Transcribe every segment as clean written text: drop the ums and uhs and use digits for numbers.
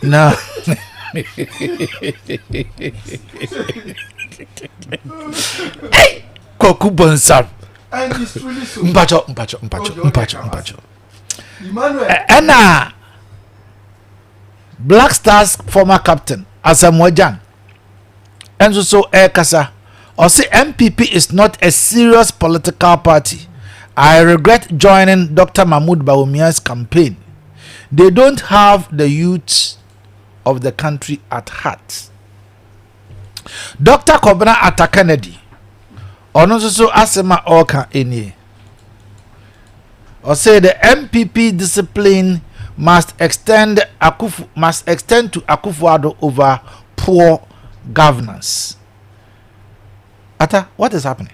Na hey, Kwaku Bonsam. Mpacho, mpacho, mpacho, mpacho, mpacho. Ɛna Black Stars former captain Asamoah Gyan nso so ɛrekasa. Ɔse NPP is not a serious political party. I regret joining Dr. Mahmoud Bawumia's campaign. They don't have the youth of the country at heart. Dr. Kobena Atta Kennedy, ɔno nso so asɛm a ɔreka nie. Ɔse the NPP discipline must extend to Akufo-Addo over poor governance. Ata, what is happening?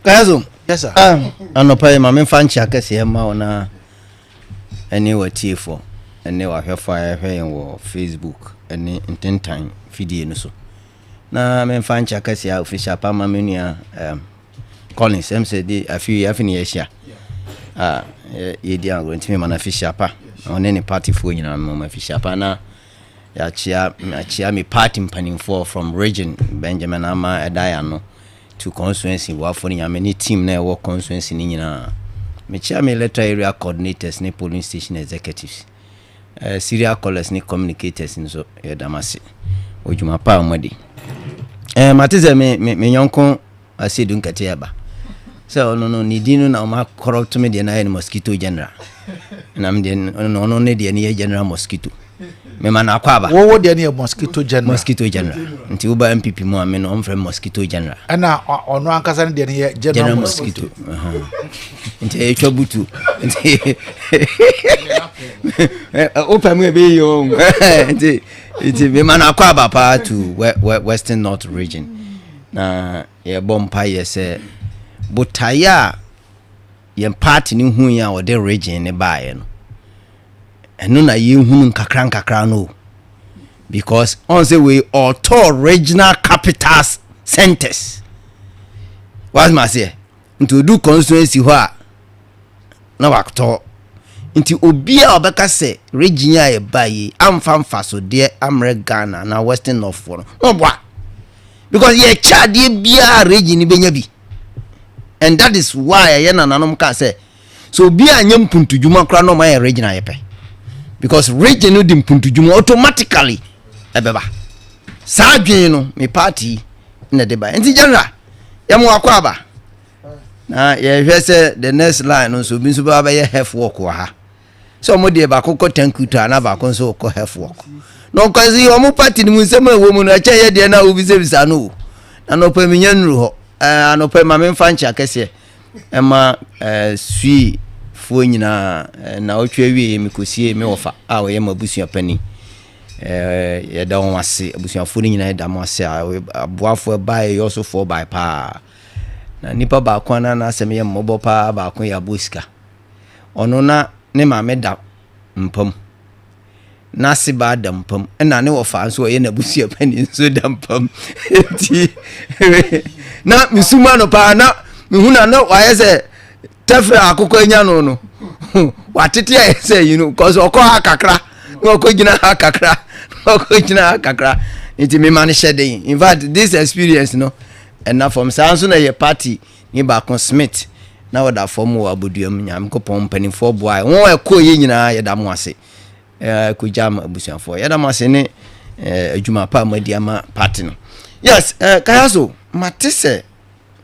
Kayazo. Yes, sir. Anɔpa yi ma memfa nkyea kɛseɛ ma wo na ɛne watiefoɔ ɛne wahwɛfoɔ a yɛhwɛ yɛn wɔ Facebook ɛne ntentan fidie no so, na memfa nkyea kɛseɛ a official pa ma me nua Collins sɛ de afi afi ne yɛahyia a yɛdi agorɔ, ntimi ma no official pa. Ɔne ne partyfoɔ nyinaa ma official pa, na yɛakyea akyea me party mpanimfoɔ from region, Benjamin Ama ɛda yɛ ano, to constituency boafoɔ no, Nyame ne team na ɛwɔ constituency no nyinaa. Mekyia me electoral area coordinators ne polling station executives, serial callers ne communicators nso, yɛda m ase odwuma pa a ɔmadi. Mate sɛ me nyɔnko Asiedu Nkɛte ɛba sɛ ɔno no ne din no na ɔma corrupt me deɛ no ayɛ no Mosquito General, na me deɛ ɔno ne deɛ no yɛ General Mosquito. Mema no akɔ aba. Wɔwɔ deɛ no yɛ Mosquito General. Mosquito General, nti woba NPP mu a, me no ɔmfrɛ Mosquito General. Ɛna ɔno ankasa no deɛ no yɛ General, General Mosquito. Nti ɛtwa butu, nti wopɛ mu ɛbɛyi o. Nti mema no akɔ aba paa to Western North Region, na yɛbɔ mpayɛ sɛ botaeɛ a yɛn party no hu a wɔde region ne baeɛ no, ɛno na yɛhunu nkakra nkakra no o, because ɔn sɛ wei ɔtɔ regional capitals centers wasoma aseɛ, nti odu constituency hɔ a na watɔ. Nti obi a ɔbɛka sɛ region a yɛba yi amfa mfasodeɛ amrɛ Ghana na Western North foɔ no na ɔboa, because yɛkyɛ adeɛ biara, region ni bɛnya bi, and that is why ɛyɛ nananom ka sɛ so obi a nyɛ mpuntudwuma koraa na ɔma yɛ region a yɛpɛ, because region no di mpuntudwuma automatically ɛbɛba. Saa adwene no me party na de ba. Nti General, yɛmo akɔ aba, na yɛhwɛ sɛ the next line no nso, obi nso bɛba bɛyɛ health work wɔ ha sɛ ɔmo deɛ baako kɔ thank you to ana baako nso kɔ health work, na ɔkɔsi ɔmo party no mu nsɛm a ɛwɔ mu no ɛkyɛn yɛ deɛ na wobisabisa no o. Na nɔpɛ menya nnuru hɔ. Anɔpɛ ma memfa nkyɛ akɛseɛ ɛma sui foɔ nyinaa. Na ɔtwe awie mekɔsie me wɔfa a ɔyɛ ma abusua pani. Yɛda wɔn ase, abusuafoɔ no nyinaa yɛda mo ase a aboafoɔ baeɛ, yɛɔsofoɔ bae paa. Na nipa baako a na n'asɛm yɛ mmɔbɔ paa baako yɛ aboɔ sika. Ɔno na ne maame da mpam, n'ase baa da mpam, ɛna ne wɔfa nso ɔyɛ n'abusua pani nso da mpam. Nti na mesuma no paa, na mehu na wayɛ sɛ tɛfrɛ akokɔ anya no watete ayɛ sɛ yi no kɔsɛ ɔkɔ ha kakra na ɔkɔ gyina ha kakra na ɔkɔ gyina ha kakra. Nti mema no hyɛ den. In fact, this experience no ɛna fam saa nso na yɛ party ne baako Smith na wɔda fam wɔ aboduam. Nyankopɔn mpanimfoɔ boa wɔn a ɛkɔɔ yɛ nyinaa, yɛda mo ase. Kɔgya ma abusuafoɔ, yɛda mo ase ne adwuma pa a moadi ama party no. Yes, kaya so mate sɛ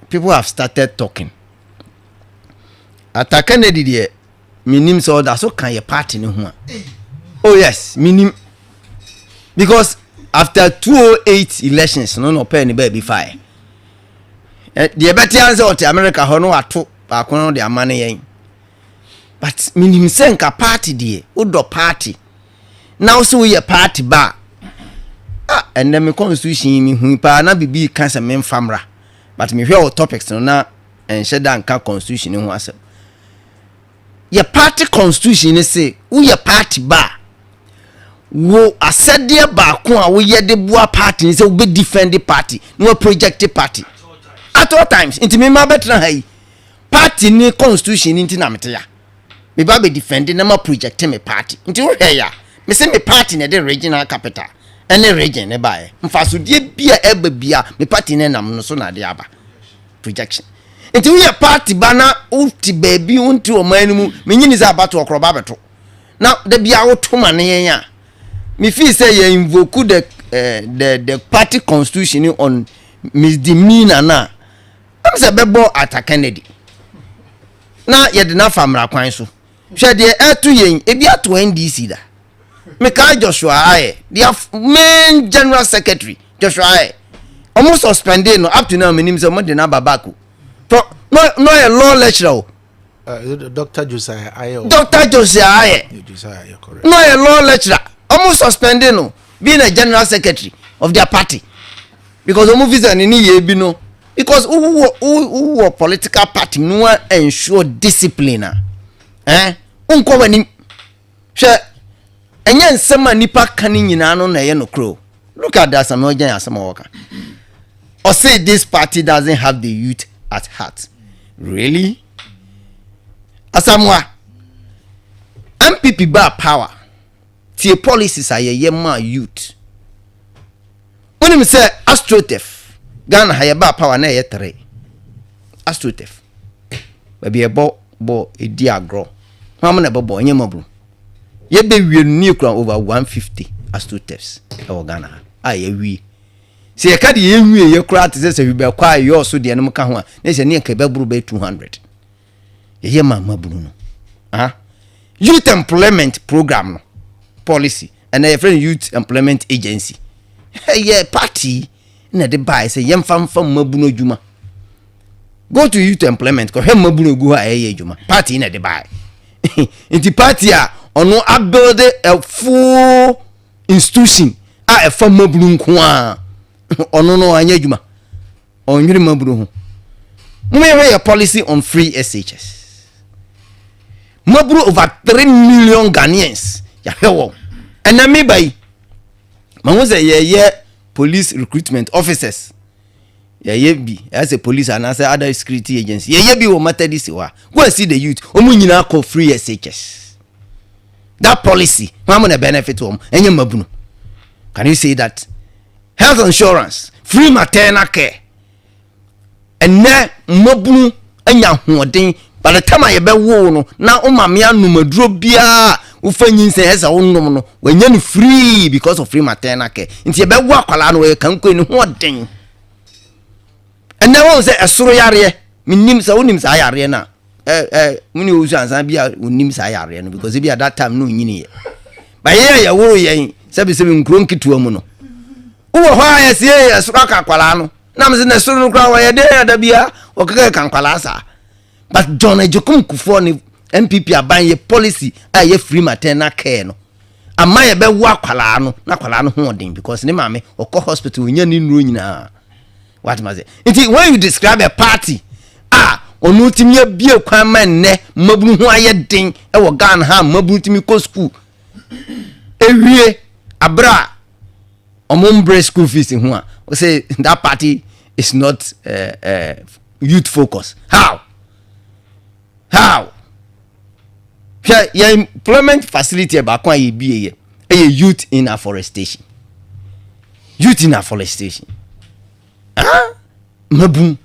people have started talking. Ata Kennedy deɛ, menim sɛ ɔda so ka yɛ party no ho a. Oh yes, menim, because after 208 elections no na ɔpɛɛ ne baabi faeɛ. Deɛ ɛbɛte an sɛ ɔte America hɔ no, wato baako no de ama no yɛn, but menim sɛ nka party deɛ, wodɔ party na wo sɛ woyɛ party ba a, ɛnɛ me constitution yi mehu paa na biribi ka sɛ memfa mmra, but mehwɛ wɔ topics no na ɛnhyɛ da nka constitution no ho asɛm. Yɛ party constitution ne se woyɛ party ba a, wo asɛdeɛ baako a woyɛ de boa party ne sɛ wobɛ defend party na wa project party at all times. Nti mema bɛtena ha yi, party ne constitution ne nti na mete ya. Meba bɛ defend na ma project me party. Nti wohwɛ yɛ a, me se me party na ɛde regional capital ɛne region ne baeɛ. Mfasodeɛ bi a ɛba bia, me party ne nam no so na ade aba. Projection. Nti woyɛ party ba na wote baabi, wonte ɔman no mu, menyini sɛ abatoɔ korɔ ba bɛto. Na da bia woto ma ne yɛn a, me feel sɛ yɛ invoke the party constitution on misdemeanor na ɛm sɛ bɛbɔ Ata Kennedy na yɛde n'afa mmara kwan so. Hwɛ deɛ ɛto yɛn, ebi ato NDC da. Meka Joshua Ayɛ, their main general secretary Joshua Ayɛ, ɔmo suspended no. Up to now, menim sɛ ɔmo de n'aba back o. For no no yɛ law lecturer o. Dr. Josiah Aye. Dr. Josiah Ayɛ. Yeah, Josiah Aye, correct. No yɛ law lecturer, ɔmo suspended no, being a general secretary of their party, because ɔmo fi sɛ ne ne yɛ bi no, because wowɔ political party no wa ensure discipline a nkɔ w'anim. Hwɛ, ɛnyɛ nsɛm a nipa ka ne nyinaa no na ɛyɛ nokorɛ o. Look at that, Samuel Gyan, asɛm a wɔka, ɔse this party doesn't have the youth at heart. Really, Asamoah? NPP ba power, tie policies a yɛyɛ maa youth. Wonim sɛ astroturf, Ghana ha, yɛba power na ɛyɛ tere astroturf, baabi yɛbɔ bɔ ɛdi agorɔ, hwam na ɛbɛbɔ, ɛnyɛ maburu. Yɛbɛwie no ne yɛkura over 150 astroturfs ɛwɔ Ghana ha a yɛwie. Sɛ yɛka deɛ yɛnwie yɛ koraa te sɛ hwibɛkɔ a yɛɔ so deɛ no mu ka ho a, ne sɛ ne yɛka ɛbɛboro bɛyɛ 200. Yɛyɛ ma maburu no. Ah, youth employment program no policy, ɛnna yɛfrɛ no Youth Employment Agency, ɛyɛ party na ɛde baeɛ sɛ yɛmfa mfa mmabunu adwuma. Go to youth employment, kɔhwɛ mmabunu egu hɔ a ɛyɛ adwuma. Party na ɛde baeɛ. Nti party a ɔno abuild a full institution a ɛfa mmabunu nko a, ɔno no anyɛ adwuma, ɔnwere mmabunu ho. Mo yɛ policy on free SHS, mmabunu over 3 million Ghanaians yɛahwɛ wɔn. Ɛnna mi ba yi, mahu sɛ yɛyɛ police recruitment officers, yɛyɛ bi ɛyɛ sɛ police anaasɛ other security agency, yɛyɛ bi wɔ Methodist hɔ a, go and see the youth, wɔn nyinaa kɔ free SHS. That policy, wɔn mo na benefit wɔn, ɛnyɛ mmabunu? Can you say that? Health insurance, free maternal care, ɛnɛ mmabunu anya ahoɔden. By the time a yɛbɛwo no na wo maame anom aduro biara, wofa nyinsɛn ɛsɛ wonom no, wanya no free because of free maternal care. Nti yɛbɛwo akwalaa no, wɔyɛ kankoe ne ho ɔden. Ɛnɛ wɔn sɛ ɛsoro yareɛ, menim sɛ wonim saa yareɛ no a, ɛ ɛ mene Owusu ansa bi a onim saa yareɛ no, because ebi at that time no onyini yɛ ba yɛn a yɛworo yɛn sɛbisɛbi nkuro nketewa mu no, wowɔ hɔ a yɛsie ɛsoro aka akwalaa no nam sɛ na ɛsoro no koraa wɔyɛ den ada bia wɔkeka ka nkwalaa saa. But John Agyekum Kufuor ne NPP aban yɛ policy a ɛyɛ free maternal care no ama yɛbɛwo akwalaa no na akwalaa no ho ɔden, because ne maame ɔkɔ hospital, onya ne nnuro nyinaa. What ma say? Nti when you describe a party a ɔno tumi abie kwan ma nnɛ mmabunu ho ayɛ den ɛwɔ Ghana ha, mmabunu tumi kɔ school ewie abere a ɔmo mbrɛ school fees ho a, ɔsɛ that party is not youth focus. How? Hwɛ, yɛn employment facility baako a yɛbie yɛ ɛyɛ youth in afforestation. Youth in afforestation, ah, mabun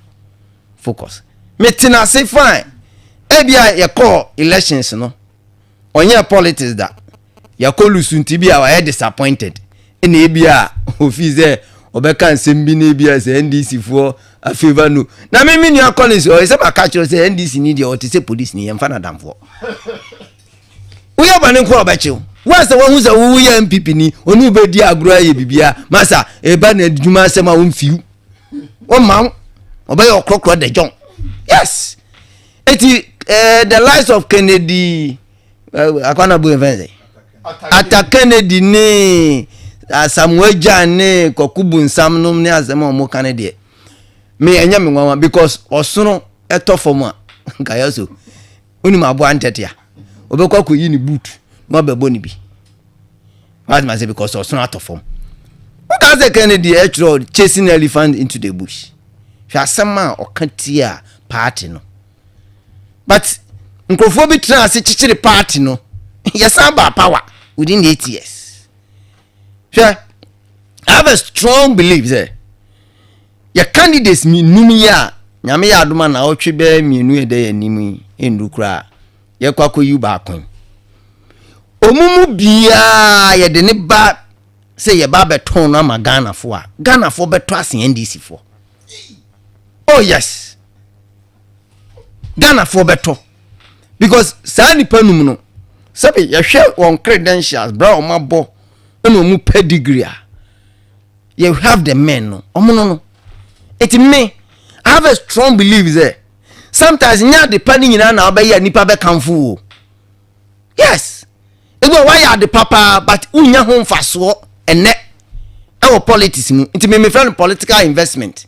focus. Metena ase fine. Ebi a yɛkɔ elections no, ɔnyɛ politics da, yɛkɔ lose, nti bi a wayɛ disappointed, ɛna ebi a ofi sɛ ɔbɛka nsɛm bi na ebi a sɛ NDC foɔ afavour no. Na me nua Collins, ɔyɛ sɛ maka kyerɛ sɛ NDC ni deɛ, ɔte sɛ police ni, yɛmfa nadamfoɔ. Woyɛ bɔne nko a, ɔbɛkyew wɔn sɛ wɔn ho sɛ woyɛ NPP ni, ɔne wobɛdi agorɔ ayɛ bibia masa ɛba na adwuma asɛm a wɔmfiw wɔma wo, ɔbɛyɛ ɔkorɔkorɔ de john. Yes, eti the likes of Kennedy, akwana bu efɛn sɛ Ata Kennedy ne Asamoah Gyan ne Kɔku Bunsam nom ne asɛm a wɔn ka ne deɛ, me ɛnyɛ me nwanwa, because ɔsono ɛtɔ fam a nkaya so onim aboa ntɛtea, ɔbɛkɔ akɔyi ne boot na ɔbɛbɔ ne bi. Wate ma sɛ because ɔsono atɔ fam, woka sɛ Kennedy ɛtwerɛ "Chasing Elephant into the Bush". Hwɛ asɛm a ɔka tie a party no, but Nkurɔfoɔ bi tena ase kyekyere party no, yɛsan ba power within 8 years. Hwɛ, I have a strong belief sɛ yɛ candidates num yi a Nyame yɛ adoma na ɔtwe bɛɛ mmienu yɛ dɛ yɛ anim yi ndu koraa, yɛkɔ akɔyi baako yi, ɔmu mu biara yɛde ne ba sɛ yɛba abɛtɔn no ama Ghanafoɔ a, Ghanafoɔ bɛtɔ ase NDC foɔ. Oh yes, Ghanafoɔ bɛtɔ, because saa nipa num no, sɛbi, yɛhwɛ wɔn credentials bra wɔn abɔ ɛna wɔn pedigree a, you have the men no, ɔmo no. Eti me, I have a strong belief sɛ sometimes nyɛ ade pa ne nyinaa na ɔbɛyɛ a nipa bɛkamfo wo. Yes, ebi wɔ wayɛ ade papa but wonya ho mfasoɔ ɛnɛ ɛwɔ politics mu. Nti me mefrɛ no political investment.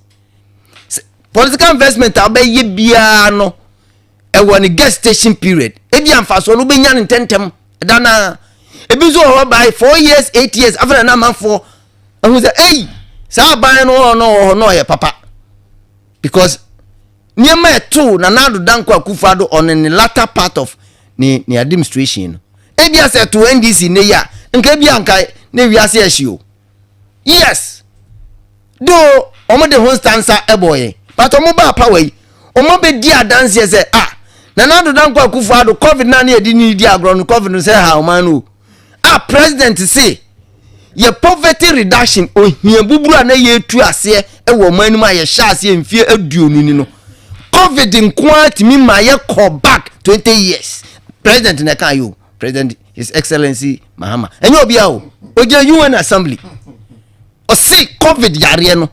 Political investment a wobɛyɛ biara no, ɛwɔ ne gestation period. Ebi amfasoɔ no, wobɛnya no ntɛntɛm ɛda naa. Ebi nso wɔ hɔ by 4 years, 8 years afei na amanfoɔ ɛhu sɛ, ei, saa aban no wɔ no wɔ hɔ na ɔyɛ papa, because nneɛma ɛto Nana Addo Dankwa Akufo Addo on ne latter part of ne administration no, ebi asɛ ɛto NDC ne yi a, nka ebi anka ne wiase ɛhye o. Yes, though wɔn de ho nstansa ɛbɔ yɛn, but wɔn ba power yi, wɔn abɛdi adanseɛ sɛ, ah, Nana Addo Dankwa Akufo Addo, COVID na ne yɛde ne di agorɔ no, COVID no sɛ ha ɔman no o, ah, president se yɛ poverty reduction, ohia buburu a na yɛtu aseɛ wɔ ɔman no mu a yɛhyɛ aseɛ mfie 20 ni no, COVID nko ara tumi ma yɛkɔ back 20 years. President na ɛka yi o, President His Excellency Mahama, ɛnyɛ obi a o, ogyina UN Assembly, ɔse COVID yareɛ no,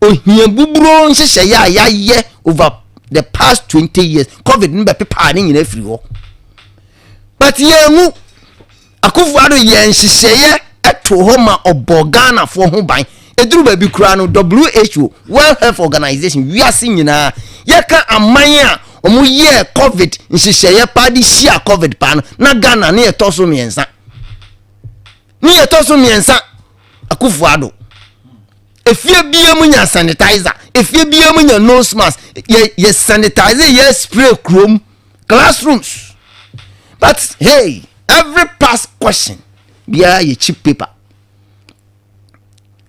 ohia buburo nhyehyɛeɛ a yɛayɛ over the past 20 years, COVID no bɛpepaa ne nyinaa firi hɔ. But yɛn mu Akufo Addo yɛ nhyehyɛeɛ ɛto hɔ ma ɔbɔ Ghanafoɔ ho ban. Ɛduru baabi koraa no, WHO, World Health Organization, wiase nyinaa yɛka aman a wɔn yɛɛ COVID nhyehyɛeɛ paa de hyia COVID paa no, na Ghana ne yɛtɔ so mmiɛnsa, ne yɛtɔ so mmiɛnsa. Akufo Addo, efie bia mu nya sanitizer, efie bia mu nya nose mask, yɛ sanitizer, yɛ spray kurom, classrooms. But hey, every past question biara yɛ cheap paper.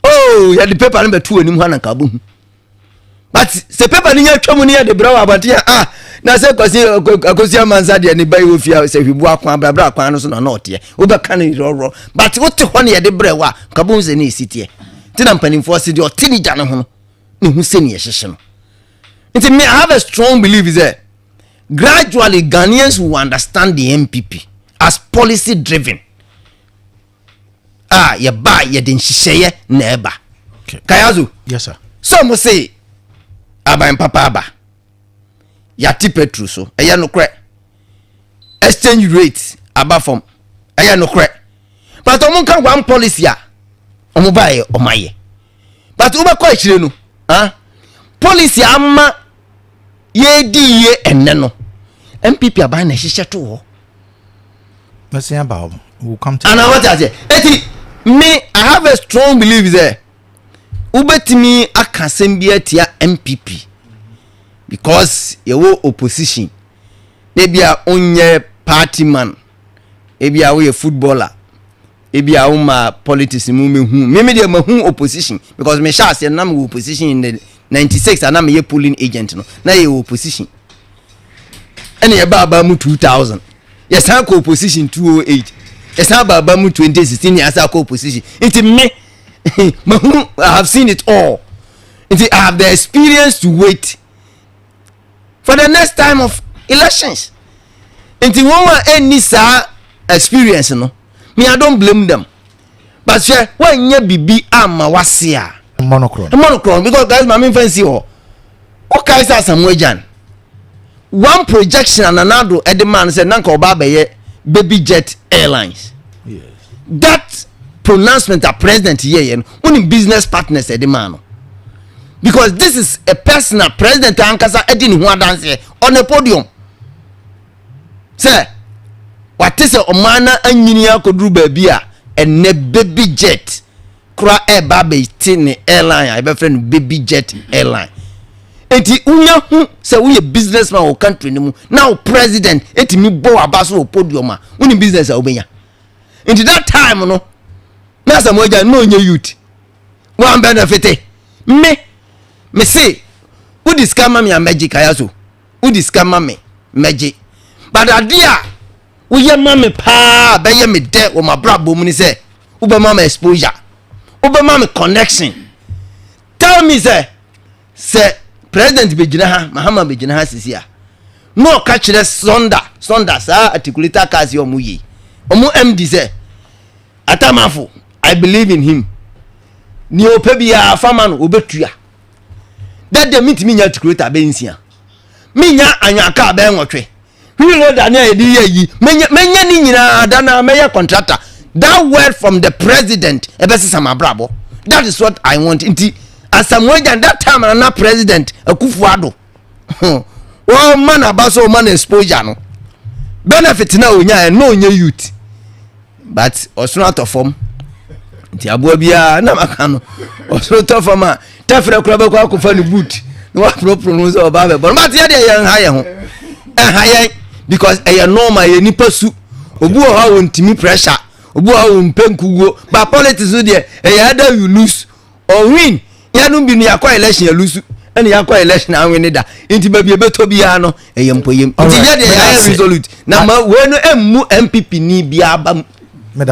Oh, yɛde paper no bɛto anim hɔ ananka bohu, but sɛ paper no nya twa mu no, yɛde brɛ wɔ abɔnten a, ah, na sɛ Kwasi Akosi Amansa deɛ ne ba yi wɔ fie a, sɛ hwibu akwan abrabra akwan no so na ɔteɛ, wobɛka no rɔrɔ, but wote hɔ ne yɛde brɛ wɔ a, nka bohu sɛ ne ɛsi teɛ. Nti na mpanimfoɔ se deɛ ɔte ne gya ne ho no ne hu sɛ ne yɛhyehyɛ no. Nti me, I have a strong belief sɛ gradually Ghanaians will understand the NPP as policy driven a yɛba, yɛde nhyehyɛeɛ na ɛba. Kayazo. Yes sir. Sɛ ɔmo se aban papa aba, yɛate petrol so, ɛyɛ nokorɛ. Exchange rate aba fam, ɛyɛ nokorɛ. But ɔmo nka one policy a ɔmo baayɛ ɔmo ayɛ. But wobɛkɔ akyire no, ah, policy ama yɛdi yie ɛnɛ no, NPP aban na ɛhyehyɛ to hɔ. Mɛsɛn aba hɔ, we will come to. Ana wɔte aseɛ? Eti me, I have a strong belief sɛ wobɛtumi aka asɛm bi atia NPP because yɛwɔ opposition, na ebi a onyɛ party man, ebi a woyɛ footballer, ebi a woma politics mu. Mehu me deɛ, mahu opposition because mehyɛ aseɛ na mewɔ opposition in the 96 a na meyɛ polling agent no, na yɛwɔ opposition. Ɛna yɛba aba mu 2000, yɛsan kɔ opposition 208, yɛsan ba aba mu 2016, yɛsan kɔ opposition. Nti me, mahu, I have seen it all. Nti I have the experience to wait for the next time of elections. Nti wɔn a ɛnni saa experience no, me, I don't blame them. But hwɛ, wɔnyɛ bibi ama wase a mmɔ no korɔ. Mmɔ no korɔ, because guys, maame nfa nsi hɔ, wokae sɛ Asamoah Gyan, one projection a Nana Addo ɛde maa no sɛ nanka ɔba abɛyɛ Baby Jet Airlines. That pronouncement a president yɛyɛ no, wonim business partners ɛde maa no, because this is a person a president ankasa ɛdi ne ho adanseɛ on a podium sɛ wate sɛ ɔman na anyini akɔduru baabi a ɛnɛ Baby Jet kora ɛba abɛte ne airline a yɛbɛfrɛ no Baby Jet Airline. Eti wonya hu sɛ woyɛ business man wɔ country no mu na wo president etumi bɔ waba so wɔ podium a, wonim business a wobɛnya. Nti that time no na Asamoah Gyan na ɔnyɛ youth wan benefit. Me se wodi sika ma me a, mɛgye. Kaya so wodi sika ma me, mɛgye, but adeɛ a woyɛ ma me paa bɛyɛ me dɛ wɔ m'abrabɔ mu ni sɛ wobɛma me exposure, wobɛma me connection. Tell me sɛ president bɛgyina ha, Mahama bɛgyina ha sisi a, na ɔka kyerɛ Sonda Sonda saa articulator cars yi ɔmo yi ɔmo MD sɛ Atamafo, I believe in him, nea ɔpɛ biara fama no, ɔbɛtua dɛdɛ. Mintumi nya articulator bɛyɛ 6, minya anwaka bɛyɛ 8, wheel loader ne a yɛde yɛ yi, menya ne nyinaa da na mɛyɛ contractor. That word from the president ɛbɛsesa ma abrabɔ. That is what I want. Nti Asamoah Gyan, that time na President Akufo Addo wɔn ma n'aba so, wɔn ma no exposure no, benefit na onya ɛ na onye youth, but ɔsono atɔ fam. Nti aboa biara na maka no, ɔsono tɔ fam a, tɛfrɛ kora bɛkɔ akɔfa ne boot na waporoporo no sɛ ɔba bɛbɔ no. But yɛ deɛ, yɛn ha yɛn ho ɛha yɛn because ɛyɛ normal, yɛ nipa su. Obi wɔ hɔ a wɔntumi pressure, obi wɔ hɔ a wɔmpɛ nkuguo, but politics no deɛ, ɛyɛ either you lose or win. Yɛnom bi no, yɛakɔ election yɛ lose, ɛna yɛakɔ election awin ne da. Nti baabi ebɛtɔ biara no, ɛyɛ mpoyem. Nti yɛ deɛ, yɛayɛ resolute na ma wei no ɛmmu NPP ni biara ba mu.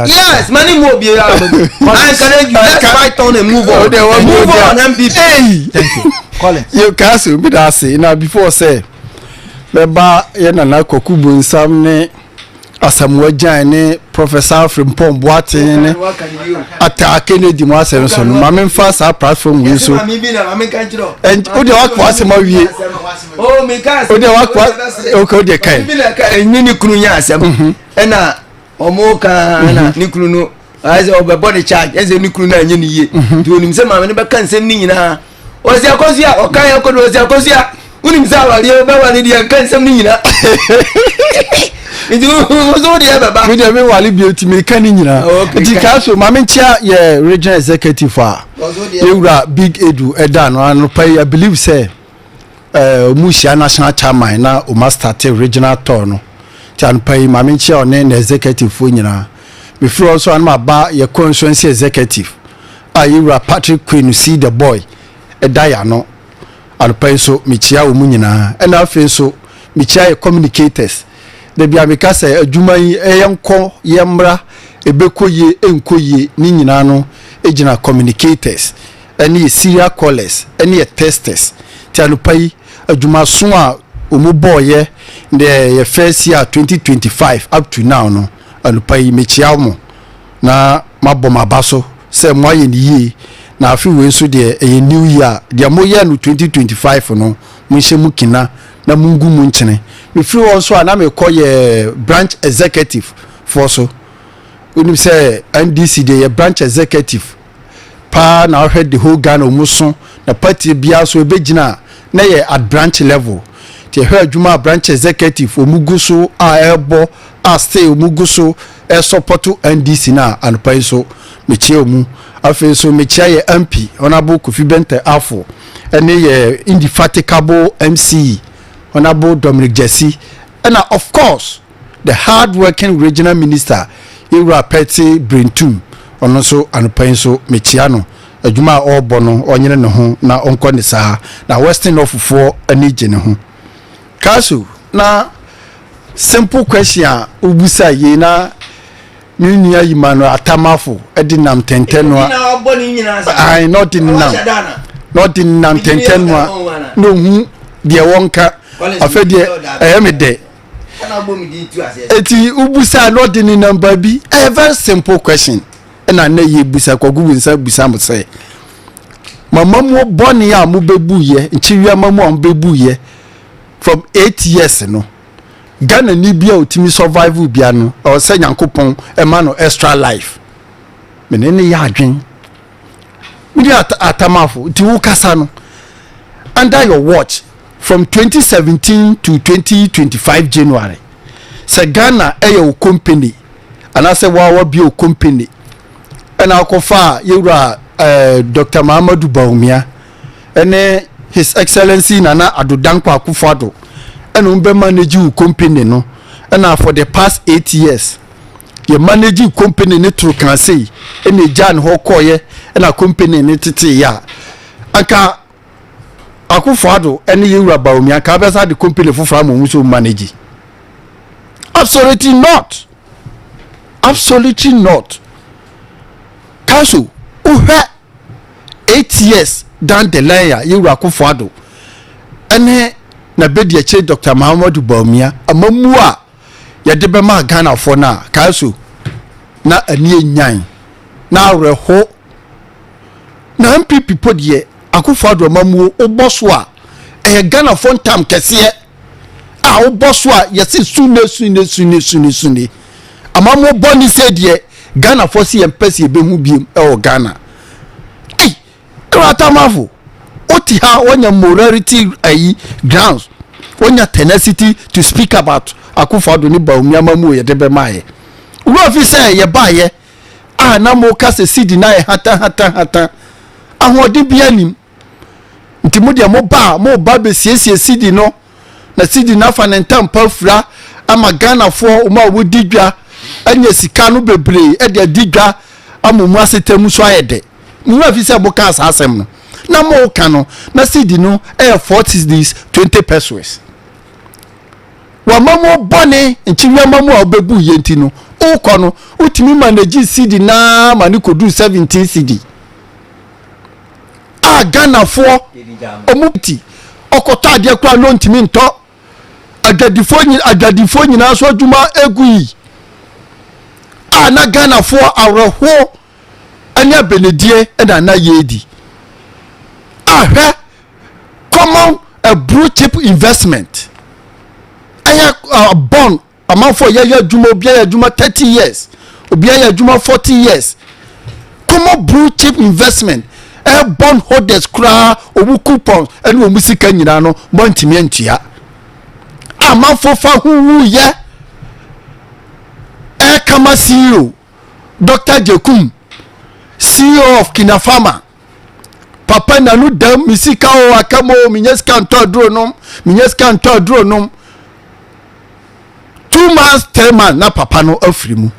Yes, mani mu obi aba mu. I encourage you, let's fight on and move on, move on, NPP. Hey. Thank you, Collins. Yo, kaaso bi da ase na before sɛ bɛba yɛ Nana Kwaku Bonsam ne Asamoah Gyan ne Professor Frimpong Boateng ne Ataa Kennedy mu asɛm so no, maame nfa saa platform wei so. O deɛ, wakɔ asɛm awie. O deɛ, wakɔ. Okay, o deɛ kan. Ɛnyɛ ne kunu nyɛ asɛm ɛna ɔmo kan na ne kunu no ayɛ sɛ ɔbɛbɔ ne charge, ɛsɛ ne kunu no anyɛ ne yie. Nti onim sɛ maame no bɛka nsɛm ne nyinaa. Ɔsi Akɔsua ɔka yɛ kɔ do, ɔsi Akɔsua, wonim sɛ awareɛ bɛware deɛ, nka nsɛm no nyinaa. Nti woso wo deɛ bɛba. Mi deɛ, mi wale bio ti mi ka ne nyinaa. Nti kaa so maame nkyia yɛ regional executive a yɛwura Big Edu ɛda no anopa yi. I believe sɛ ɔmu hyia national chairman na ɔma start regional tour no. Nti anopa yi, maame nkyia ɔne na executive foɔ nyinaa. Mefiri hɔ nso anam aba yɛ constituency executive a yɛwura Patrick Queen see the boy ɛda yɛ ano. Anopa yi nso mekyia wɔn mu nyinaa. Ɛna afei nso mekyia yɛ communicators. Dabi a meka sɛ adwuma yi ɛyɛ nkɔ yɛ mmra, ɛbɛkɔ yie, ɛnkɔ yie, ne nyinaa no gyina communicators ɛne yɛ serial callers ɛne yɛ testers. Nti anopa yi, adwumaso a wɔn bɔɔyɛ deɛ, yɛ first year 2025 up to now no, anopa yi mekyia mo na mabɔ m'aba so sɛ mo ayɛ ne yie. Na afe wei nso deɛ, ɛyɛ new year deɛ, moyɛ no 2025 no, monhyɛ mu kina na mungu mu nkyene. Mefiri hɔ nso a, na mekɔ yɛ branch executive foɔ so. Wonim sɛ NDC deɛ, yɛ branch executive paa na ɔhwɛ the whole Ghana ɔmu so na party biara so ɛbɛgyina a, na yɛ at branch level. Nti ɛhwɛ adwuma a branch executive ɔmu gu so a ɛrebɔ a, still ɔmu gu so ɛsupport NDC no a, anɔpa yi nso mekyia ɔmu. Afei nso mekyia yɛ MP Honourable Kofi Bɛntɛ Afo ɛne yɛ indefatigable MCE Honourable Dominic Jesse, ɛna of course the hard working regional minister, Ewura Pɛte Brentum. Ɔno nso anɔpa yi nso mekyia no. Adwuma a ɔrebɔ no, ɔnyere ne ho na ɔnkɔ ne saa na Western Northfoɔ ani gye ne ho. Kaso na simple question a wobusa yei na me nua yi ma no Atamafo de nam tɛntɛn no a, ayi na ɔde nam na ɔde nam tɛntɛn no a, na ohun deɛ wɔnka. Afɛ deɛ ɛyɛ me dɛ. Eti wobusa na ɔde ne nam baabi. Ɛyɛ very simple question ɛna ne yɛ busa. Kɔgu bu nsa busa mo sɛ mama mu bɔne a mo bɛbu yɛ nkyewia ma mu a mo bɛbu yɛ from 8 years no, Ghana ni bi a otumi survive bia no, ɔwɔ sɛ Nyankopɔn ɛma no extra life. Mene ne yɛ adwen mede Atamafo. Nti wo kasa no, under your watch from 2017 to 2025 January, sɛ Ghana ɛyɛ wo company anaasɛ wawa bi wo company ɛna akɔfa a yɛwura Dr Mahamadu Bawumia ɛne His Excellency Nana Addo Dankwa Akufo-Addo ɛna wɔn bɛ manage wo company no, ɛna for the past 8 years yɛ manage company ne toro kan sei, ɛna egya ne hɔ kɔɔyɛ, ɛna company ne tete yɛ a, anka Akufo-Addo ɛne yɛwura Bawumia anka abɛsa de company foforɔ ama wɔn nso manage? Absolutely not, absolutely not. Council, wohwɛ 8 years down the line a, yɛwura Akufo-Addo ɛne n'abedi akyire Dr Mahamudu Bawumia amamu a yɛde bɛma Ghanafoɔ no a, council, na ani enyan na awerɛho na NPP po deɛ, Akufo-Addo amamuo wobɔ so a, ɛyɛ Ghanafoɔ ntam kɛseɛ a wobɔ so a yɛsi sune sune sune sune sune. Amamuo bɔ ne sɛ deɛ Ghanafoɔ si yɛn pɛ si yɛbɛhu biem ɛwɔ Ghana. Ɛy, ɛwɔ wote ha, wɔnya morality ayi grounds, wɔnya tenacity to speak about Akufo-Addo ne Bawumia amamuo yɛde bɛma yɛ wura fi sɛ yɛbaayɛ a, na mo ka sɛ cedi na yɛ hata hata hata, ahoɔden bi anim, nti mo deɛ mo ba a, mo ba bɛsiesie cedi no na cedi no afa ne ntampa fura ama Ghanafoɔ, wɔn a wɔdi dwa anya sika no bebree ɛde adi dwa ama wɔn asetɛ so ayɛ dɛ. Nwura fi sɛ mo ka saa asɛm no na mo ka no na cedi no ɛyɛ 4 cedis 20 pesewas. Wama mo bɔne nkyiriama mu a wobɛbu yɛ nti no, wokɔ no wotumi manage cedi naa ma ne kɔduru 17 cedi a Ghanafoɔ ɔmo ti ɔkɔtɔ adeɛ koraa na ɔntumi ntɔ. Adwadifoɔ nyinaa so adwuma egu yi a, na Ghanafoɔ awerɛhoɔ ɛne abenedie ɛna na yɛredi. Ahwɛ common a blue chip investment, ɛyɛ bond, amanfoɔ yɛyɛ adwuma, obi ayɛ adwuma 30 years, obi ayɛ adwuma 40 years. Common blue chip investment, ɛyɛ bond holders koraa, ɔmu coupons ɛne ɔmu sika nyinaa no bɔntumi ntua. Amanfoɔ fa ho wuyɛ ɛkama. CEO Dr Agyekum, CEO of Kinapharma, papa nanu dam mi sika o aka mo, mi nye sika ntɔ aduro nom, mi nye sika ntɔ aduro nom. 2 months, 3 months na papa no afiri mu.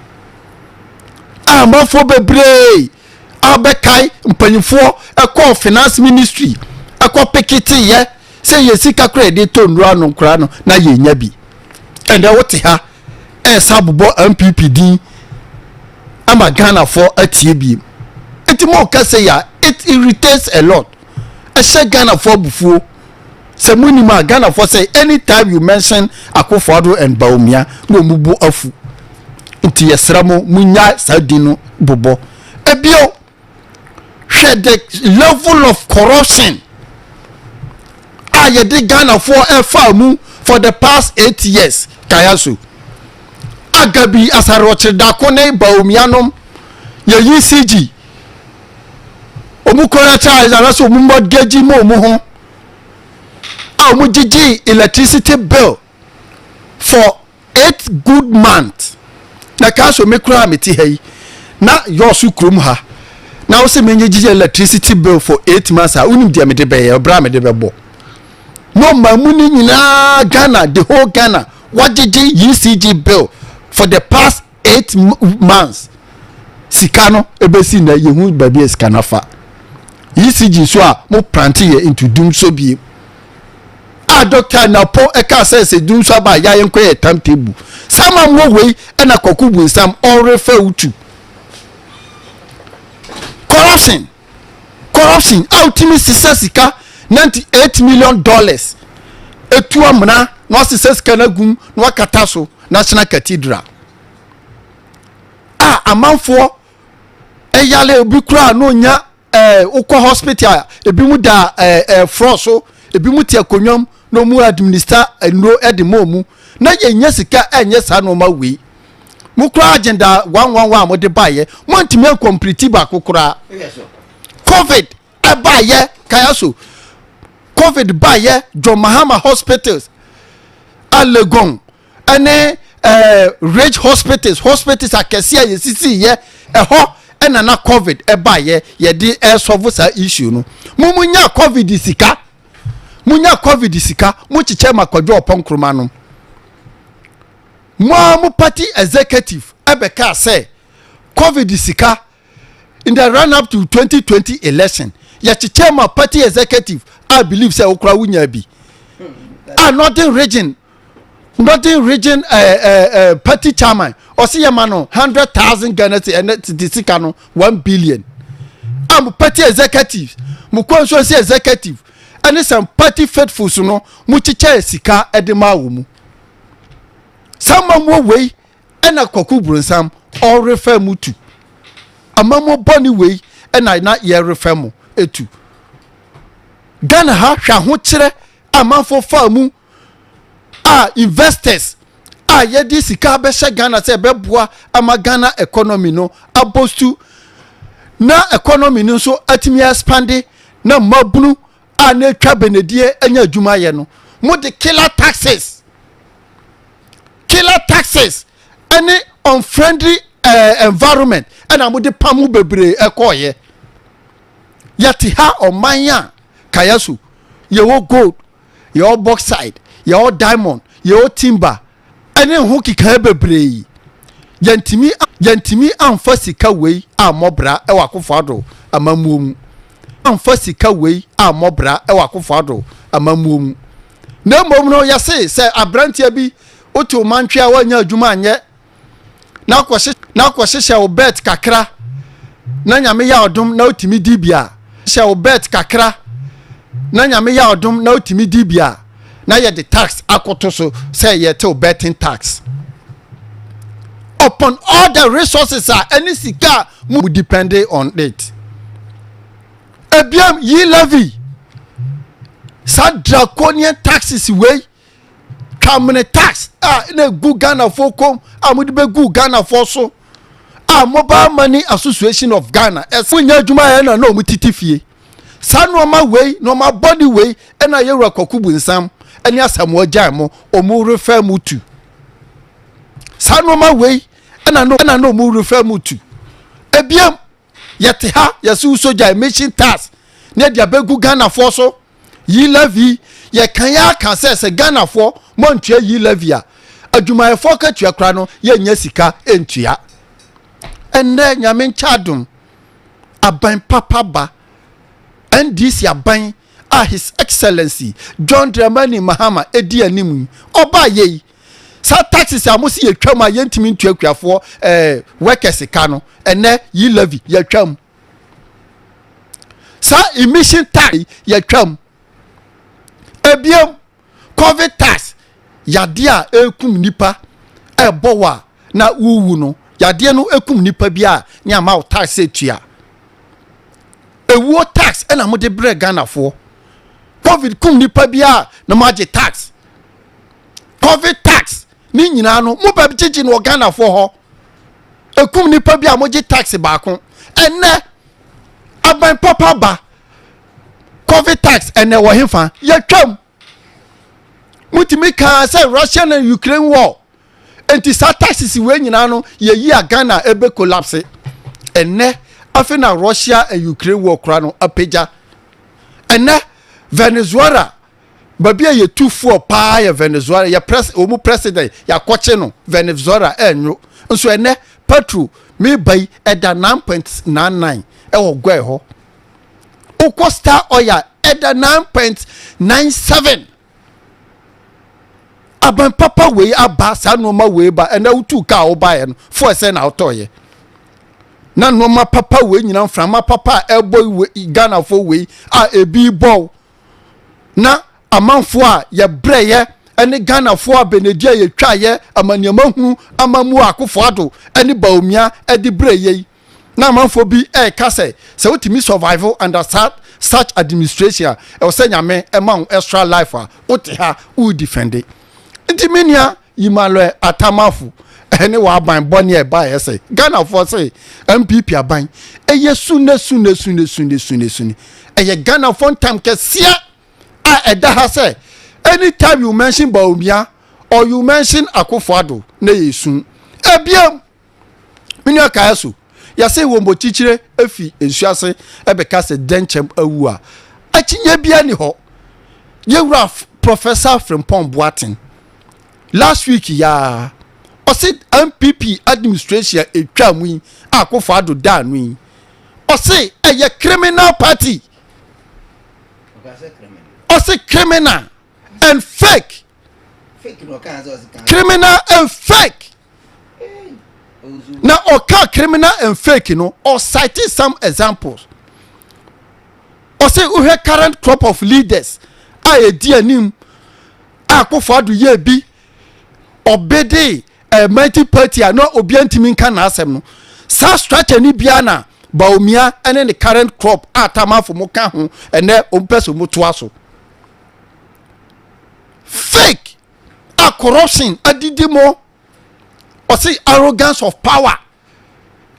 Amanfoɔ bebree abɛkae, mpanyinfoɔ ɛkɔɔ Finance Ministry ɛkɔ pikiti yɛ sɛ yɛ sika kora yɛde tɔ nnuro ano koraa no na yɛnya bi. Ɛnɛ wote ha ɛɛsa bobɔ NPP din ama Ghanafoɔ atie biem. Eti mo kasa yi a, it irritates a lot, ɛhyɛ Ghanafoɔ abufuo sɛ mo nim a Ghanafoɔ sɛ anytime you mention Akufo-Addo and Bawumia na wɔn bu afu. Nti yɛsrɛ mo, mo nya saa din no bobɔ ebio. Hwɛ the level of corruption a yɛde Ghanafoɔ ɛfa mu for the past 8 years. Kaya so agabi Asare Ɔkyerɛdako ne Bawumia nom yɛyi cg ɔmu collateralize anaasɛ ɔmu mortgage mu ɔmu ho a ɔmu gyegye electricity bill for 8 good months. Na kaa so me koraa mete ha yi na yɔɔso kurom ha na wosɛ menye gyegye electricity bill for 8 months a, wonim deɛ mede bɛyɛ, ɔbrɛ a mede bɛbɔ na ɔma mu no nyinaa. Ghana, the whole Ghana, wagyegye ECG bill for the past 8 months, sika no ebesi na yehu baabi a sika no afa. ECG so a mo plunge yɛ into dum so bie a, Dr Napo ɛka sɛ dum so aba a yɛayɛ nkɔ yɛ timetable sama mo wei ɛna kɔkɔ bu nsam ɔrefa wutu. Corruption, corruption a wotumi sisa sika $98 million etu amena na wasesa sika no agum na wakata so National Cathedral a amanfoɔ ɛyale. Obi koraa na onya wokɔ hospital a, ebi mu da ɛɛ ɛɛ floor so, ebi mu te akonnwa mu na ɔmu administer nnuro ɛde ma ɔmu na yɛnya sika ɛnyɛ saa nneɛma wei. Mo koraa agenda 111 a mode baayɛ, mo ntumi ancomplete baako koraa. Covid ɛbaayɛ, kaya so Covid baayɛ, John Mahama hospitals a Legon ɛne Ridge hospitals, hospitals akɛse a yɛsisi yɛ ɛhɔ ɛna na Covid ɛbaayɛ yɛde ɛsolve saa issue no. Mo mo nya Covid sika. Munya COVID sika, mo kyekyɛ ma Kwadwo Ɔpɔn Nkrumah no. Mo a mo party executive ɛbɛka sɛ COVID sika in the run up to 2020 election, yɛkyekyɛ ma party executive. I believe sɛ okura wunya bi a Northern Region party chairman ɔsi yɛ ma no 100,000 Ghana cedis. Ɛnɛ tete sika no 1 billion a mo party executive, mo constituency executive ɛne some party faithfuls no, mo kyekyɛ sika ɛde ma wɔ mu. Saa amamuo wei ɛna Kwaku Bronsam ɔrefa mu tu. Amamuo bɔne wei ɛna na yɛrefa mu etu Ghana ha. Hwɛ, ahokyerɛ amanfo fa mu a, investors a yɛde sika bɛhyɛ Ghana sɛ ɛbɛboa ama Ghana economy no abɔstu na economy no nso atumi expand na mmabunu a na atwa benedie anya adwuma yɛ no, mo de killer taxes ɛne unfriendly environment ɛna mo de pam mu bebree ɛkɔɔyɛ. Yɛte ha, ɔman a kaya so, yɛwɔ gold, yɛwɔ bauxite, yɛwɔ diamond, yɛwɔ timber ɛne ho keka bebree, yɛntumi amfa sika wei ammɔ ɛwɔ Akufo Addo amammuo mu, amfa sika wei ammɔ ɛwɔ Akufo Addo amammuo mu. Na mmom no, yɛse sɛ aberanteɛ bi wote ɔmantwe a woanya adwuma anyɛ na akɔhyehyɛ wo bet kakra na Nyame yɛ ɔdom na wotumi di bi a, hyɛ wo bet kakra na Nyame yɛ ɔdom na wotumi di bi a, na yɛde tax akoto so sɛ yɛtew betting tax upon all the resources a ɛne sika a mo depend on it. Ebiam yi levy, saa draconian taxes wei, kamene tax a na egu Ghanafoɔ kom a mo de bɛ gu Ghanafoɔ so a Mobile Money Association of Ghana ɛsɛ mo nyɛ adwuma yɛn na ɔmo titi fie. Saa nneɛma wei, nneɛma bɔne wei ɛna yɛwura Kwaku Bunsam ɛne Asamoah Gyan mo ɔmo refer mu tu. Saa nneɛma wei ɛna ɔmo refer mu tu. Ebiam yɛte ha, yɛsi sogya emission tax ne yɛde abɛgu Ghanafoɔ so. E levy, yɛka yɛ aka sɛ Ghanafoɔ mɔntua e levy a, adwumayɛfoɔ katua kora no yɛnyɛ sika ntua. Ɛnnɛ Nyame nkyɛ adom, aban papa ba, NDC aban a His Excellency John Dramani Mahama edi anim yi, ɔbaa yɛ yi, saa taxes a mo si yɛtwam a yɛntumi ntua akuafoɔ workers ka no, ɛnɛ e levy yɛtwam, saa emission tax yɛtwam, ebiem COVID tax, yadeɛ a ekum nipa ɛbɔ wɔ a na wuwu no, yadeɛ no ekum nipa bi a ne ama wo tax etua, ewuo tax ɛna mo de brɛ Ghanafoɔ. COVID kum nipa bi a na mo agye tax, COVID tax ne nyinaa no mo bɛ gyegye no wɔ Ghanafoɔ hɔ. Ekum nipa bi a mo gye tax baako. Ɛnɛ aban papa ba, COVID tax ɛnɛ wɔ hefa? Yɛtwam. Mutumi kaa sɛ Russian and Ukraine war nti saa taxes wei nyinaa no yɛyi a Ghana ebe collapse. Ɛnɛ afei na Russia and Ukraine war kora no apagya. Ɛnɛ Venezuela, baabi a yɛtu fuel paa yɛ Venezuela. Yɛ pres wɔn president yɛakɔkye no Venezuela ɛnwo nso. Ɛnɛ petrol meba yi ɛda 9.99 ɛwɔ Goil hɔ. Okɔ Star Oil, ɛda 9.97. Aban papa wei aba, saa nneɛma wei ba. Ɛnɛ wotu kaa wobaeɛ no, fuel sɛ na wotɔɔyɛ na nneɛma papa wei nyinaa, mframa papa a ɛbɔ wei, Ghanafoɔ wei a ebi bɔ na amanfoɔ a yɛbrɛyɛ ɛne Ghanafoɔ a benedi a yɛtwaeɛ amanneɛma hunu ama mu Akufo Addo ɛne Bawumia ɛde brɛyɛ yi, na amanfoɔ bi ɛɛka sɛ wotumi survive under such administration a, ɛwɔ sɛ Nyame ɛma wo extra life a wote ha wo defend. Nti me nua Emmanuel Atamafo ɛne w'aban bɔne a ɛbaeɛ sɛ Ghanafoɔ sɛ NPP aban ɛyɛ sune sune sune sune sune sune. Ɛyɛ Ghanafoɔ ntam kɛseɛ a ɛda ha sɛ anytime you mention Bawumia or you mention Akufo Addo na yɛ sun. Ebiem, me nua kae so, yɛsɛ wɔ mbɔkyikyire efi nsuase ɛbɛka sɛ dɛnkyɛm awu a, akyinnye bia ni hɔ. Yɛwura Professor Frimpong Boateng last week yaa ɔse NPP administration etwa mu yi a Akufo Addo da ano yi, ɔse ɛyɛ criminal party. Ɔse criminal and fake, criminal and fake. Na ɔka criminal and fake no, ɔcite some examples. Ɔsɛ wohwɛ current crop of leaders a yɛdi anim a Akufo Addo yɛ bi, ɔbɛde mighty party a na obiara ntumi nka n'asɛm no, saa structure ni biara na Bawumia ne ne current crop a Tamafo mo ka ho ɛnɛ ɔmpɛ sɛ ɔmo toa so, fake a corruption adidi mo. Ɔsi arrogance of power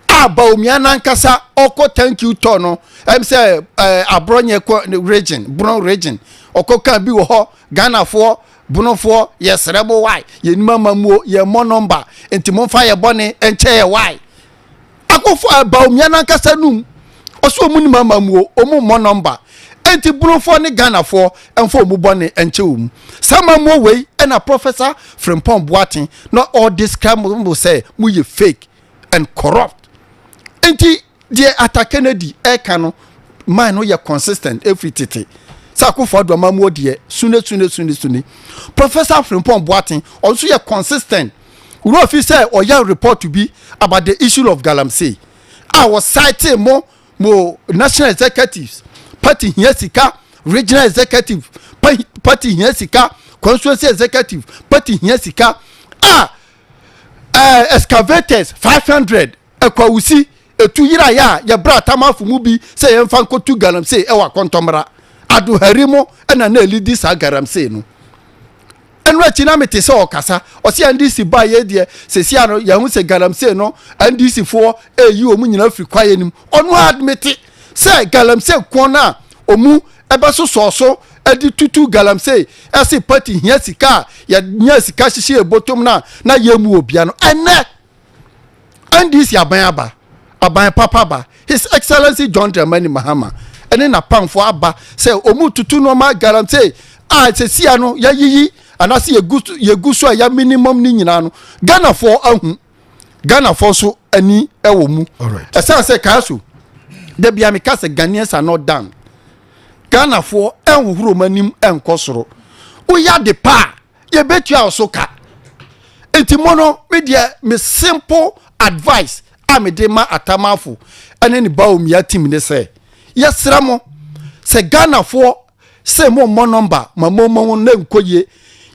a Bawumia nankasa ɔkɔ thank you tour no, sɛ Aborɔnyɛ kɔ region, Bono Region, ɔkɔ kan bi wɔ hɔ, Ghanafoɔ, Bonofoɔ, yɛsrɛ mo, wae, yɛnim amamuo, yɛmmɔ number, nti momfa yɛ bɔne nkyɛ yɛ wae. Akɔfo Bawumia nankasa num ɔsɛ ɔmu nim amamuo, ɔmu mmɔ number, nti Bonofoɔ ne Ghanafoɔ mfa ɔmu bɔne nkyɛ wɔ mu. Saa amamuo wei ɛna Professor Frimpong Boateng na ɔdescribe mo sɛ moyɛ fake and corrupt. Nti deɛ Ata Kennedy ɛka no, man no yɛ consistent efiri tete sɛ Akufo Addo amamuo deɛ sune sune sune sune. Professor Frimpong Boateng ɔnso yɛ consistent. Wura fi sɛ ɔyɛ report bi about the issue of galamsey a wɔcite mo national executives, party hia sika, regional executive, party hia sika, constituency executive, party hia sika a excavators 500 ɛkwawusi etu yira yɛ a yɛbrɛ Atamafo mu bi sɛ yɛmfa nkotu galamsey ɛwɔ Akɔntɔmmra. Adohari mu ɛna na elidi saa galamsey no. Ɛnu akyi na mete sɛ ɔkasa, ɔsi NDC ba yɛ deɛ sɛsi ano yɛn ho sɛ galamsey no, NDC foɔ eyi wɔn nyinaa firi kwaeɛ nim. Ɔno admit sɛ galamsey kɔn na ɔmu ɛbɛsosɔ so ɛde tutu galamsey, ɛsi party hia sika a yɛnya sika hyehyɛ ebotom na yɛ mu obia no. Ɛnɛ NDC aban aba, aban papa ba, His Excellency John Dramani Mahama ɛne n'apamfo aba sɛ ɔmu tutu nneɛma galamsey a sɛsia no yɛyiyi anaasɛ yɛgu so a yɛ minimum ne nyinaa no, Ghanafoɔ ahu, Ghanafoɔ nso ani ɛwɔ mu. Ɛsan sɛ kaa so dabi a meka sɛ Ghanaians are not done. Ghanafoɔ ɛnhohoro wɔn anim ɛnkɔ soro. Woyɛ ade pa a, yɛbɛtua wo so ka. Nti mo no, me deɛ, me simple advice a mede ma Atamafo ɛne ne Bawumia team ne sɛ yɛsrɛ mo sɛ Ghanafoɔ sɛ mo mmɔ number ma mo mo na nkɔ yie,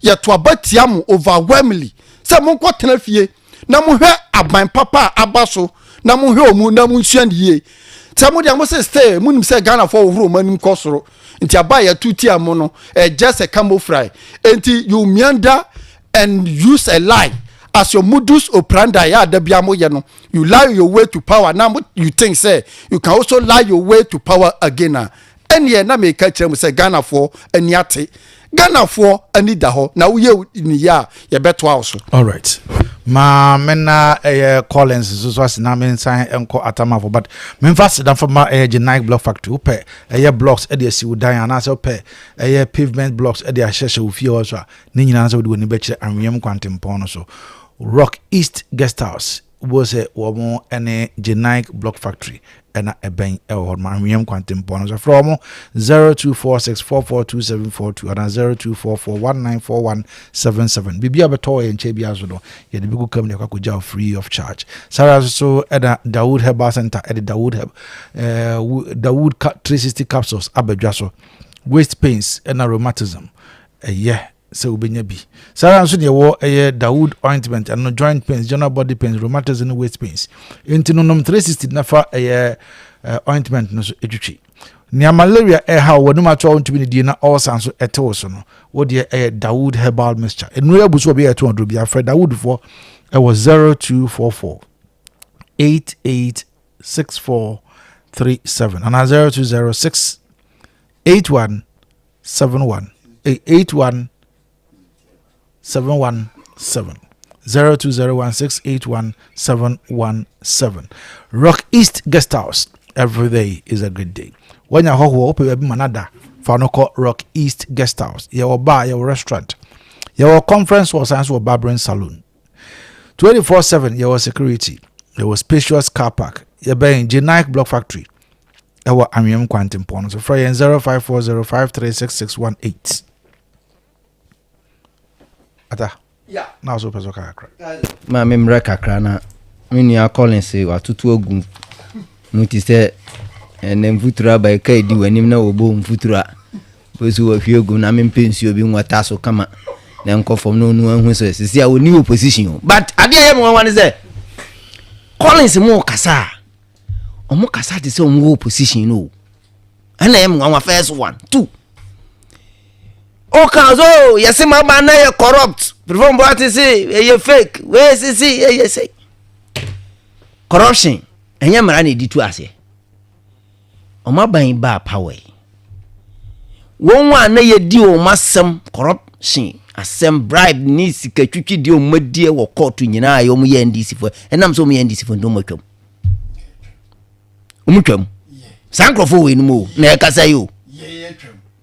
yɛto aba tia mo overwhelmingly sɛ monkɔ tena fie na mohwɛ aban papa a aba so na mohwɛ ɔmu na monsua ne yie. Sɛ mo deɛ mo sɛ stay, monim sɛ Ghanafoɔ wohoro mo anim kɔ soro, nti aba a yɛto tia mo no ɛ just a camouflage. Nti you meander and use a lie as your modus operandi. Yɛ ada bia moyɛ no, you lie your way to power. Now you think say you can also lie your way to power again a, ɛneɛ na meka kyerɛ mu sɛ Ghanafoɔ ani ate, Ghanafoɔ ani da hɔ na woyɛ ne yie a, yɛbɛtoa wo so. Alright, ma mena ɛyɛ Collins nso so ase na mensan nkɔ Atamafo, but memfa seda fa ma ɛyɛ Genike Block Factory. Wopɛ ɛyɛ blocks ɛde asi wo dan anaasɛ wopɛ ɛyɛ pavement blocks ɛde ahyehyɛ wo fie hɔ so a, ne nyinaa sɛ wode w'ani bɛkyerɛ Anweam kwantempɔn no so, Rock East Guest House. Wobɛhu sɛ wɔn ne Genike Block Factory ɛna ɛbɛn ɛwɔ hɔ nom, Anweam kwantempɔn no so. Frɛ wɔn 0246442742 anaa 0244194177. Biribi a bɛtɔ wɔ yɛn nkyɛn biara so no, yɛde bi gu kam ne yɛkɔ akɔgya wo free of charge. Saa nso so ɛna Dawood Herbal Center ɛde Dawood Herb Dawood 360 capsules abadwa so, waist pains ɛna rheumatism, ɛyɛ sɛ wobɛnya bi. Saa nso deɛ ɛwɔ ɛyɛ Dawood ointment, ɛno joint pains, general body pains, rheumatism ne waist pains. Nti no nom 360 nafa ɛyɛ ointment no so ɛtwitwi nea malaria ɛha wɔ wɔnum ato a wɔntumi ne die na ɔɔsa nso ɛte wo so no, wodeɛ ɛyɛ Dawood herbal mixture. Nnuro abu so wɔ bi a ɛto aduro bi afrɛ Dawood foɔ ɛwɔ 0244 88 6437 anaa 0206 81 71 81 717, 0201681717. Rock East Guest House, every day is a good day. Wanya hɔhoɔ, wopɛ baabi ma nada. Fa no kɔ Rock East Guest House. Yɛwɔ bar, yɛwɔ restaurant, yɛwɔ conference hall, san so wɔ barbering salon. 24/7 yɛwɔ security, yɛwɔ spacious car park. Yɛbɛn Genike Block Factory ɛwɔ Anweam Kwantempɔn no so. Frɛ yɛn 0540536618. Ata na so pɛ so kakra. Ma memmerɛ kakra na me nua Collins watoto agu mu te sɛ ɛnɛ mfuturo aba, ɛka ɛdi w'anim na wɔbɔ mfuturo a bɛsi wɔhwie agu, na mempɛ nsuo bi nwɔta so kama na nkɔ fam na ɔnu ahu sɛ sisi a wɔni opposition o. But adeɛ a ɛyɛ me nwanwa ne sɛ Collins mu kasa a, ɔmo kasa te sɛ ɔmo wɔ opposition no o. Ɛna ɛyɛ me nwanwa. First one, two, ɔka so yɛse ma ba na yɛ corrupt perform bo ate se ɛyɛ fake wei sisi ɛyɛ sɛ corruption, ɛnyɛ mmara na ɛdi tu aseɛ. Ɔmo aban baa power yi, wɔn a na yɛdi wɔn asɛm, corruption asɛm, bribe ne sika twitwi deɛ ɔmo adie wɔ court nyinaa, yɛ ɔmo yɛ NDC foɔ. Ɛnam sɛ ɔmo yɛ NDC foɔ nti, ɔmo atwam, ɔmo twam. Saa nkurɔfoɔ wɔ enum o na ɛkasa yi o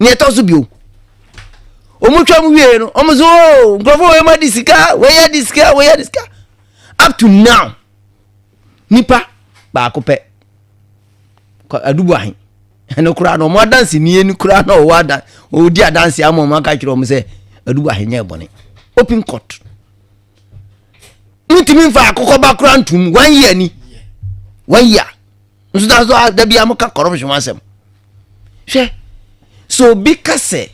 ne ɛtɔ so bio. Ɔmo twam wie no, ɔmo so o nkurɔfoɔ wɔ emu adi sika, wɔyɛ adi sika, wɔyɛ adi sika. Up to now, nipa baako pɛ, Adubu ahen, ɛno koraa no, ɔmo adanse nie ni koraa na ɔwɔ adan ɔdi adanse ama ɔmo aka kyerɛ ɔmo sɛ Adubu ahen nyɛ bɔne. Open court, ntumi nfa akokɔba koraa ntum one year ni, one year nso da so dabi a mo ka corruption ho asɛm. Hwɛ, so obi ka sɛ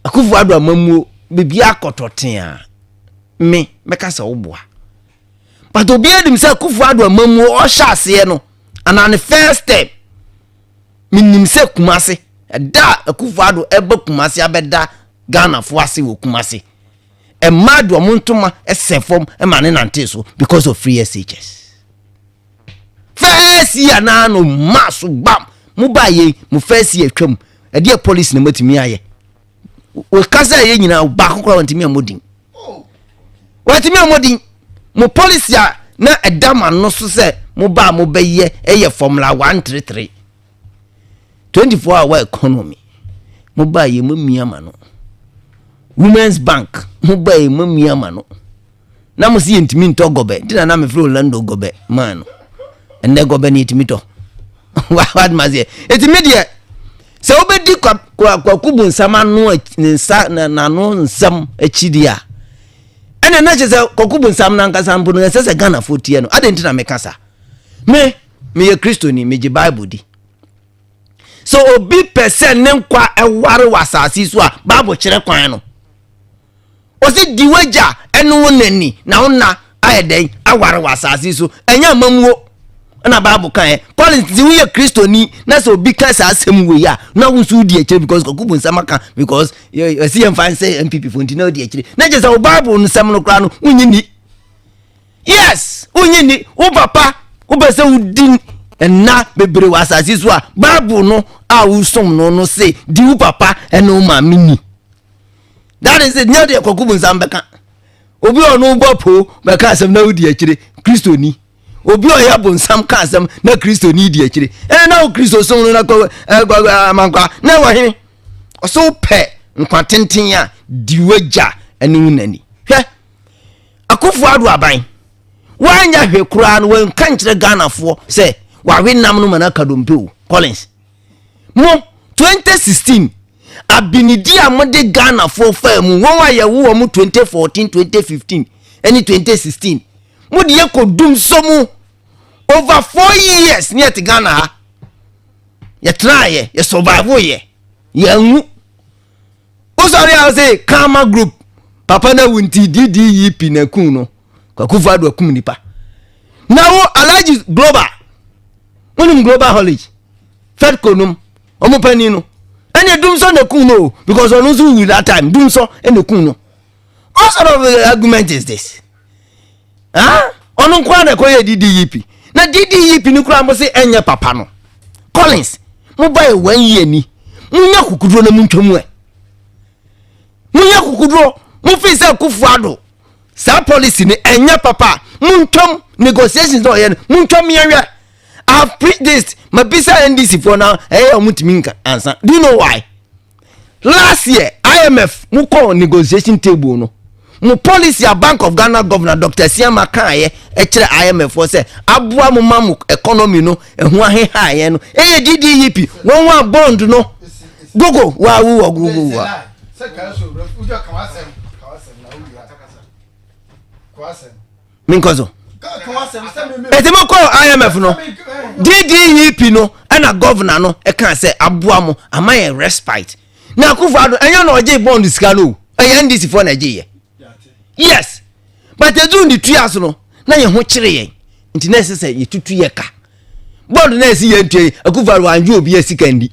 Akufo Ado amamuo bibi akɔtɔ tea, me mɛka sɛ woboa, but obi anim sɛ Akufo Ado amamuo ɔhyɛ aseɛ no anaa ne first step, menim sɛ Kumase ɛda a Akufo Ado ɛba Kumase abɛda Ghanafoɔ ase wɔ Kumase, ɛmmaa de ɔmo ntoma ɛsɛ fam ɛma ne nante so because of free SHS first year naa no maa so gbam. Mo ba yɛ mo first year twam, ɛdeɛ policy na mo atumi ayɛ? Wɔkasa yɛ nyinaa baako koraa wɔntumi ammɔ din, wɔntumi ammɔ din. Mo policy a na ɛda mo ano so sɛ mo ba a mobɛyɛ ɛyɛ formula 133, 24 hour economy. Mo ba yɛ, mo mia ma no Women's Bank. Mo ba yɛ, mo mia ma no na mo si yɛntumi ntɔ gɔbɛ nti na mefrɛ Orlando gɔbɛ man no. Ɛnɛ gɔbɛ no yɛtumi tɔ wadoma seɛ. Ɛti me deɛ, sɛ wobɛdi Kwaku bu nsɛm ano, ne nsa n'ano nsɛm akyi deɛ a, ɛna na kyerɛ sɛ Kwaku bu nsɛm no ankasa mpo no, ɛsɛ sɛ Ghanafoɔ tie no. Adɛn nti na meka sa? Me meyɛ Kristoni, megye Bible di sɛ obi pɛ sɛ ne nkwa ɛware wɔ asase so a, Bible kyerɛ kwan no. Ɔsi di wagya ɛne wo nani na wo na ayɛ dɛn aware wɔ asase so. Ɛnyɛ amamuo ɛna Bible kan yɛ. Collins, ti woyɛ Kristoni na sɛ obi ka saa asɛm wei a, na wo nso wodi akyire because Kwaku bu nsɛm aka, because ɛsi yɛn fa nsɛ NPP fo nti na wodi akyire, na kyerɛ sɛ wo Bible nsɛm no koraa no wonyi ni. Yes, wonyi ni. Wo papa wopɛ sɛ wodi nna bebree wɔ asase so a, Bible no a wosom no no se di wo papa ɛne wo maame ni. That is it. Nyɛ deɛ Kwaku bu nsɛm bɛka. Obi a ɔno bɔ po bɛka asɛm na wodi akyire, Kristoni. Obi a ɔyɛ bonsam ka asɛm na Kristoni di akyire, ɛna na wo Kristo som no na kɔ ɛɛ amankwa na ɛwɔ hene. Ɔsɛ wopɛ nkwa tenten a, di wagya ɛne wo nani. Hwɛ, Akufo Ado aban wanya hwɛ koraa no, wɔnka nkyerɛ Ghanafoɔ sɛ wawe nam no ma no aka dompe o. Collins, mo 2016 abinidi a mode Ghanafoɔ faa mu, wɔn a yɛwo wɔn 2014, 2015 ɛne 2016, mode yɛ kɔ dum so mu over 4 years ne yɛte Ghana ha, yɛtenaayɛ, yɛ survive, yɛ yɛnwu. Wosɔre a, wosɛ Karma Group papa no awu nti DDEP na kun no. Akufo Ado akum nipa na wo Alhaji Global, wonim Global Haulage, Fedco nom ɔmo panin no, ɛne dum sɔ na kun no o, because ɔno nso wu that time, dum sɔ ɛna kun no. What sort of argument is this? Ah, ɔno nkoa na ɛkɔyɛ DDEP na DDEP no koraa mo se ɛnyɛ papa no. Collins, mo ba yɛ one year ni, monya kukuduro na montwa mu ɛ, monya kukuduro. Mo fi sɛ Akufo Ado saa policy ni ɛnyɛ papa, montwam negotiations na ɔyɛ no, montwam yɛhwɛ. I have preached this. Mabisa NDC foɔ na ɛyɛ ɔmo ntumi nka ansa. Do you know why? Last year IMF mo kɔ negotiation table no, mo policy a Bank of Ghana Governor Dr. Asiama kaayɛ ɛkyerɛ IMF foɔ sɛ aboa mo ma mo economy no ɛho ahehaeɛ no ɛyɛ DDEP wɔn a bond no gogo wa wo wɔ gogo wa. Menkɔ so. Ɛti mo kɔ IMF no, DDEP no ɛna governor no ɛka sɛ aboa mo ama yɛn respite. Na Akufo Addo ɛnyɛ na ɔgye bond sika no o, ɛyɛ NDC foɔ na ɛgye yɛ. Yes, but ɛduru ne tua so no na yɛn ho kyere yɛn, nti na ɛsɛ sɛ yɛtutu yɛ ka. Bond na ɛsi yɛn tua yi, Akufo Addo wangye obi sika ndi.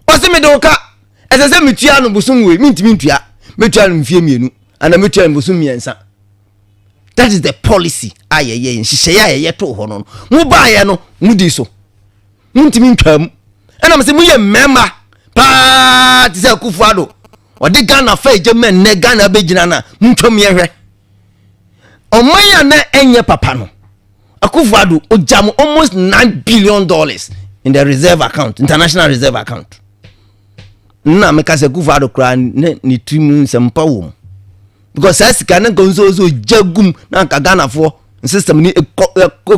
Ɔsi mi de wo ka, ɛsɛ sɛ metua no bosom wei, mentumi ntua, metua no mfie 2 ana metua no bosom 3. That is the policy a yɛyɛ, nhyehyɛeɛ a yɛyɛ too hɔ no. Mo baayɛ no mo di so, montumi ntwa mu. Ɛnam sɛ moyɛ mmarima paa te sɛ Akufo Addo ɔde Ghana fa agya mu, ɛnnɛ Ghana bɛgyina no a montwam yɛhwɛ ɔman a na ɛnyɛ papa no. Akufo Addo ogya mo almost $9 billion in the reserve account, international reserve account. Nna meka sɛ Akufo Addo koraa ne ne tiri mu nsɛmpa wɔ mu, because saa sika ne nka nso nso gya gum na nka Ghanafoɔ system ni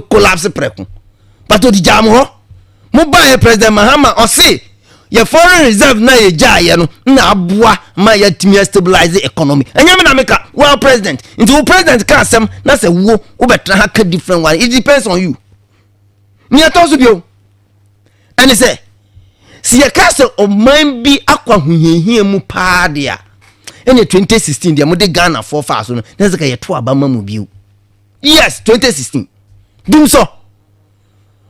collapse prɛko, but ɔde gyaa mo hɔ. Mo baayɛ, President Mahama ɔse yɛ foreign reserve na yɛ gyaayɛ no na aboa ma yɛatumi stabilize economy. Ɛnyɛ me na meka, wo president. Nti wo president ka asɛm na sɛ wo wobɛtena ha ka different one, it depends on you. Nea ɛtɔ so bio ɛne sɛ sɛ yɛka sɛ ɔman bi akɔ ahohiahia mu paa deɛ a, ɛne 2016 deɛ mode Ghanafoɔ faa so no, na sɛ ka yɛto aba ma mu bio. Yes, 2016 dum so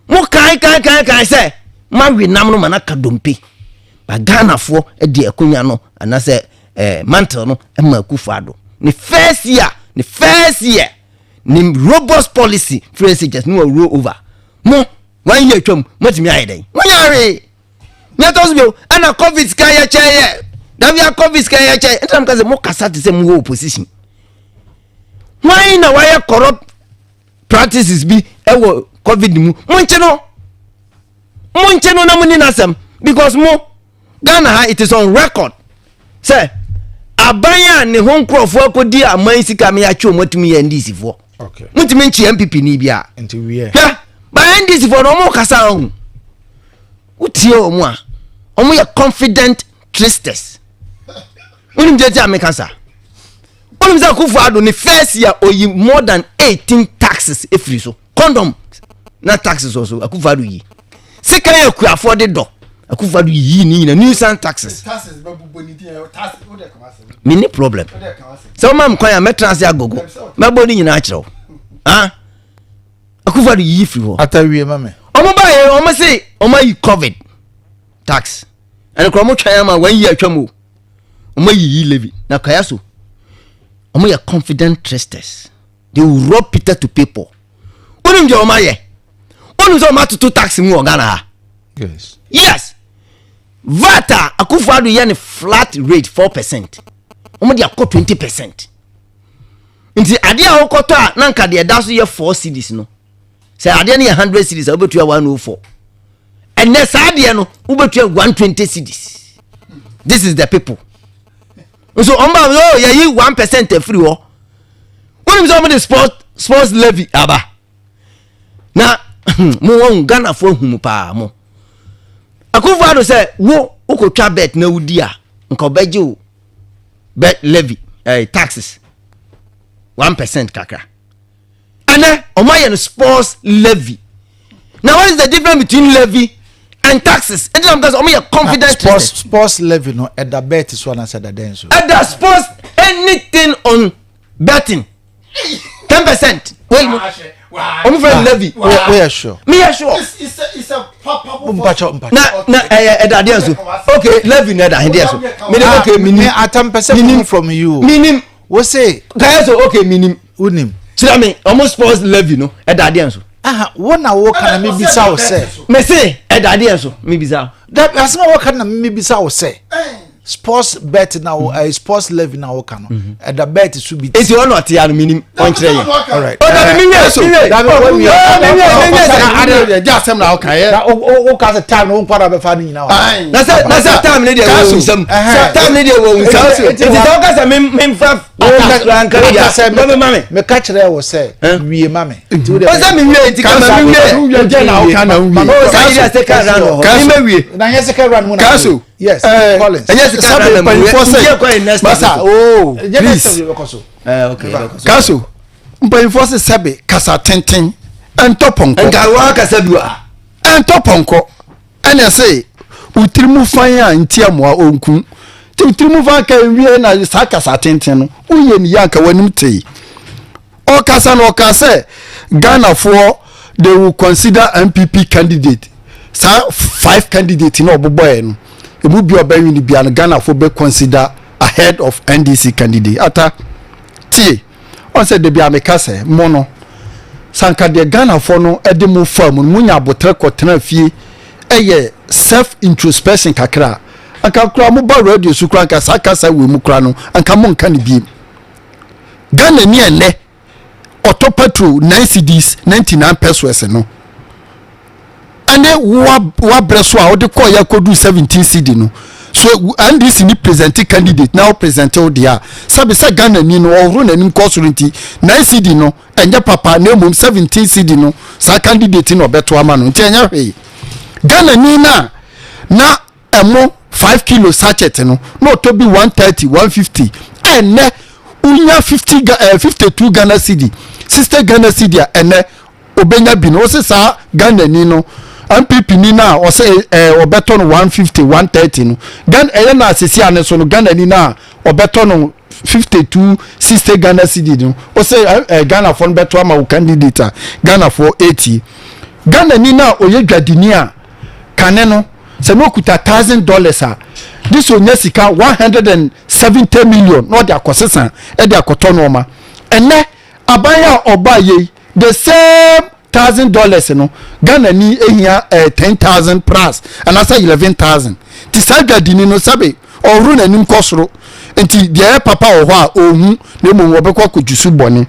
mo kan kan kan kan sɛ mawe nam no ma na ka dompe ba. Ghanafoɔ de akonnwa no anaasɛ mantle no ma Akufo Addo. Ne first year, ne first year ne robust policy free SHS ne wɔ roll over mo. One year twam, motumi ayɛ dɛn? Monyɛ hwee. Nyɛ tɔ so bio ɛna COVID sika yɛ kyɛ yɛ dabia, COVID sika yɛ kyɛ. Ntina mo ka sɛ mo kasa te sɛ mo wɔ opposition. Hwan na wayɛ corrupt practices bi ɛwɔ COVID mu? Mo nkye no, mo nkye no na mo ni n'asɛm, because mo Ghana ha, it is on record sɛ aban a ne ho nkurɔfoɔ akɔdi aman sika mi atwe wɔn atumi yɛ NDC foɔ. Motumi nkye NPP ni bi a. Hwɛ, ba NDC foɔ no, wɔn kasa ɔho wotie wɔn a, wɔn yɛ confident tricksters. Wonim gye ti a meka sa, wonim sɛ Akufo Addo ne first year oyi more than 18 taxes efiri so. Condom na taxes wɔ so, Akufo Addo yi. Sika yɛ akuafoɔ de dɔ, Akufo Addo yi ne nyina nuisance taxes. Menni problem sɛ woma me kwan a mɛtena ase agogo mɛbɔ ne nyinaa kyerɛ wo. Ah, Akufo Addo yiyi firi hɔ. Ata wie ma me. Ɔmo baayɛ, ɔmo se ɔmo ayi COVID tax. Ɛno koraa ɔmo twɛn ama wɔn yi atwam o. Ɔmo ayiyi levy na kaya so. Ɔmo yɛ confident tricksters, they will rob Peter to pay Paul. Wonim deɛ ɔmo ayɛ? Wonim sɛ ɔmo atoto tax mu wɔ Ghana ha? Yes. Yes, VAT a Akufo Addo yɛ ne flat rate 4%, ɔmo de akɔ 20%. Nti adeɛ a wokɔtɔ a na nka deɛ ɛda so yɛ 4 cedis no, sɛ adeɛ no yɛ 100 cedis a, wobɛtua 104. Ɛnɛ saa adeɛ no wobɛtua 120 cedis. This is the people nso ɔmo ba oh yɛyi 1% afiri hɔ. Wonim sɛ ɔmo de sports levy aba na mo wɔn Ghanafoɔ ahu mu paa. Mo Akufo Addo sɛ wo wokɔtwa bet na wodi a, nka ɔbɛgye wo bet levy, taxes 1% kakra. Ɛnɛ ɔmo ayɛ no sports levy. Now what is the difference between levy and taxes? Ɛnti na mo ka sɛ ɔmo yɛ confident. Sports levy no ɛda bet so anaasɛ ɛda dɛn so? Ɛda sports, anything on betting, 10% wait mo ɔmo fɛ levy. Woyɛ sure? Mi yɛ sure. Mpakyɛ, mpakyɛ. Na ɛyɛ ɛda adeɛ so. Okay, levy na ɛda adeɛ so mi de. Okay, mi me nim. Atampɛ sɛ Minim. from you. Mi nim. Wo se kaya so. Okay, mi nim. Wonim. Kyerɛ mi, ɔmo sports levy no ɛda adeɛ so? Aha, wo na wo ka na mebisa wo sɛ Mɛ se ɛda adeɛ so, mi bisa. Da asɛm a wɔka na mebisa wo sɛ Sports bet na wo sports levy na woka no, ɛda bet so bi. Esi ɔna ɔte ya no, minim, ɔnkyerɛ yɛn. Alright. O dabi, mi wie So, mi wie. Dabi, wo wie. Oh, mi wie, mi wie sɛ. Yɛ gye asɛm na ɔka yɛ. Na wo ka sɛ time no, wo nkwa na bɛfa no nyinaa wɔ. Na sɛ time ne deɛ wɔ Kaso. nsam. Ɛhɛn. Time ne deɛ wɔ nsam. Eti- Nti sɛ ɔka sɛ mi nfa atakura nka Wo bi a ka sɛ dɔbi ma mi. Meka kyerɛ wo sɛ wie ma me. Nti wo deɛ. O sɛ mi wie nti kama mi wie. Wie gye na ɔka na wie. O sɛ yi de second round wɔ hɔ, mi ma wie. Na nyɛ second round mu na. Kaso. Yes, Collins. Ɛnyɛ second Sabe round na mu wie. mpanyinfoɔ Nti sɛ yɛ kɔ yɛ next masa episode. oh Nyɛ next please. time yɛbɛkɔ so. Ɛɛ, okay, yɛbɛkɔ so. Kaso, mpanyinfoɔ sɛ sɛbe kasa tenten ɛntɔ pɔnkɔ. Nka wɔn akasa bi wa. Ɛntɔ pɔnkɔ. Ɛna ɛsɛ wotiri mu fan a nti amoa onkum nti wotiri mu fan ka ewie na saa kasa tenten no woyɛ ne yie anka w'anim tee. Ɔkasa no, ɔka sɛ Ghanafoɔ, they will consider NPP candidate. Saa five candidate na ɔbobɔɛ no, emu bi a ɔbɛnwi no bia no, Ghanafoɔ bɛ consider ahead of NDC candidate. Ata tie, ɔn sɛ debi ameka sɛ mo no sanka deɛ Ghanafoɔ no ɛde mo fa mu no, mo nya abotire kɔtena fie, ɛyɛ self introspection kakra, anka kora mo ba radio so kora, anka saa kasa wɔ mu kora no, anka mo nka ne biem. Ghana ni ɛnɛ ɔtɔ petrol 9 cedis 99 pesewas no, ɛne wabrɛ so a wode kɔɔ yɛ akɔdu 17 cedi no so, NDC ni present candidate na wo present wo deɛ a, sɛbi sɛ Ghana ni no ɔhoro n'anim kɔ soro nti 9 cedi no ɛnyɛ papa, na mmom 17 cedi no, saa candidate no ɔbɛto ama no. Nti ɛnyɛ hwee. Ghana ni na na ɛmo 5 kilo sachet no na ɔtɔ bi 130, 150, ɛnɛ wonya 50 52 Ghana cedi, 60 Ghana cedi a ɛnɛ obenya bi no, ɔsɛ saa Ghana ni no, NPP ni na ɔsɛ ɔbɛtɔ no 150, 130 no, Ghana ɛyɛ na asesi ane so no, Ghana ni na ɔbɛtɔ no 52, 60 Ghana cedi no, ɔsɛ Ghana fo no bɛtɔ ama wo candidate a Ghana fo 80. Ghana ni na ɔyɛ dwadini a kane no sɛ na okuta $1,000 a, this onya sika 170 million na ɔde akɔsesa ɛde akɔtɔ nneɛma, ɛnɛ aban a ɔba yei, the same $1,000 no, Ghana ni ehia 10,000 plus anaasɛ 11,000. Ti saa dwadini no, sɛbe, ɔhoro n'anim kɔ soro nti deɛ ɛyɛ papa wɔ hɔ a ɔhu, na mmom wɔbɛkɔ akɔdwu so bɔne.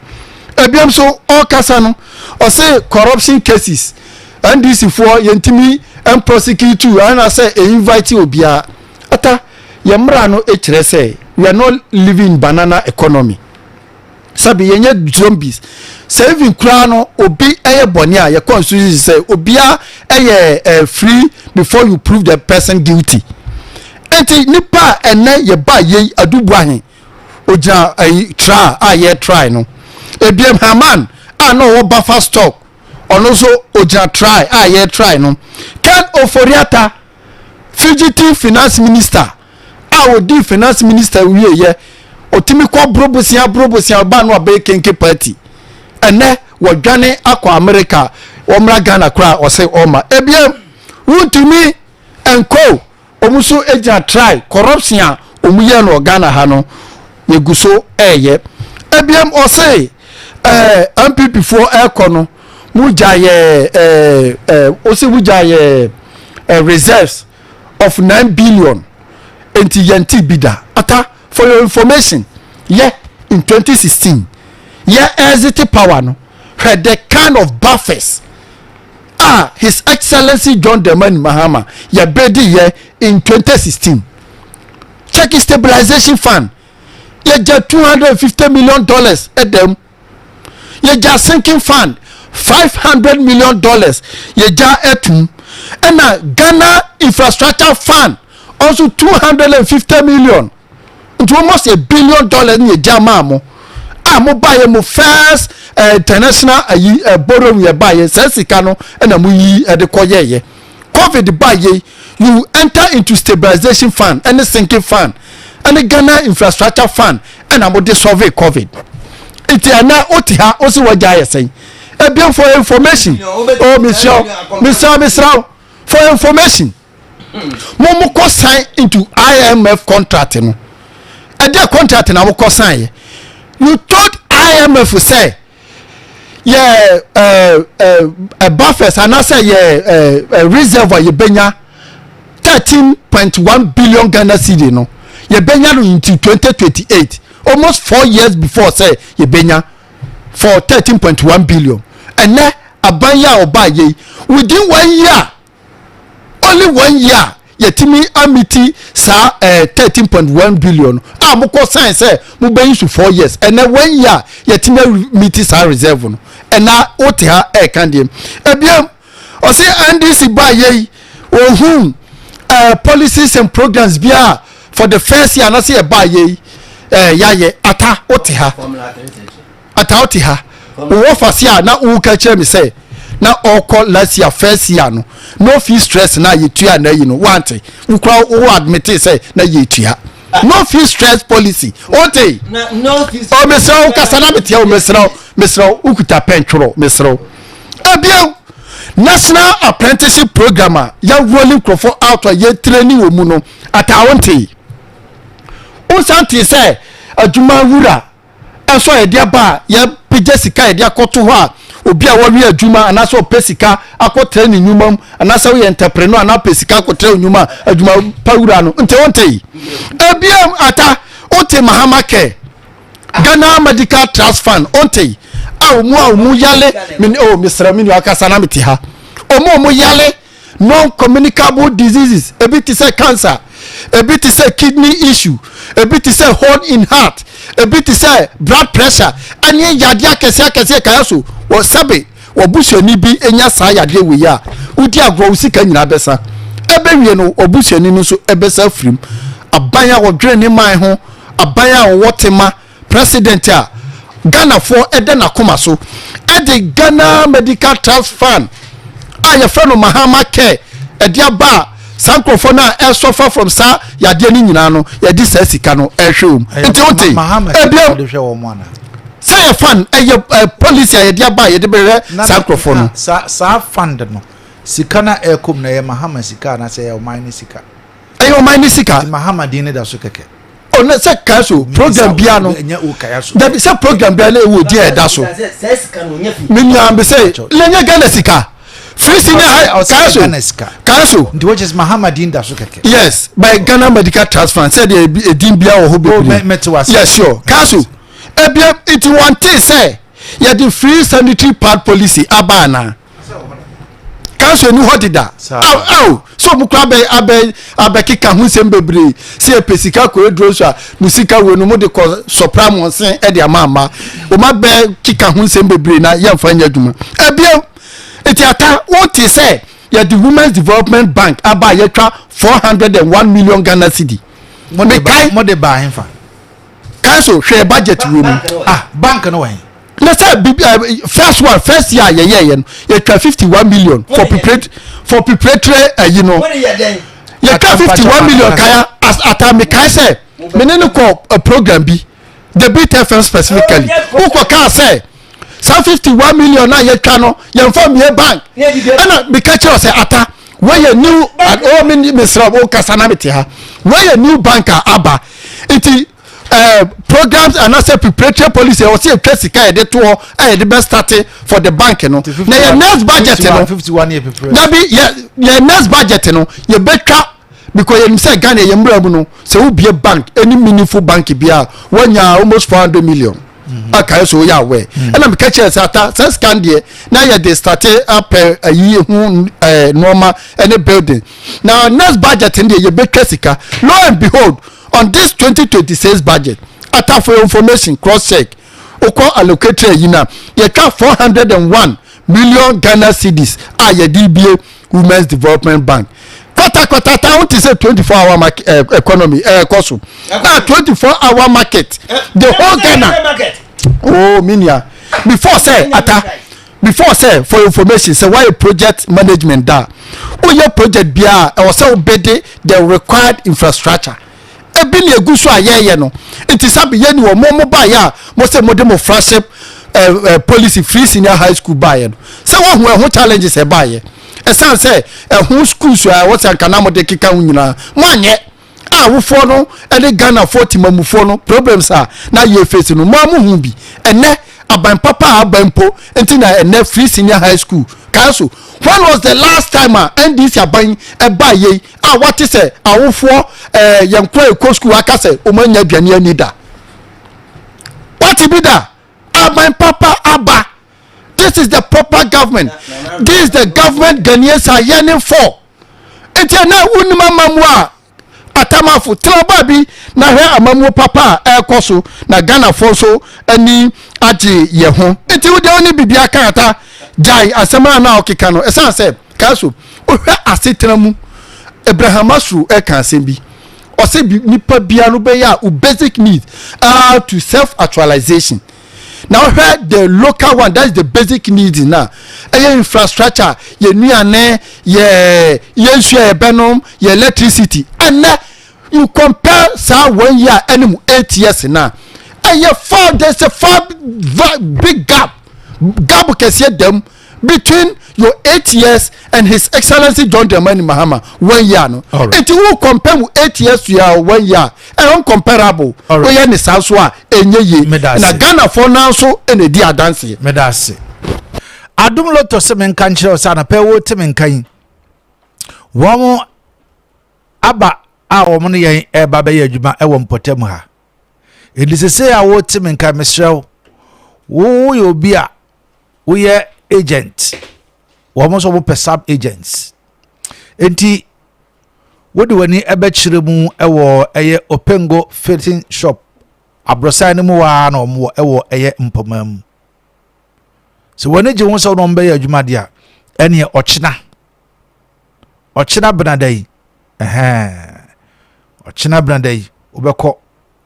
Ebiam so ɔrekasa no, ɔse corruption cases, NDC foɔ yɛntumi mprosecute anaasɛ invite obiara. Ata yɛn mmara no kyerɛ sɛ we are not living in banana economy. Sabi yɛnyɛ zombies. Sɛ even koraa no obi ɛyɛ bɔne a, yɛ constitution sɛ obiara ɛyɛ free before you prove the person guilty. Nti nipa a ɛnɛ yɛba yei adubu ahe ogyina ɛyi try a yɛ try no, ebiem Haman a na ɔwɔ buffer stock, ɔno nso ogyina try a yɛ try no. Ken Ofori-Atta, fugitive finance minister a odi finance minister wie yɛ otimi kɔ borobosia borobosia ɔbaa no abɛyɛ kenkey party, ɛnɛ wɔdwane akɔ America. Wɔmmra Ghana koraa, ɔsɛ ɔma ebiem Wontumi nko, wɔn nso gyina try. Corruption a wɔn yɛ no wɔ Ghana ha no, yɛgu so ɛɛyɛ. Ebiem ɔse NPP foɔ ɛɛkɔ no, mo gya yɛ ɛɛ ɛɛ ɔse mo gya yɛ reserves of 9 billion, nti yɛn ti bi da. Ata, for your information, yɛ in 2016 yɛ exit power no, hwɛ the kind of buffers a His Excellency John Dramani Mahama yɛ bɛdi yɛ in 2016. Check stabilization fund, yɛgya $250 million ɛdɛm. Yɛgya sinking fund, $500 million yɛgya ɛtum. Ɛna Ghana Infrastructure Fund also 250 million. Nti almost $1 billion ne yɛgya maa mo a mo ba yɛ mo first international ayi borrowing yɛ ba yɛ. Saa sika no ɛna mo yi ɛde kɔ yɛyɛ COVID ba yɛ. You enter into stabilization fund ɛne sinking fund ɛne Ghana Infrastructure Fund ɛna mo de solve COVID. Nti ɛnɛ o ti ha o si wɔ gya yɛ sɛn? Ebien, for information oh, mesrɛ mesrɛ mesrɛ, for information, mo kɔ sign into IMF contract no, ɛdeɛ contract na mo kɔ sign yɛ? You told IMF sɛ yɛ ɛɛ ɛɛ buffers anaasɛ yɛ ɛɛ reserve a yɛbɛnya 13.1 billion Ghana cedi no. Yɛbɛnya no into 2028, almost 4 years before sɛ yɛbɛnya for 13.1 billion. Ɛnɛ aban yi a ɔbaa yɛ yi, within one year, only one year, yɛtumi ameet saa 13.1 billion a mokɔ sign sɛ mobɛyi so 4 years. Ɛnɛ one year yɛtumi ameet saa reserve no. Ɛna wote ha ɛɛka deɛ ebiem ɔsi NDC baa yɛ yi, ohun policies and programs bia for the first year anase yɛ baa yɛ yi yɛayɛ. Ata, wote ha. Ata, wote ha. Wowɔ fase a na woka kyerɛ me sɛ na ɔkɔ last year, first year no, no fee stress na yɛtua na yi no wante. Wokora wo admit sɛ na yɛtua no fee stress policy, wote? Ɔ, mesrɛ wo, kasa na meteɛ wo. Mesrɛ wo, mesrɛ wo, wokuta pɛn twerɛ. Mesrɛ wo, ebien, National Apprenticeship Program a yɛrolling nkurɔfoɔ out a yɛtraining wɔ mu no, ata, wonte? Wosan te sɛ adwuma wura ɛnso a yɛde aba a yɛpagya sika yɛde akɔto hɔ a obi a wɔwe adwuma anaasɛ ɔpɛ sika akɔtena ne nnwuma mu, anaasɛ woyɛ entrepreneur anaa pɛ sika akɔtena nnwuma a adwuma pa wura no nte, wonte? Ebiem, ata, wote Mahama Care, Ghana Medical Trust Fund, wonte? A ɔmu a ɔmu yale mi o, mesrɛ mi nua, akasa na mete ha. Ɔmu a ɔmu yale non-communicable diseases, ebi te sɛ cancer, ebi te sɛ kidney issue, ebi te sɛ hole in heart, ebi te sɛ blood pressure, ɛne yadeɛ akɛseɛ akɛseɛ kaya so wɔ sɛbe wɔbusuani bi enya saa yadeɛ wei a wodi agorɔ, wo sika nyinaa bɛsa ɛbɛwie no, ɔbusuani no nso ɛbɛsa firim. Aban a wɔdwene ne man ho, aban a wɔwɔ tema, president a Ghanafoɔ ɛda n'akoma so, ɛde Ghana Medical Trust Fund a yɛfrɛ no Mahama Care ɛde aba a saa nkurɔfoɔ no a ɛsuffer from saa yadeɛ no nyinaa no, yɛde saa sika no ɛhwɛ wɔm. Nti wote ebiem Ebiem sɛ yɛ fund, ɛyɛ policy a yɛde aba a yɛde bɛhwɛ saa nkurɔfoɔ no. Saa fund no, sika na ɛkɔm na ɛyɛ Mahama sika anaasɛ ɛyɛ ɔman ne sika? Ɛyɛ ɔman ne sika. Nti Mahama din ne da so kɛkɛ? Ɔno sɛ kaa so program bia no. Ɛnyɛ o kaya so. Dabi, sɛ program bia no ɛwɔ di a ɛda so. Me nua bi sɛ lɛnyɛ Ghana sika, free senior high. Ɔsɛ kaa so. Ghana sika. Kaa so. Nti which is Mahama din da so kɛkɛ? Yes, by Ghana Medical Trust Fund, sɛdeɛ edin bia wɔ hɔ Oh, bebree. mɛte wase. Yes, sure. Kaa so ebia nti wɔn te sɛ yɛde free sanitary pad policy aba ana council ni hɔ deda. Saa. Aw aw, so ɔmo kura abɛ abɛ abɛkeka ho nsɛm bebree sɛ yɛpɛ sika kɔ eduro so a mo sika wo no mo de kɔ sɔpra mo nsen ɛde ama ɔmo abɛ keka ho nsɛm bebree na yɛnfa nyɛ adwuma. Ebien eti, ata, wɔn te sɛ yɛde Women's Development Bank aba a yɛtwa 401 million Ghana cedi. Mo de ba Mekae. Mo de ba ahemfa? Council, hwɛ budget wo mu. Ah, bank no wɔ he? Na sɛ bibi first one, first year yɛyɛ yɛ no, yɛtwa 51 million for preparatory ayi no, yɛtwa 51 million. Kaya ata, mekae sɛ mene ne kɔ program bi, the Beat FM specifically, wokɔ kaa sɛ saa 51 million a yɛtwa no, yɛmfa mmie bank. Ɛna meka kyerɛ sɛ, ata, wɔyɛ new oh, me mesrɛ wo, kasa na mete ha. Wɔyɛ new bank a aba nti programs anaasɛ preparatory policy ɛwɔ sɛ yɛtwa sika yɛde to hɔ a yɛde bɛ start for the bank no. Na yɛ next budget no 51 yɛ prepare. Dabi, yɛ next budget no yɛbɛtwa, because yɛnim sɛ Ghana yɛ mmerɛ mu no, sɛ wobie bank, any meaningful bank bi a, wɔnya almost 400 million aka yɛ so. Woyɛ aware ɛna meka kyerɛ sɛ, ata, sɛ scan deɛ na yɛde start apɛ ayi ho nneɛma ɛne building na next budget no deɛ yɛbɛtwa sika. Lo and behold, on this 2026 budget, ata, for your information, cross check, wokɔ allocatory ayi na yɛtwa 401 million Ghana cedis a yɛde bie Women's Development Bank. Kɔtakɔta ta ho te sɛ 24 hour market, economy ɛɛkɔ so na 24 hour market, the whole Ghana. Oh, minia, before sɛ, ata, before sɛ, for information, sɛ wayɛ project management da, woyɛ project biara, ɛwɔ sɛ wobɛde the required infrastructure ebi na egu so a yɛyɛ no. Nti sabi yɛ ni wɔ mo baayɛ a mo sɛ mo de mo flagship policy free senior high school baayɛ no, sɛ wɔn ho ɛho challenges ɛbaayɛ, ɛsan sɛ ɛho schools a ɛwɔ sɛ nkana mo de keka ho nyinaa mo anyɛ a, awofoɔ no ɛne Ghanafoɔ timamufoɔ no problems a na yɛ face no, mo a mo hu bi. Ɛnɛ aban papa a aba mpo nti na ɛnɛ free senior high school. Kaaso, when was the last time a NDC aban ɛba yei a wate sɛ awofoɔ yɛn kora ɛkɔ school aka sɛ wɔn anya aduane ani da? Wate bi da? Aban papa aba. This is the proper government. This is the government Ghanaians are yearning for. Nti ɛnna wunim amamu a atamafo tena baabi na hwɛ amamuo papa a ɛrekɔ so na Ghanafoɔ nso ani agye yɛ ho. Nti wo deɛ, wo ne biribi aka ata, gyae asɛm a na ɔkeka no. Ɛsiane sɛ Kaaso, wohwɛ asetena mu, Abraham Maslow ɛka asɛm bi, ɔsɛ nipa bia no bɛyɛ a wo basic need to self actualization. Na wohwɛ the local one, that is the basic needs, na ɛyɛ infrastructure, yɛ nnuane, yɛ nsuo a yɛbɛnom, yɛ electricity. Ɛnɛ you compare saa one year ɛne mu 8 years na ɛyɛ far, there is a far big gap kɛseɛ dɛm between your 8 years and His Excellency John Dramani Mahama one year no. Nti wo compare mu 8 years to your one year, ɛyɛ uncomparable. Woyɛ ne saa so a, ɛnyɛ yie. Na Ghanafoɔ nan so ɛna edi adanseɛ. Meda ase. Adom Lotto sɛ menka nkyerɛ wo sɛ anapɛ wo te menka yi, wɔn aba a wɔn ne yɛn ɛreba bɛyɛ adwuma ɛwɔ mpɔtam ha. Ɛdi sese a wote menka, mesrɛ wo, woyɛ obi a woyɛ agent, wɔn nso wɔpɛ sub agents, nti wode w'ani ɛbɛkyerɛ mu ɛwɔ ɛyɛ Opengo Fitting Shop, aborɔsan no mu waa na wɔn wɔ ɛwɔ ɛyɛ mpɔma mu. Sɛ wɔn ani gye ho sɛ wɔn bɛyɛ adwuma deɛ a, ɛneɛ ɔkyena benada yi, ɛhɛn, ɔkyena benada yi wobɛkɔ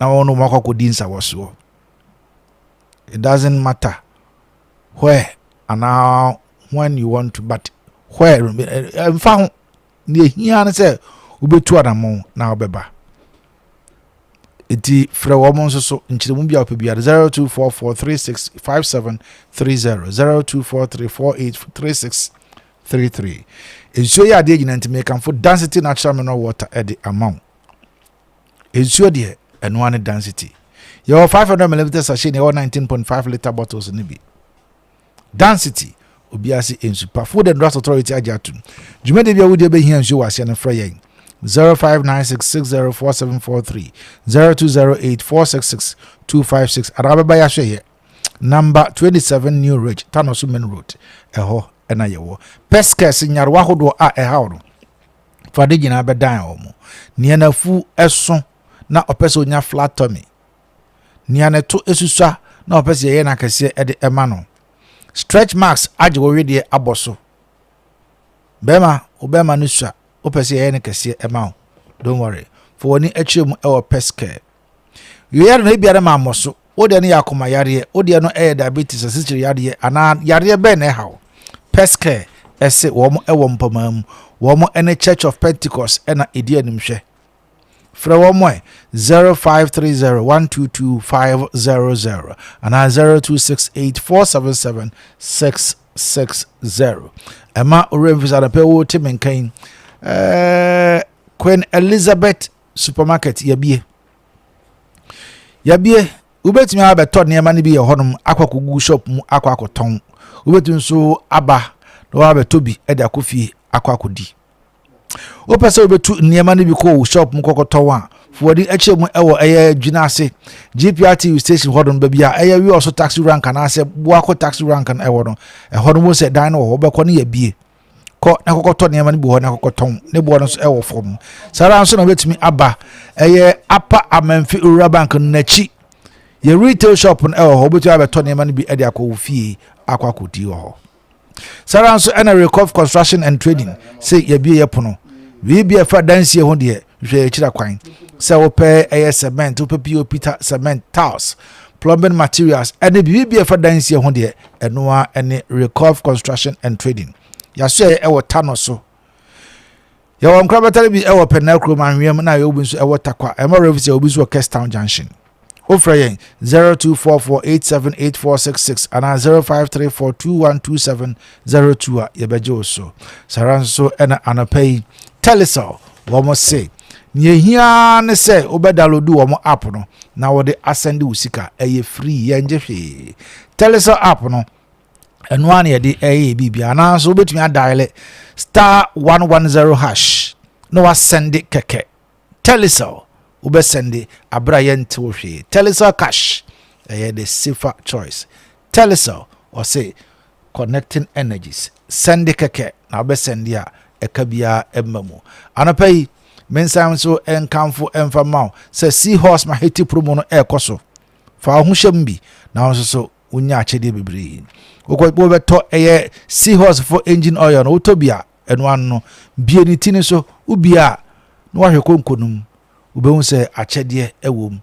na wɔn no wɔn akɔ akɔdi nsawɔsoɔ. It doesn't matter where anaa when you want to, but where ɛmfa ho. Nea ehia ne sɛ wobɛtu anammɔn na wobɛba. Nti frɛ wɔn nso so nkyerɛmu bi a wɔpɛ biara, 0244365730, 0243483633. Nsuo yɛ adeɛ nyina, nti mekamfo Density Natural Mineral Water ɛde ama wo. Nsuo deɛ, ɛnoa ne Density. Yɛwɔ 500 milliliter sachet na yɛwɔ 19.5 litre bottles no bi. Density, obiara se nsu pa. Food and Drugs Authority agye atom. Dwumadie bi a wodie bɛhia nsuo wɔ aseɛ no, frɛ yɛn 0596604743, 0208 466256, anaa bɛba yɛ ahwɛ yɛ number 27 New Ridge, Tanoso Main Road, ɛhɔ ɛna yɛwɔ. Peskes nyarewa ahodoɔ a ɛhaw no, fa de nyinaa bɛdan wɔ mo. Nea n'afu ɛso na ɔpɛ sɛ onya flat tummy, nea ne to esusua na ɔpɛ sɛ yɛyɛ n'akɛseɛ ɛde ɛma no, stretch marks agye wɔ wedeɛ abɔ so, bɛrima wo bɛrima no sua, wopɛ sɛ yɛyɛ no kɛseɛ ɛma wo, don't worry, fa w'ani akyerɛ mu ɛwɔ Pescare. Yɛyɛ no ebiara ma mmɔ so. Wodeɛ no yɛ akoma yareɛ, wodeɛ no ɛyɛ diabetes, asikyire yareɛ, anaa yareɛ bɛn na ɛha wo, Pescare ɛsɛ wɔn ɛwɔ mpɔmaa mu. Wɔn ɛne Church of Pentecost ɛna ɛdi animhwɛ. Frɛ wɔn ɛ 0530 122 500 anaa 0268 477 660. Ɛma owura mfisa anapɛ wo te me nkan Queen Elizabeth Supermarket yɛbie, yɛbie. Wobɛtumi abɛtɔ nneɛma no bi yɛ hɔnom akɔ akɔgu shop mu akɔ akɔtɔn. Wobɛtumi nso aba na wabɛtɔ bi de akɔ fie akɔ akɔdi. Wopɛ sɛ wobɛtu nneɛma no bi kɔ wo shop mu kɔkɔtɔn a, fowɔde akyerɛ mu ɛwɔ ɛyɛ Dwina ase GPRTU station hɔnom, baabi a ɛyɛ Wiɔso taxi rank anaasɛ Boako taxi rank no ɛwɔ no. Ɛhɔ no mu sɛ dan no wɔ hɔ, wobɛkɔ no yɛbie. Kɔ na kɔkɔtɔ nneɛma no bi hɔ na kɔkɔtɔn, ne boɔ no nso ɛwɔ fam. Saa ara nso na wobɛtumi aba ɛyɛ Upper Amenfi Rural Bank no n'akyi, yɛ retail shop no ɛwɔ hɔ. Wobɛtumi abɛtɔ nneɛma no bi ɛde akɔ wo fie akɔ akɔdi wɔ hɔ. Saa ara nso ɛna Recof Construction and Trading sɛ yɛbie yɛ pono. Biribi a ɛfa dansie ho deɛ, hwɛ akyira kwan. Sɛ wopɛ ɛyɛ cement, wopɛ POP, cement, tiles, plumbing materials ɛne biribi a ɛfa dansie ho deɛ, ɛnoa ɛne Recof Construction and Trading. Yɛaso ɛwɔ Tano so, yɛwɔ nkorabata bi ɛwɔ Pɛnɛ kurom anwea na yɛwɔ bi nso ɛwɔ Takwa ɛmɔ refi sɛ obi nso wɔ Kestown Junction. Wofrɛ yɛn 0244878466 anaa 0534212702 a, yɛbɛgye wo so. Saa ara nso ɛna anɔpa yi Telecel wɔn se nea ehia ne sɛ wobɛdownload wɔn app no na wɔde asɛnde wo sika. Ɛyɛ free, yɛngye hwee. Telecel app no. Ɛno ara na yɛde ɛyɛ biribi. Anaasɛ wobɛtumi adial *110# na wasend kɛkɛ. Telecel, wobɛsend aberɛ a yɛnte wo hwee. Telecel Cash ɛyɛ the safer choice. Telecel ɔse connecting energies. Send kɛkɛ na wobɛsend a ɛka biara ɛma mu. Anɔpa yi, mensan nso nkamfo ɛmfa ma wo sɛ Seahorse Maheti promo no ɛrekɔ so. Fa wo ho hyɛ mu bi na wo nso so wonya akyɛdeɛ bebree. Wobɛtɔ ɛyɛ Seahorse for engine oil no, wotɔ bi a, ɛno ano no bie ne ti ne so. Wobie a na wahwɛ konko no mu, wobɛhu sɛ akyɛdeɛ ɛwɔ mu,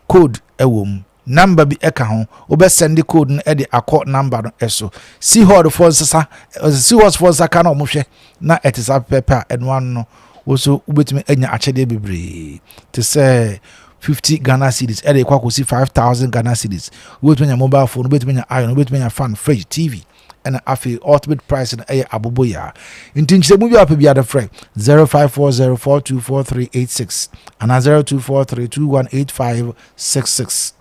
code ɛwɔ mu, number bi ɛka ho. Wobɛsend code no ɛde akɔ number no ɛso. Seahorse foɔ nsesa, Seahorse foɔ nsa ka na ɔmo hwɛ na ɛte saa pɛpɛ a, ɛno ano no wo so wobɛtumi anya akyɛdeɛ bebree te sɛ 50 Ghana cedis ɛde kɔ akɔsi 5000 Ghana cedis. Wobɛtumi anya mobile phone, wobɛtumi anya iron, wobɛtumi anya fan, fridge, TV, ɛna afei ultimate price no ɛyɛ aboboyaa. Nti nkyerɛmu bi a wopɛ biara, frɛ 0540424386 anaa 0243218566.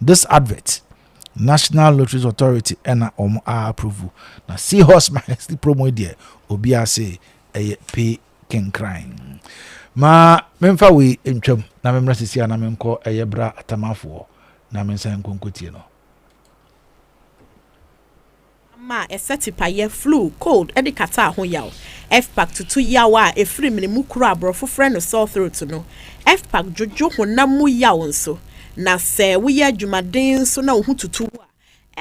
This advert, National Lotteries Authority ɛna ɔmo a approve. Na Seahorse Mahesti promo yi deɛ, obiara se ɛyɛ pay kenkran. Ma memfa wei ntwam na memmra sisi a na menkɔ ɛyɛ bra atamafoɔ na mensan nkonkotie no. Ma ɛsɛ tipayɛ, flu, cold ne kata ho yaw. Fpac tutu yaw a ɛfiri mene mu kuro a aborɔfo frɛ no sore throat no. Fpac dwodwo honam mu yaw nso, na sɛ woyɛ adwumaden nso na wo ho tutu wo a,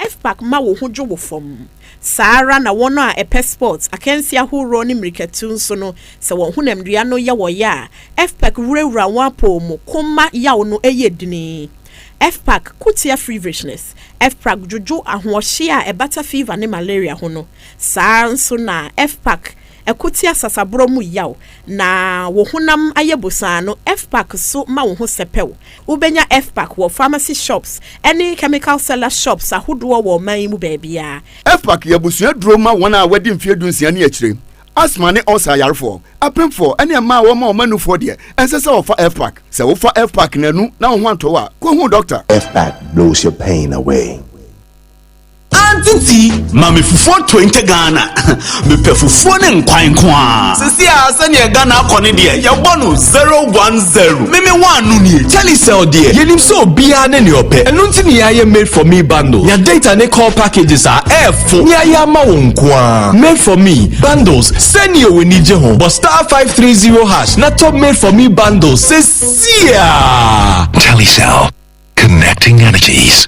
Fpac ma wo ho dwo wo fam. Saa ara na wɔn a ɛpɛ sports, akansi ahoroɔ ne mmirikatu nso no, sɛ wɔn honamdua no yɛ wɔyɛ a, Fpac wurawura wɔn apɔw mu koma yaw no yɛ dini. Fpac ko tia feverishness. Fpac dwodwo ahoɔhye a ɛbata fever ne malaria ho no. Saa nso na Fpac ɛko tia sasaborɔ mu yaw na wo honam ayɛ bosaa no. Fpac so ma wo ho sɛpɛw. Wobɛnya Fpac wɔ pharmacy shops ne chemical seller shops ahodoɔ wɔ ɔman yi mu baabiara. Fpac yɛ abusua duro ma wɔn a wɔadi mfeɛ 16 ne akyire, asthma ne ulcer ayarefoɔ, apemfoɔ ne mmaa a wɔma wɔn anufoɔ deɛ, ɛnsɛ sɛ wɔfa Fpac. Sɛ wofa Fpac nanu na wo ho antɔ wo a, kɔhu dɔkta. Fpac blows your pain away. Antiti ma me fufuo 20 Ghana, mepɛ fufuo ne nkwan nko a. Sisi a sɛneɛ Ghana akɔ ne deɛ, yɛbɔ no 010 meme one no nie. Telecel deɛ, yɛnim sɛ obiara ne nea ɔpɛ, ɛno nti ne yɛayɛ Made for Me bundle. Nya data ne call packages a ɛɛfo ne ayɛ ama wo nko a. Made for Me bundles, sɛnea w'ani gye ho. Bɔ *530# na tɔ Made for Me bundles sɛsi a. Telecel. Connecting energies.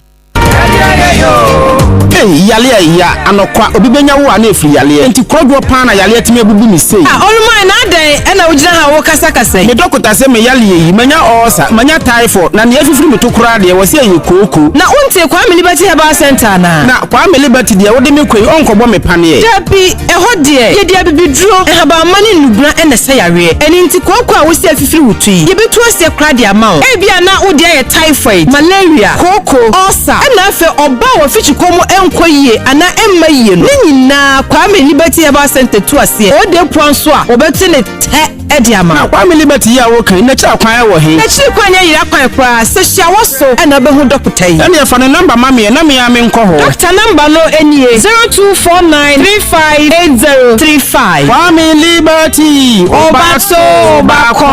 Ei, yale a ya anɔkwa obi bɛnya wo a na ɛfiri yaleɛ nti korɔdwoɔ paa na yaleɛ tumi abubu me sei. Ah, oluman, na adɛn ɛna wogyina ha a wokasakasa yi? Me dɔkota sɛ me yaleɛ yi, manya ɔɔsa, manya typhoid, na nea afifiri me to koraa deɛ, wɔ sɛ ɛyɛ kooko. Na wontee Kwame Liberty Herbal Center anaa? Na Kwame Liberty deɛ, wode me kɔ yi, ɔnkɔbɔ me paneɛ? Dabi, ɛhɔ deɛ yɛde abibiduro, nhabamma ne nnubura ɛna ɛsɛ yareɛ. Ɛno nti kooko a wosi afifiri wo to yi, yɛbɛtu aseɛ koraa de ama wo. Ebia na wode ayɛ typhoid, malaria, kooko, ulcer, ɛna afei ɔbaa a wɔfikyikɔ mu ɛnkɔ yie anaa ɛmma yie no, ne nyinaa Kwame Liberty Herbal Center tu aseɛ. Ɔde pua nso a, wɔbɛte ne tɛ ɛde ama Na Kwame Liberty yi a woka yi, n'akyiri akwan ɛwɔ he? N'akyiri kwan nyɛ yera kwan koraa sɛ hyia wɔ so ɛna wobɛhu dɔkota yi. Ɛne ɛfa ne number ma meɛ na mea menkɔ hɔ. Dɔkta number no nie: 0249358035. Kwame Liberty. Ɔba so ɔba kɔn.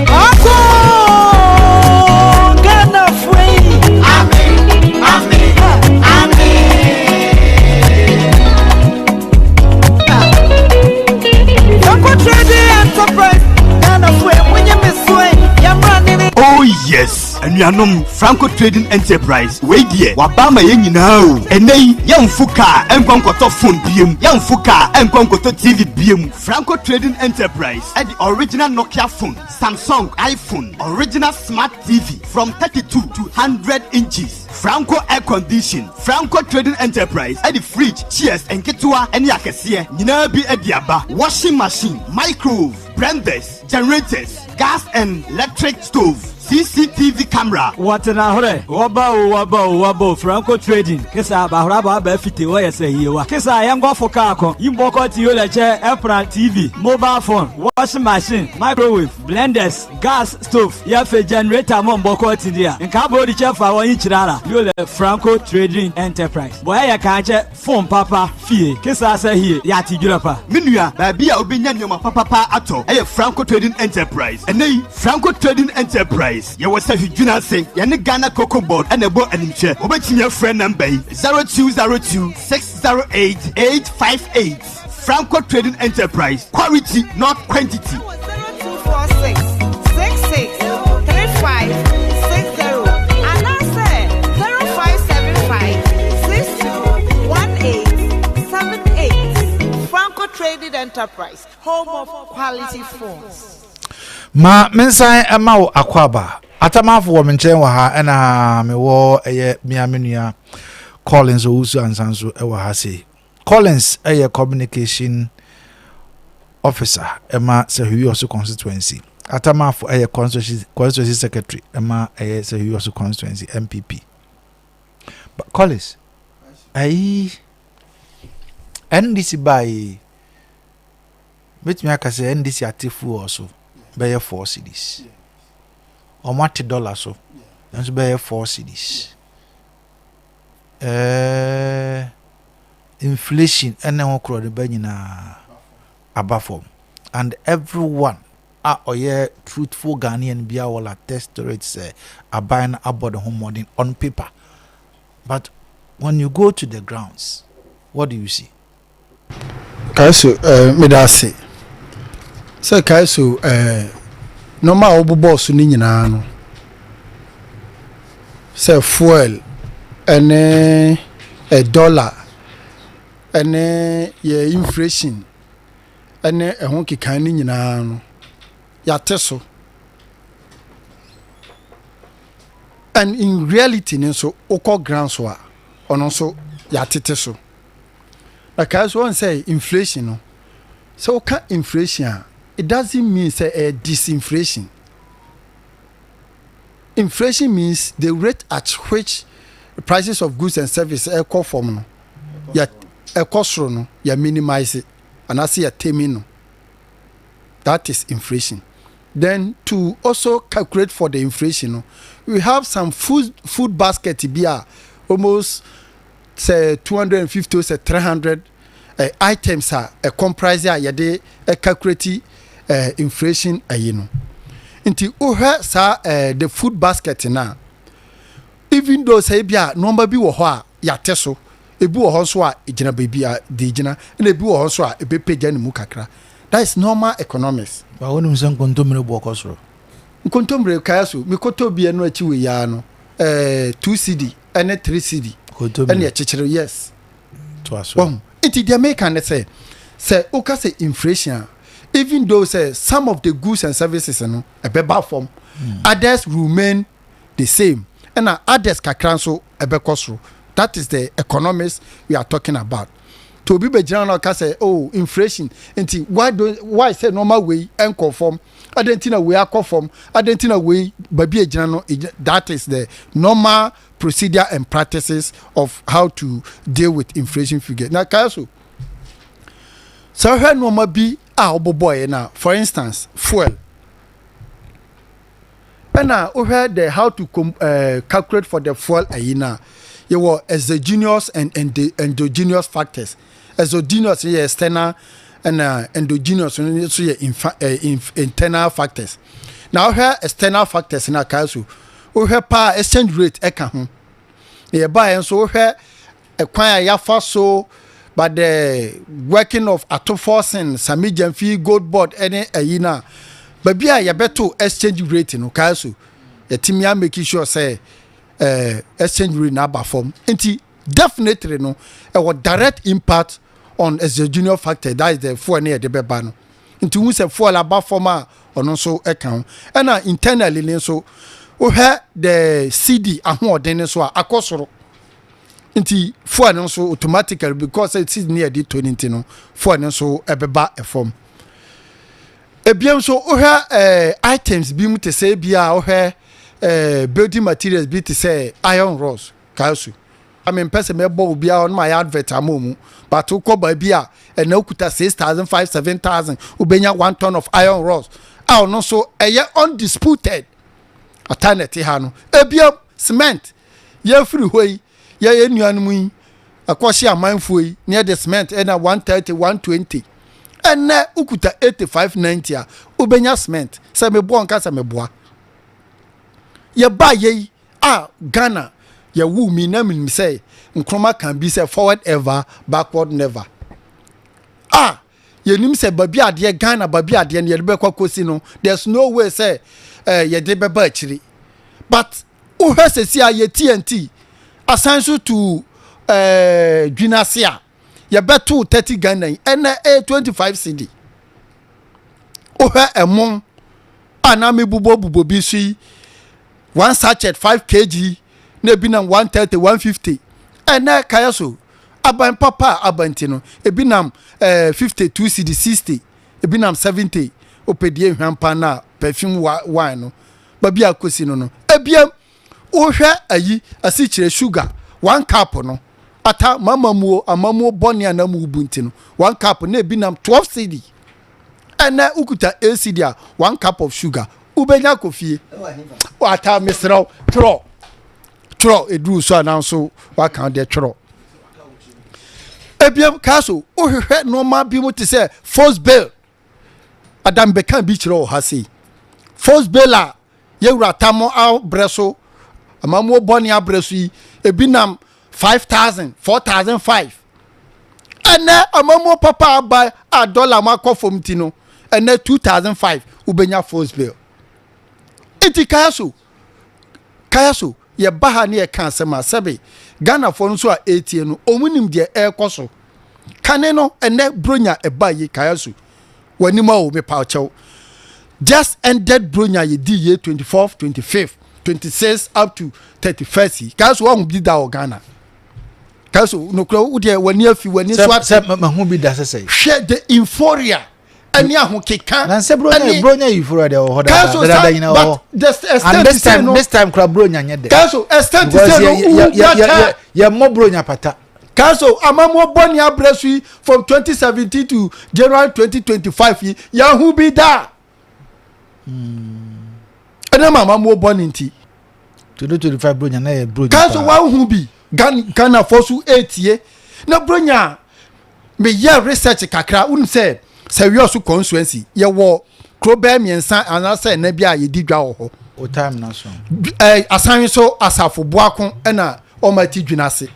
Ɔko Ghana free. Amen, amen, amen. Franco Trading Enterprise, Ghana free. When you miss way, yamra nini. Oh yes, anuanom, Franco Trading Enterprise wei deɛ waba ama yɛn nyinaa o. Ɛnɛ yi, yɛmfo kaa ɛnkɔ nkɔtɔ phone biem, yɛmfo kaa ɛnkɔ nkɔtɔ TV biem. Franco Trading Enterprise ɛde original Nokia phone, Samsung, iPhone, original smart TV from 32 to 100 inches, Franco air condition. Franco Trading Enterprise ɛde fridge, chairs nketewa ɛne akɛseɛ nyinaa bi ɛde aba, washing machine, microwave, blenders, generators, gas and electric stove. CCTV camera. Wɔtena horɛ wɔba o, wɔba o, wɔba o. Franco Trading kesa bahora ba aba fite wɔyɛ sɛ yiewa kesa yɛnkɔfo kaa ko yimbɔkɔ ti yolɛ kyɛ ɛpra TV, mobile phone, washing machine, microwave, blenders, gas stove, yɛfɛ generator mɔ mbɔkɔ ti di a nka bɔ odi kyɛ fa wɔn yi kyerɛ ara yolɛ Franco Trading Enterprise bɔ ɛyɛ kan kyɛ phone papa fie kesa sɛ hie yɛate dwerɛ pa. Me nua, baabi a wobɛnya nneɛma papapa atɔ ɛyɛ Franco Trading Enterprise. Ɛnɛ yi, Franco Trading Enterprise, yɛwɔ Sahwidwina ase, yɛne Ghana Cocoa Board ɛna ɛbɔ animkyɛ. Wobɛtumi afrɛ number yi, 0202 608 858. Franco Trading Enterprise, quality not quantity. 0246 66 35 60 anaasɛ 0575 62 18 78. Franco Trading Enterprise, home of quality phones. Ma mensan ɛma wo akwaaba. Atamafo wɔ me nkyɛn wɔ ha, ɛna mewɔ ɛyɛ mea me nua Collins Owusu Ansa nso ɛwɔ ha sei. Collins ɛyɛ communication officer ɛma Sefwi Wiawso constituency. Atamafo ɛyɛ constituency secretary ɛma ɛyɛ Sefwi Wiawso constituency NPP. But Collins, ayi NDC baa, mɛtumi aka sɛ NDC ate fuel so bɛyɛ 4 cedis, ɔmo ate dollar so nso bɛyɛ 4 cedis. Inflation ɛne ho korɔ de ba nyinaa aba fam, and everyone a ɔyɛ truthful Ghanaian biara will attest to it sɛ aban no abɔ ne ho mmɔden on paper. But when you go to the grounds, what do you see? Kaiso, meda ase sɛ Kaiso, nneɛma a wɔbobɔɔ so no nyinaa no, sɛ fuel ɛne dollar ɛne yɛ inflation ɛne ɛho keka no nyinaa no, yɛate so, and in reality ne nso wokɔ ground so a, ɔno nso yɛatete so. Na kae so wɔn sɛ inflation no, sɛ woka inflation a, it doesn't mean sɛ ɛyɛ disinflation. Inflation means the rate at which prices of goods and services ɛkɔ fam no, yɛ ɛkɔ soro no, yɛ minimize anaasɛ yɛ tame no. That is inflation. Then to also calculate for the inflation no, we have some food basket bi a almost sɛ 250 sɛ 300 items a ɛ comprise a yɛde ɛ calculate inflation ayi no. Nti wohwɛ saa the food basket na, even though sɛ ebi a nneɛma bi wɔ hɔ a yɛate so, ebi wɔ hɔ nso a egyina baabi a de gyina, ɛna ebi wɔ hɔ nso a ebepagya ne mu kakra. That is normal economics. Ba wonim sɛ nkontommire boɔ kɔ soro? Nkontommire kaya so, mekɔtɔ bi ɛno akyi wɔ yaa no, 2 cedi ɛne 3 cedi ɛne ɛkyekyere, yes. Wɔn nti deɛ meka ne sɛ woka sɛ inflation a, even though sɛ some of the goods and services no ɛbɛba fam, others remain the same, ɛna others kakra nso ɛbɛkɔ soro. That is the economics we are talking about. To obi bɛgyina na ɔka sɛ, oh, inflation nti why don't why sɛ nneɛma wei ɛnkɔ fam, adan nti na wei akɔ fam, adan nti na wei baabi egyina no? That is the normal procedure and practices of how to deal with inflation figure. Na kaya so sɛ ɔhwɛ nneɛma bi a ɔbobɔɛ na, for instance, fuel, ɛna wohwɛ the how to calculate for the fuel ayi na yɛwɔ exogenous and endogenous factors. Exogenous yɛ external, ɛna endogenous no nso yɛ internal factors. Na wohwɛ external factors na kaa so, wohwɛ paa, exchange rate ɛka ho. Na yɛbaeɛ nso, wohwɛ ɛkwan a yɛafa so by the working of Ato Forson, Sammy Gyamfi, Gold Board ɛne ɛyi na baabi a yɛbɛto exchange rate no kaa so, yɛtumi a make sure sɛ exchange rate na aba fam. Nti definitely no, ɛwɔ direct impact on exogenous factor, that is the fuel ne yɛde bɛba no. Nti hu sɛ fuel aba fam a, ɔno nso ɛka ho. Ɛna internally ne nso, wohwɛ the cedi ahoɔden ne so a akɔ soro, nti fuel no nso automatically, because cedi ne yɛde to ne nti no, fuel no nso ɛbɛba ɛfam. Ebien nso, wohwɛ items bi mu te sɛ ebi a wohwɛ eh, building materials bi te sɛ iron rods kaasu. Mempɛ sɛ mɛbɔ obiara ɔno ma yɛ advert ama ɔmu, but wokɔ baabi a ɛna okuta 6,500, 7,000, wobɛnya 1 ton of iron rods a ɔno nso ɛyɛ undisputed. Ata na ɛte ha no. Ebiam cement, yɛfiri hɔ yi, yɛyɛ nuanom yi ɛkɔhye amanfoɔ yi ne yɛde cement ɛna 130, 120. Ɛnɛ wokuta 85, 90 a wobɛnya cement. Sɛ meboa nka sɛ meboa yɛba yɛ yi a Ghana yɛwo mi na menim sɛ Nkrumah kan bi sɛ "Forward ever, backward never." A yɛnim sɛ baabi adeɛ Ghana, baabi adeɛ no yɛde bɛkɔ akɔsi no, there's no way sɛ yɛde bɛba akyiri. But wohwɛ sɛsi a yɛ TNT asan so to Dwinase a yɛbɛto 30 Ghana yi, ɛnɛ ɛyɛ 25 cedi. Wohwɛ ɛmo a na mebobɔ bobɔ bi so yi, one sachet 5 kg na ebi nam 130, 150. Ɛnɛ kaya so aban papa a aba nti no, ebi nam 52 cedi, 60, ebi nam 70. Opedie hwampa na perfume wa wine no baabi a kosi no ebiem. Wohwɛ ayi asikyerɛ, sugar, 1 cup no ata mamamuo amamuo bɔne a nam bu nti no, 1 cup na ebi nam 12 cedi. Ɛnɛ wokuta acd a 1 cup of sugar wobɛnya kɔ fie. Ata mesrɛ wo, twerɛ twerɛ ɛduru so ananso waka deɛ twerɛ. Ebiam kaa so wohwehwɛ nneɛma bi mu te sɛ force bill. Adam bɛka bi kyerɛ wɔ ha sei, force bill a yɛwura tam abrɛ so, amamuo bɔne abrɛ so yi, ebi nam 5,000, 4,500. Ɛnɛ amamuo papa aba a dollar mu akɔ fam ti no, ɛnɛ 2,500 wobɛnya force bill. Nti kaya so, kaya so yɛba ha ne yɛka asɛm a sɛbe Ghanafoɔ no nso a ɛretie no, ɔmu nim deɛ ɛrekɔ so kane no. Ɛnɛ bronya ɛba yi, kaya so w'anim a o mepa kyɛw, just ended bronya yɛdi yie 24, 25, 26 up to 31st yi, kaya so wɔn bi da wɔ Ghana. Kaya so nokura wo deɛ w'ani afi w'ani so ate. Sɛ mahu bi da sɛsɛ. Hwɛ the euphoria ɛne ahokeka. Na sɛ bronya, bronya euphoria deɛ wɔ hɔ dada dada nyina wɔ hɔ, and this time, this time kura bronya nyɛ dɛ. Kaso extent sɛ no wu bɛkyɛ. Yɛ mmɔ bronya pata. Kaso amamuo bɔne abrɛ so yi, from 2017 to January 2025 yi, yɛho bi da ɛnam amamuo bɔne nti. 2025 bronya na yɛ bronya. Kaso wahu bi. Ghana fo so etie na bronya meyɛ research kakra. Wonu sɛ Wiawso constituency yɛwɔ kuro bɛɛ mmiɛnsa anaasɛ ɛnɛ bi a yɛdi dwa wɔ hɔ. O time na so. Asan so Asafo Boako ɛna ɔma ti dwena ase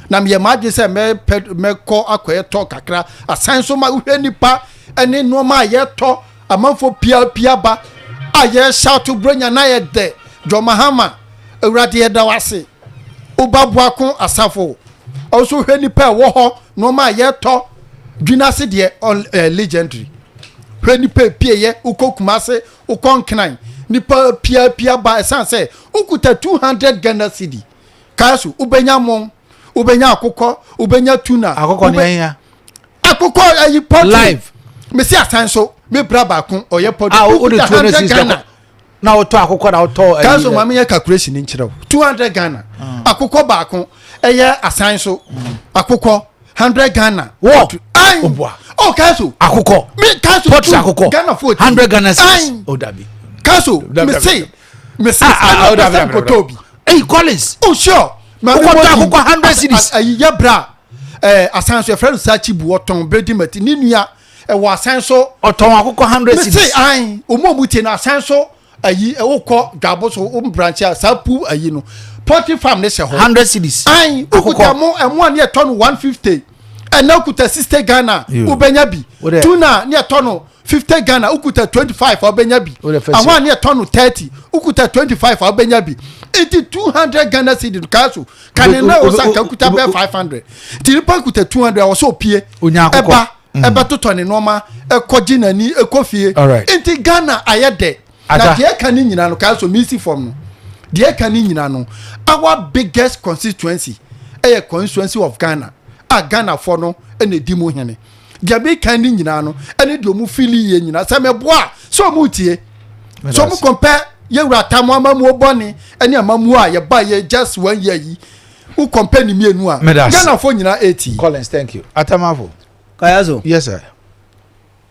na meyɛ maa adwe sɛ mɛpɛ mɛkɔ akɔyɛ tɔ kakra asan so ma wohwɛ nipa ɛne nneɛma a yɛtɔ. Amanfo pia pia ba a yɛhyɛ ato bronya na yɛ dɛ. John Mahama, Awurade yɛda wase. Woba Boako Asafo ɔnso hwɛ nipa a ɛwɔ hɔ, nneɛma a yɛtɔ. Dwena ase deɛ ɔn legendary. Hwɛ nipa epie yɛ wokɔ Kumase, wokɔ Nkran, nipa pia pia ba. Ɛsan sɛ wokuta 200 Ghana cedi kaaso, wobɛnya mo, wobɛnya akokɔ, wobɛnya tuna. Akokɔ ne ɛnya. Akokɔ ayi poultry. Live. Mesi asan so me bra baako ɔyɛ poultry. Ah, o de 200 cedis Ghana na wotɔ akokɔ na wotɔ. Kaaso maame yɛ calculation nkyerɛ o. 200 Ghana, akokɔ baako ɛyɛ asan so akokɔ 100 Ghana. Wɔ ayi obua. O kaaso. Akokɔ. Mi kaaso. Poultry akokɔ. Ghana fo. 100 Ghana cedis o dabi. Kaaso mesi mesi Ah, ah, o dabi, ɛna dabi, nkotɔ bi. Eyi Collins. Oh sure. Wokɔtɔ akokɔ 100 cedis. Ayi yɛ bra ɛɛ asan so yɛfrɛ no Sachi bu, ɔtɔn bɛdi mati ne nua ɛwɔ asan so. Ɔtɔn akokɔ 100 cedis. Mesi ayi omu a omu tie no, asan so ayi ɛwokɔ dwabo so o branch a saa pu ayi no poultry farm ne hyɛ hɔ. 100 cedis. Ayi okuta mo ɛmo a ne yɛ tɔ no 150, ɛna okuta 60 Ghana wobɛnya bi. Tuna ne yɛ tɔ no 50 Ghana, okuta 25 a wobɛnya bi. Ahoa ne yɛ tɔ no 30, okuta 25 a wobɛnya bi. Nti 200 Ghana cedi no kaa so kane na ɔsa nka kuta bɛɛ 500. Nti nipa kuta 200 a wɔsɛ opie ɛba ɛbɛtotɔ ne nneɛma ɛkɔgye n'ani ɛkɔ fie. Nti Ghana ayɛ dɛ na deɛ ɛka ne nyinaa no kaa so misi fam no, deɛ ɛka ne nyinaa no, our biggest constituency ɛyɛ constituency of Ghana a Ghanafoɔ no ɛna edi mu hene. Deɛ meka ne nyinaa no ɛne deɛ ɔmo feel yie nyinaa sɛ mɛboa sɛ ɔmo tie sɛ ɔmo compare. Yɛwura Attamoah amamuo bɔne ne amamuo a yɛba yɛ just one year yi, wo compare ne mmienu a, Ghanafoɔ nyinaa ɛti. Collins, thank you. Atamafo. Kayazo. Yes sir.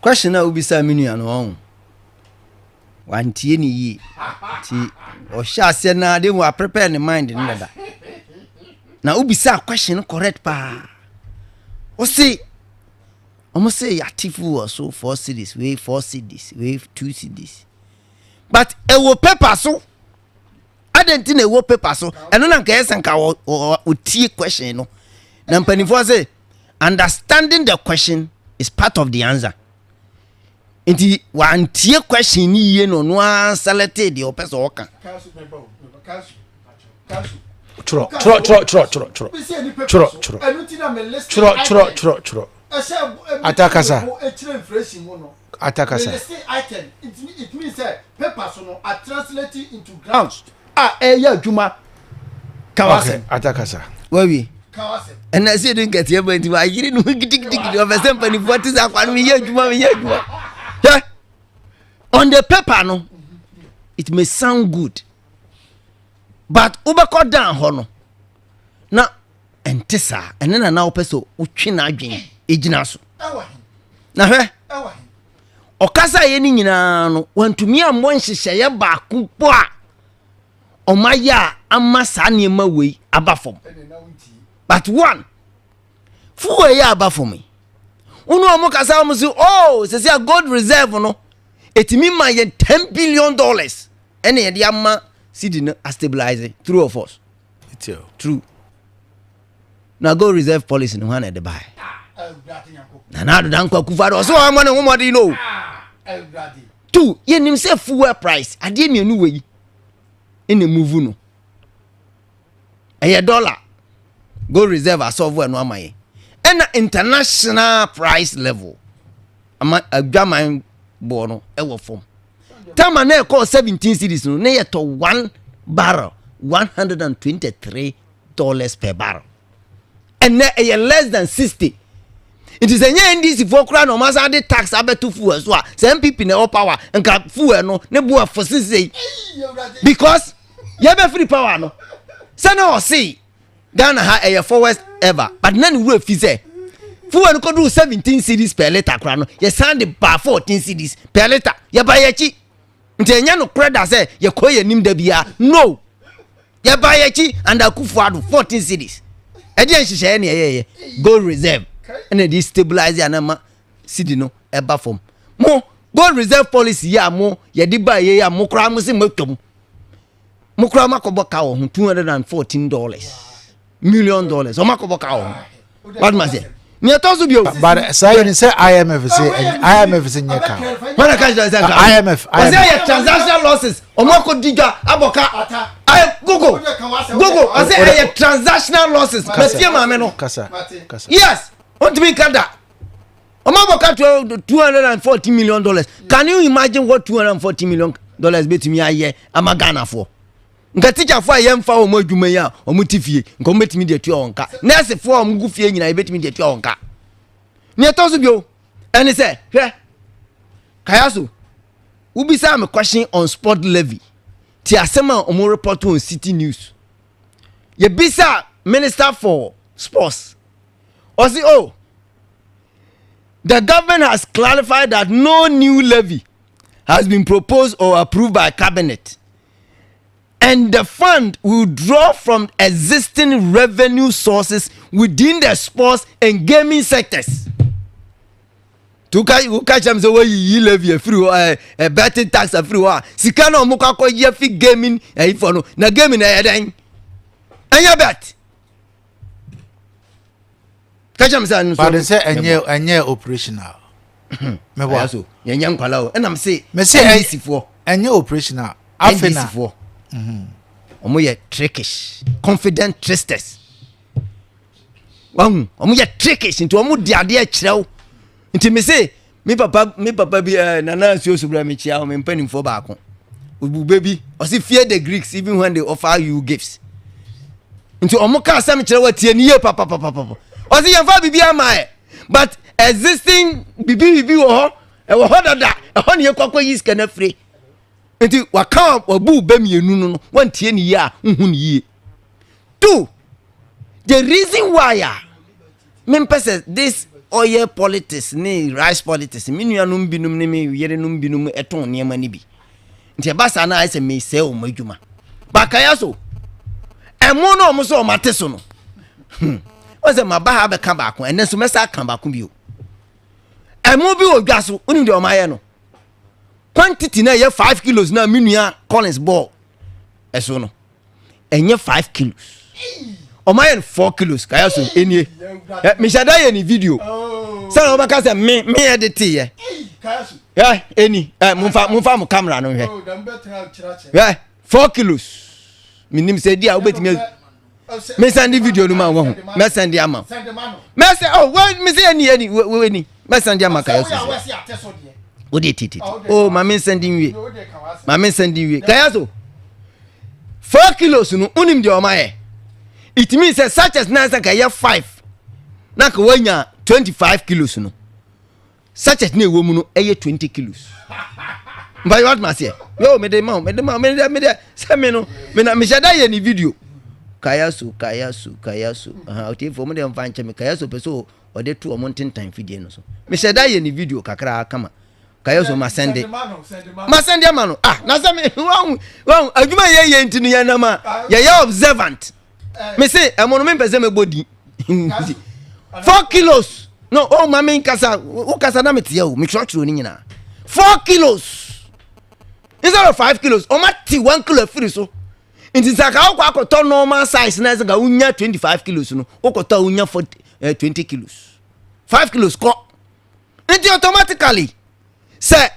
Question a wobisa me nua no ɔho. Wantie ne yie. Nti ɔhyɛ aseɛ naa de wa prepare ne mind no dada. Na wobisa question no correct paa. Ɔse wɔn se yɛate fuel so 4 cedis, wei 4 cedis, wei 2 cedis. But ɛwɔ paper so. Adɛn nti na ɛwɔ paper so? Ɛno na nka ɛyɛ sɛ nka ɔtie question no. Na mpanimfoɔ sɛ understanding the question is part of the answer. Nti wantie question ni yie na ɔno ara select deɛ ɔpɛ sɛ ɔka. Twerɛ twerɛ twerɛ twerɛ twerɛ twerɛ twerɛ twerɛ twerɛ twerɛ twerɛ twerɛ atakasa atakasa. A ɛyɛ adwuma kawasɛm. Atakasa. Wawie. Ɛna ɛsɛ de nkateɛ ba nti wayere ne ho gidigidigidi, ɔfɛ sɛ mpanimfoɔ te sɛ akwa no meyɛ adwuma meyɛ adwuma. Hwɛ, on the paper no it may sound good, but wobɛkɔ down hɔ no na ɛnte saa. Ɛne na na wopɛ sɛ wotwe n'adwene ɛgyina so. Na hwɛ, ɔkasa yɛ no nyinaa no, wantumi ammɔ nhyehyɛeɛ baako po a ɔmayɛ a ama saa nneɛma wei aba fam. But one, fuel yɛ aba fam yi, wone ɔmo kasa, ɔmo sɛ, oh, sɛsɛ a gold reserve no ɛtumi ma yɛ $10 billion ɛna yɛde ama cedi no astabilize. True or false? True. Na gold reserve policy no, hwan na ɛde baeɛ? Nana Addo Dankwa Akufo-Addo. Ɔsɛ ɔmɔ ne ho mmɔden no. Two, yɛnim sɛ fuel price, adeɛ mmienu wɔ yi ɛna move no, ɛyɛ dollar. Gold reserve asɔfo ɛno ama yɛ, ɛna international price level ama adwaman boɔ no ɛwɔ fam. Tama na ɛkɔɔ 17 cedis no, ne yɛtɔ one barrel $123 per barrel. Ɛnɛ ɛyɛ less than 60. Nti sɛ nyɛ NDC foɔ koraa na ɔmo asan de tax abɛto fuel so a, sɛ NPP na ɛwɔ power, nka fuel no ne bo ɛfo sisei, because yɛbɛfiri power no sɛ na ɔse Ghana ha ɛyɛ forward ever, but na ne wura fi sɛ fuel no kɔduru 17 cedis per litre koraa no, yɛsan de ba 14 cedis per litre. Yɛba yɛkyi, nti ɛnyɛ no korɛ da sɛ yɛkɔ yɛ nim da bia no, yɛba yɛkyi. And Akufo Addo, 14 cedis, ɛdeɛ nhyehyɛeɛ ne ɛyɛyɛ gold reserve ɛna ɛde stabilize anama cedi no ɛba fam. Mo gold reserve policy yi a mo yɛde ba yɛ yi a, mo koraa mo se mo atwam, mo koraa mo akɔbɔ ka wɔ ho, $214 million, ɔmo akɔbɔ ka wɔ ho. Waduma sɛ nea ɛtɔ so bio. But saa yɛ ni sɛ IMF sɛ IMF sɛ nyɛ ka. Wọn na ka kyerɛ sɛ nka. IMF. Ɔsɛ yɛ transactional losses, ɔmo akɔ di dwa abɔ ka ayɛ gogo gogo. Ɔsɛ ɛyɛ transactional losses. Mɛtie maame no. Kasa kasa. Yes, ɔntumi nka da ɔmo abɔ ka $214 million. Can you imagine what $214 million bɛtumi ayɛ ama Ghanafoɔ? Nka tikyafoɔ a yɛmfa wɔn adwuma yi a wɔn ti fie, nka wɔn bɛtumi de atua wɔn ka. Nɛɛsefoɔ a wɔn gu fie nyinaa, yɛbɛtumi de atua wɔn ka. Nea ɛtɔ so bio ɛne sɛ, hwɛ, kaya so wobisa me question on sport levy ti asɛm a wɔn report on Citi News. Yɛbisa Minister for Sports, ɔsi, oh, the government has clarified that no new levy has been proposed or approved by cabinet and the fund will draw from existing revenue sources within the sports and gaming sectors. Tuka woka kyerɛ m sɛ wɔyiyi levy afiri hɔ, ɛ ɛ betting tax afiri hɔ a, sika na ɔmo kɔ akɔyi afi gaming ɛyifɔ no, na gaming ɛyɛ dɛn? Ɛnyɛ bet? Ka kyerɛ m sɛ ɛno so. But sɛ ɛnyɛ operational. Mɛbɔ so yɛnyɛ nkwala o, ɛnam se Mɛ sɛ NDC foɔ. Ɛnyɛ operational afei na. NDC foɔ ɔmo yɛ trickish, confident tricksters. Wahu, ɔmo yɛ trickish, nti ɔmo di adeɛ kyerɛw. Nti mi se mi papa bi, Nana Asuo Sobra, mi kyia ɔmo mpanimfoɔ baako obube bi, ɔsi, "Fear the Greeks even when they offer you gifts." Nti ɔmo ka asɛm kyerɛ wɔ tie ni yie papapapapa. Ɔsi yɛn fa bibi ama yɛ, but existing bibi bibi wɔ hɔ, ɛwɔ hɔ dada, ɛhɔ ne yɛ kɔ akɔ yi sika na firi. Nti waka wabu bɛ mmienu no no wantie ne yie a nhu ne yie. Two, the reason why a mempɛ sɛ this oil politics ne rice politics me nuanom binom ne me yerenom binom ɛtɔn nneɛma no bi nti ɛba saa na ayɛ sɛ mesɛe wɔn adwuma bakaya so ɛmo na wɔn sɛ wɔn ate so no wɔn sɛ maba ha bɛka baako ɛnɛ nso mɛsa aka baako bio ɛmo bi wɔ dwa so wonim deɛ wɔn ayɛ no quantity na ɛyɛ 5 kilos na me nua Collins bɔɔ ɛso no ɛnyɛ 5 kilos ɔmo ayɛ no 4 kilos kaya so enie mehyɛ da yɛ ne video sɛ ɔbɛka sɛ me me yɛ de te yɛ ɛ eni ɛ momfa momfa mo camera no hwɛ hwɛ 4 kilos menim sɛ di a wobɛtumi mesɛn de video no ma wɔn ho mɛsɛn de ama mɛsɛn oh wɛ mesɛ ɛni ɛni wɛ ɛni mɛsɛn de ama kaya so o de titi oh maame nsɛn de nwie maame nsɛn de nwie kaya so 4 kilos no unim deɛ ɔma yɛ. It means sɛ sachets nan sɛ ka yɛ 5 na ka wanya 25 kilos no, sachet na ɛwɔ mu no ɛyɛ 20 kilos. Mpa yi watuma seɛ yo mede ma wo, mede ma wo, mede mede sɛ me no me na mehyɛ da yɛ ne video. Kaya so, kaya so, kaya so aha otiefo mo de mfa nkyɛn me. Kaya so pɛ so ɔde to ɔmo ntentan fidie no so. Mehyɛ da yɛ ne video kakra kama. Kaya so ma sɛnde ma sɛnde ama no. Ah, na sɛ me wahu wahu adwuma yɛ yɛ nti no yɛ nam a yɛyɛ observant. Me se ɛmo no mempɛ sɛ mɛbɔ din 4 kilos no. Oh, ma me nkasa, wo kasa na meteɛ o. Metwerɛtwerɛ no nyinaa, 4 kilos instead of 5 kilos. Ɔma te 1 kilo afiri so. Nti sɛ aka wokɔ akɔtɔ normal size na ɛsɛ ka wonya 25 kilos no, wokɔtɔ a wonya 40, 20 kilos, 5 kilos kɔ. Nti automatically sɛ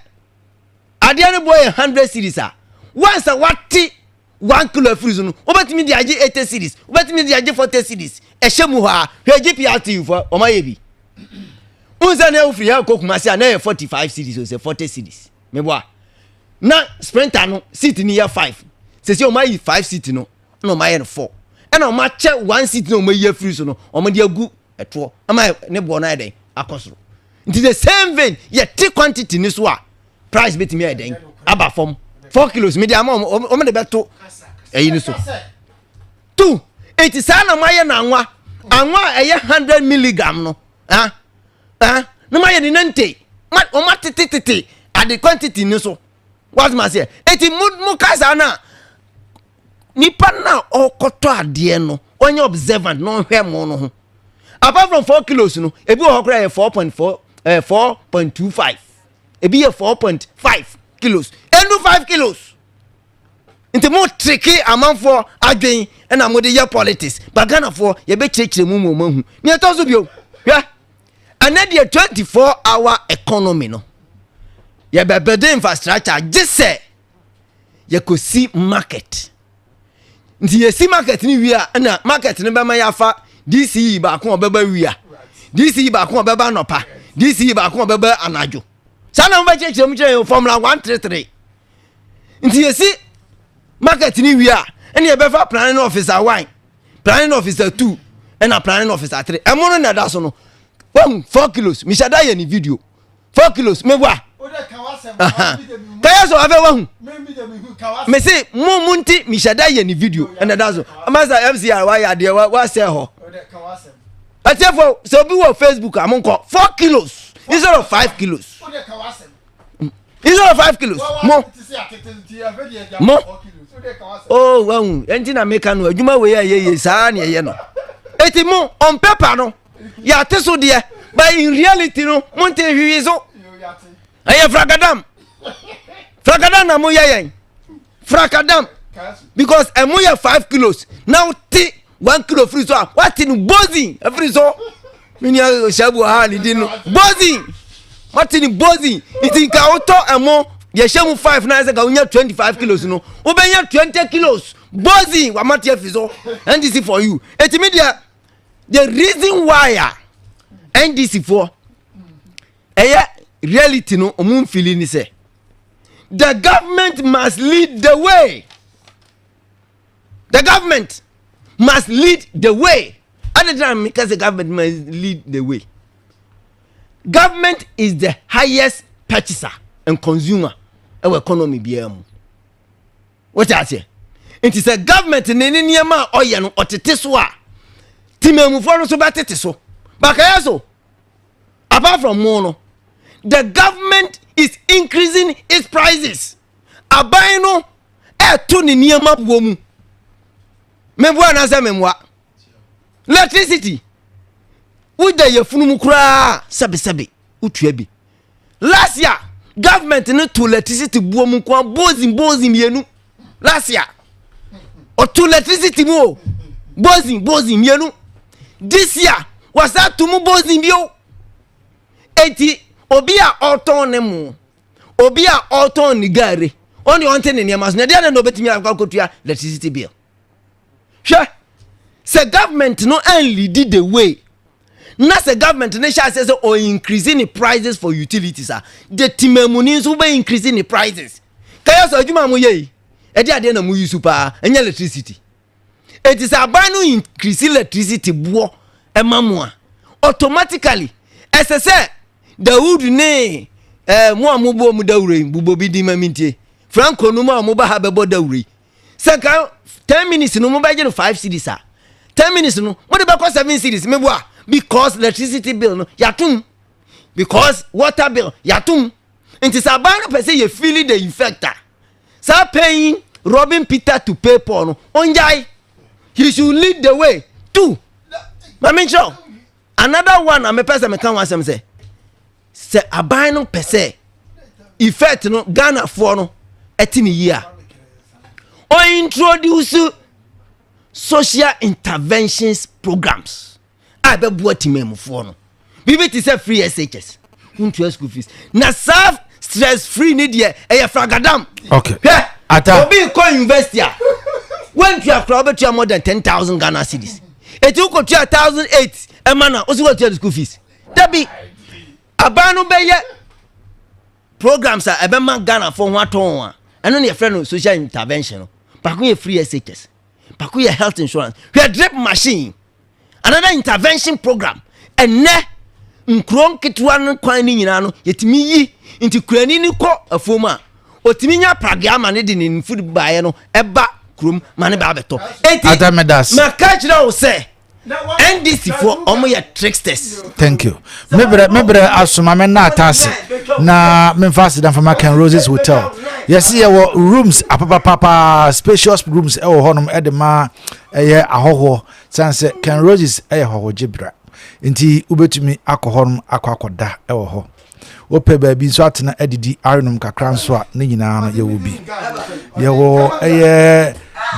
adeɛ no boɔ yɛ 100 cedis a, once a wate 1 kilo afiri so no, wobɛtumi de agye 80 cedis, wobɛtumi de agye 40 cedis. Ɛhyɛ mu hɔ a, hwɛ, GPRT fo ɔma yɛ bi n sɛ na wofiri ha kɔ Kumase a, na yɛ 45 cedis o sɛ 40 cedis meboa na Sprinter no seat ni yɛ five. Sɛsi ɔma ayi five seat no na ɔma ayɛ no four, ɛna ɔma akyɛ one seat na ɔma yi afiri so no, ɔma de agu ɛtoɔ ama ne boɔ no ayɛ dɛn akɔ soro. Nti the same vein, yɛte quantity ni so a, price bɛtumi ayɛ dɛn aba fam. 4 kilos mede ama ɔmo, ɔmo de bɛto ɛyi ni so two. Eti saa na mo ayɛ na anwa anwa a ɛyɛ 100 milligram no, ah ah, na mo ayɛ ne 90 ma ɔmo atetetete ade quantity ni so. Wasoma seɛ eti mo mo kasa na nipa na ɔkɔtɔ adeɛ no ɔnyɛ observant na ɔhwɛ mo no ho. Apart from 4 kilos no, ebi wɔ hɔ koraa yɛ 4.4, 4.25, ebi yɛ 4.5 kilos, ɛnu 5 kilos. Nti mo trick amanfoɔ adwen ɛna mo de yɛ politics ba. Ghanafoɔ, yɛbɛkyerɛkyerɛ mu mu ɔmo ahu nea ɛtɔ so bio. Hwɛ, ɛnɛ deɛ 24 hour economy no, yɛbɛbɛde infrastructure gye sɛ yɛkɔsi market. Nti yɛsi market no wie a, ɛna market no bɛma yɛafa DCE baako a ɔbɛba wia, DCE baako a ɔbɛba anɔpa, DCE baako a ɔbɛba anadwo. Saa na mobɛkyerɛkyerɛ mu kyerɛ yɛn formula 133. Nti yɛsi market no wie a, ɛna yɛbɛfa planning officer one, planning officer two, ɛna planning officer three. Ɛmo no na ɛda so no, wahu 4 kilos. Mehyɛ da yɛ ne video, 4 kilos meboa kɛyɛ so. Afɛ wahu mese mo mo nti mehyɛ da yɛ ne video ɛna ɛda so. Masa MCR wayɛ adeɛ wasɛ hɔ. Ɛtiɛfo, sɛ obi wɔ Facebook a, monkɔ 4 kilos instead of 5 kilos, instead of 5 kilos. Mo mo oh, wahu ɛnti na meka no adwuma wei a yɛyɛ saa ne ɛyɛ no. Eti mo on paper no yɛate so deɛ, but in reality no mo nte hwehwe so. Ɛyɛ frakadam frakadam na moyɛ yɛn frakadam because ɛmo yɛ 5 kilos na wote 1 kilo firi so a, wate no bozin afiri so. Menua hyɛbu ha ne din no bozin, wate ne bozin. Nti nka wotɔ ɛmo yɛhyɛ mu 5 na ɛsɛ ka wonya 25 kilos no, wobɛnya 20 kilos bozin. Wamate afiri so. NDC for you. Eti mi deɛ, the reason why a NDC foɔ ɛyɛ reality no ɔmo nfili ni sɛ the government must lead the way. The government must lead the way. Adi gyina mi ka sɛ government must lead the way. Government is the highest purchaser and consumer ɛwɔ economy biara mu. Wote aseɛ? Nti sɛ government ne ne nneɛma a ɔyɛ no ɔtete so a, temamufoɔ no nso bɛtete so. Bakayɛ so, apart from mo no, the government is increasing its prices. Aban no ɛto ne nneɛma boɔ mu. Meboa anaasɛ memmoa? Electricity, wogya yɛfunu mu koraa sɛbesɛbe wotua bi. Last year government no to electricity buo mu nko bozin bozin mmienu. Last year ɔto electricity mu o bozin bozin mmienu. This year wɔsa to mu bozin bio. Eti obi a ɔtɔn ne mu, obi a ɔtɔn ne gaare, ɔne ɔnte ne nneɛma so na ɛdeɛ na obetumi akɔ akɔtua electricity bill. Hwɛ sɛ government no anlead the way na sɛ government no hyɛ aseɛ sɛ ɔ increase ne prices for utilities a, de timamuni nso wobɛ increase ne prices. Kɛyɛ sɛ adwuma a moyɛ yi, ɛde adeɛ na moyi so paa ɛnyɛ electricity. Eti sɛ aban no increase electricity boɔ ɛma mo a, automatically ɛsɛ sɛ Dawood ne mo a mobɔ mu dawuro yi, bobɔ bi din ma mintie, Franco no mu a moba ha bɛbɔ dawuro yi, sɛ nka 10 minutes no mobɛgye no 5 cedis a, 10 minutes no mode bɛkɔ 7 cedis. Meboa, because electricity bill no yɛatom, because water bill yɛatom. Nti sɛ aban no pɛ sɛ yɛ feel the effect a, saa paying robbing Peter to pay Paul no, ɔngyae. He should lead the way too. Maame nkyerɛw another one a mepɛ sɛ meka ho asɛm sɛ aban no pɛ sɛ effect no Ghanafoɔ no ɛte ne yie a, ɔintroduce social interventions programs a ɛbɛboa temamufoɔ no. Biribi te sɛ free SHS, wontua school fees, na saa stress free ne deɛ ɛyɛ fragadam. Hwɛ. Ata. Obi kɔ university a, wantua koraa, wobɛtua more than 10,000 Ghana cedis. Eti wokɔtua 1,800 ɛma na wosi watua the school fees. Dabi, aban no bɛyɛ programs a ɛbɛma Ghanafoɔ ho atɔn a, ɛno ne yɛfrɛ no social intervention no. Baako yɛ free SHS, baako yɛ health insurance. Hwɛ, drip machine, another intervention program. Ɛnɛ nkuro nketewa no kwan no nyinaa no yɛtumi yi, nti kurani ni kɔ afuom a, otumi nya pragea ma ne de ne food baeɛ no ɛba kurom ma ne ba abɛtɔ. Eti Ata, meda ase. Maka kyerɛ wo sɛ NDC foɔ, ɔmo yɛ tricksters. Thank you. Mebrɛ asoma me na ata ase na memfa aseda mfama Ken Roses Hotel. Yɛse yɛwɔ rooms apapapapa, spacious rooms ɛwɔ hɔnom ɛde ma ɛyɛ ahɔhoɔ, sane sɛ Ken Roses ɛyɛ hɔhogye bra, nti wobɛtumi akɔ hɔnom akɔ akɔda ɛwɔ hɔ. Wopɛ baabi nso atena adidi arenom kakra nso a, ne nyinaa no yɛwɔ bi. Yɛwɔ ɛyɛ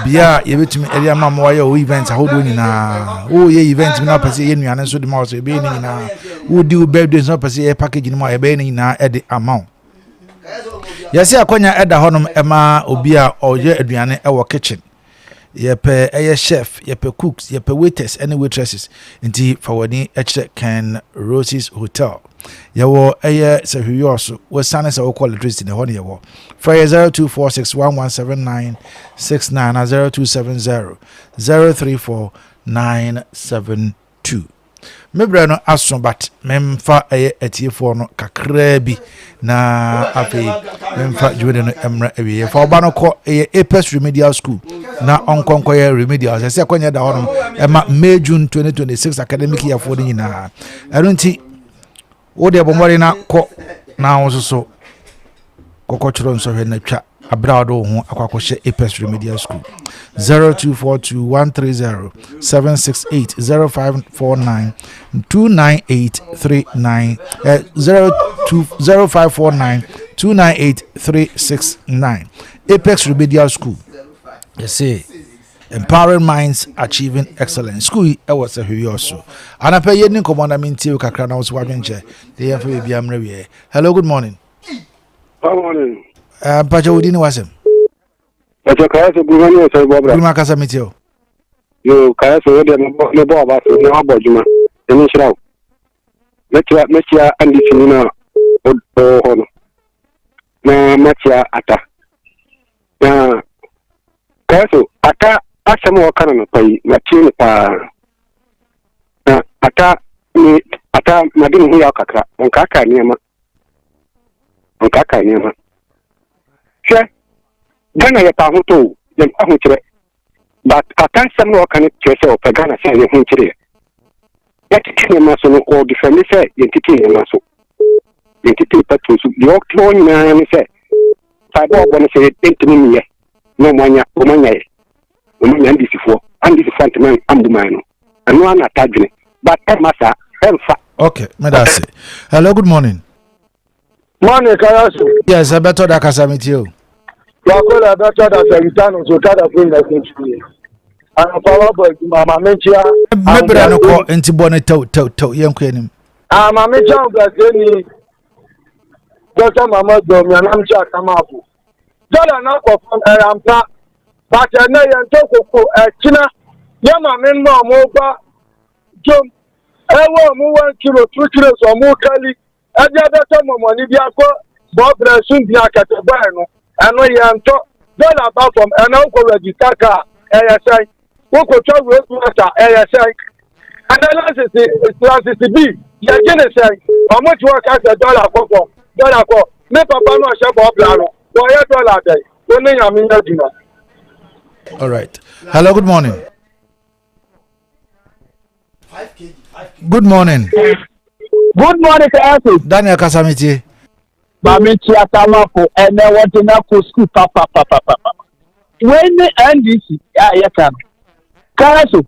bea a yɛbɛtumi ɛde ama ma wayɛ wo event ahodoɔ nyinaa. Woyɛ event bi na wopɛ sɛ yɛyɛ nnuane nso de ma wo so, yɛbɛyɛ ne nyinaa. Wodi wo birthday nso na wopɛ sɛ yɛyɛ package no mu a, yɛbɛyɛ ne nyinaa ɛde ama wo. Yɛsɛ akwanya ɛda hɔnom ɛma obi a ɔyɛ aduane ɛwɔ kitchen. Yɛpɛ ɛyɛ chef, yɛpɛ cooks, yɛpɛ waiters ɛne waitresses, nti fa w'ani ɛkyerɛ Ken Roses Hotel. Yɛwɔ ɛyɛ sɛ hweyɔɔ so wɔsiane sɛ wokɔ electricity na ɛhɔ ne yɛwɔ. Frɛ yɛ 0246117969 na 0270 034 972. Me berɛ no aso, but memfa ɛyɛ atiefoɔ no kakraa bi na afei memfa dwumadi no mmra awieɛ. Fa ɔba no kɔ ɛyɛ Apex Remedial School na ɔnkɔ nkɔyɛ remedial. Sɛ ɛkɔnyɛ da hɔnom ɛma May, June 2026 academic year foɔ no nyinaa. Ɛno nti wo deɛ, bɔ mmɔden na kɔ na wo nso so kɔkɔtwerɛ nsɔhwɛ na twa aberɛ a wode wo ho akɔ akɔhyɛ Apex Remedial School. 0242 130 768, 0549 298 39, 02 0549 298 369. Apex Remedial School, yɛsɛ empowering minds, achieving excellence. School yi ɛwɔ sɛ hwewɛ so. Anapɛ yɛni nkɔmmɔ na mentie wo kakra na wo so woadwenkyɛ de yɛmfa biribia mmerɛ wieɛ. Hello, good morning. Good morning. Mpakyɛ, wodi ne wasɛm. Ɛsɛ kaya sɛ guruma ne ɔsɛ bɔ bra. Guruma kasa, metie o. Yo, kaya sɛ wodeɛ mebɔ ɔba so na wabɔ adwuma. Ɛno nhyira wo. Mɛkyia NDC ni na ɔwɔ hɔ no. Na makyia Ata. Na kaya so Ata asɛm a ɔka no nɔpa yi, matie no paa. Na Ata me Ata made ne ho yaw kakra. Ɔnkaakae nneɛma. Ɔnkaakae nneɛma. Hwɛ. Ghana yɛpɛ ahotɔ o, yɛmpɛ ahokyerɛ. But ata nsɛm na ɔka no kyerɛ sɛ ɔpɛ Ghana sɛ yɛn ho nkyere yɛn. Yɛtete nneɛma so no, ɔdefɛnde sɛ yɛntete nneɛma so. Yɛntete petrol so. Deɛ ɔte hɔ nyinaa ne sɛ mpaebɔ a ɔbɔ no sɛ yɛntumi nyɛ na ɔmo anya ɔmo anya yɛ. Ɔmo anya NDC foɔ. NDC foɔ antumi ambu man no. Ɛno ara na ata dwene. But ɛmma saa, ɛmfa. Okay, meda ase. Hello, good morning. Morning, Kayasu. Yes, ɛbɛtɔ da kasa mi tie o. Wakola ɛbɛtɔ da sɛ wita no so kada fo nyina so tumi. Anɔpa wabɔ adwuma maame nkyia. Mɛbrɛ no kɔ nti bɔ ne tɛw tɛw tɛw yɛn kɔ anim. Ah maame nkyia ahobrɛaseni Dɔkta Mama Dɔm yanam nkyia Atamafo. Dɔla no akɔ fam ɛyɛ ampa but ɛnɛ yɛn tɔ koko ɛkyina yɛ maame mma ɔmo ba dwom ɛwɔ ɔmo 1 kilo 2 kilos ɔmo kali ɛde abɛtɔ mɔmɔne bi akɔ bɔɔbrɛ sumbia akɛtɛbɔɛ no ɛno yɛntɔ. Dɔla ba fam ɛna wokɔ register car ɛyɛ sɛn? Wokɔtwa road master ɛyɛ sɛn? Ɛnɛ license bi yɛgye ne sɛn? Ɔmo te hɔ ka sɛ dɔla kɔ fam, dɔla kɔ. Me papa no ɔhyɛ bɔɔbla no wɔyɛ dɔla bɛn? Wo ne Nyame nyɛ adwuma. All right. Hello, good morning. Good morning. Good morning, Kayasu. Daniel Kasamitie. Maame nkyia Tamafo ɛnɛ wɔde no akɔ sukuu papapapapa. Wei ne NDC a yɛka no. Kayasu,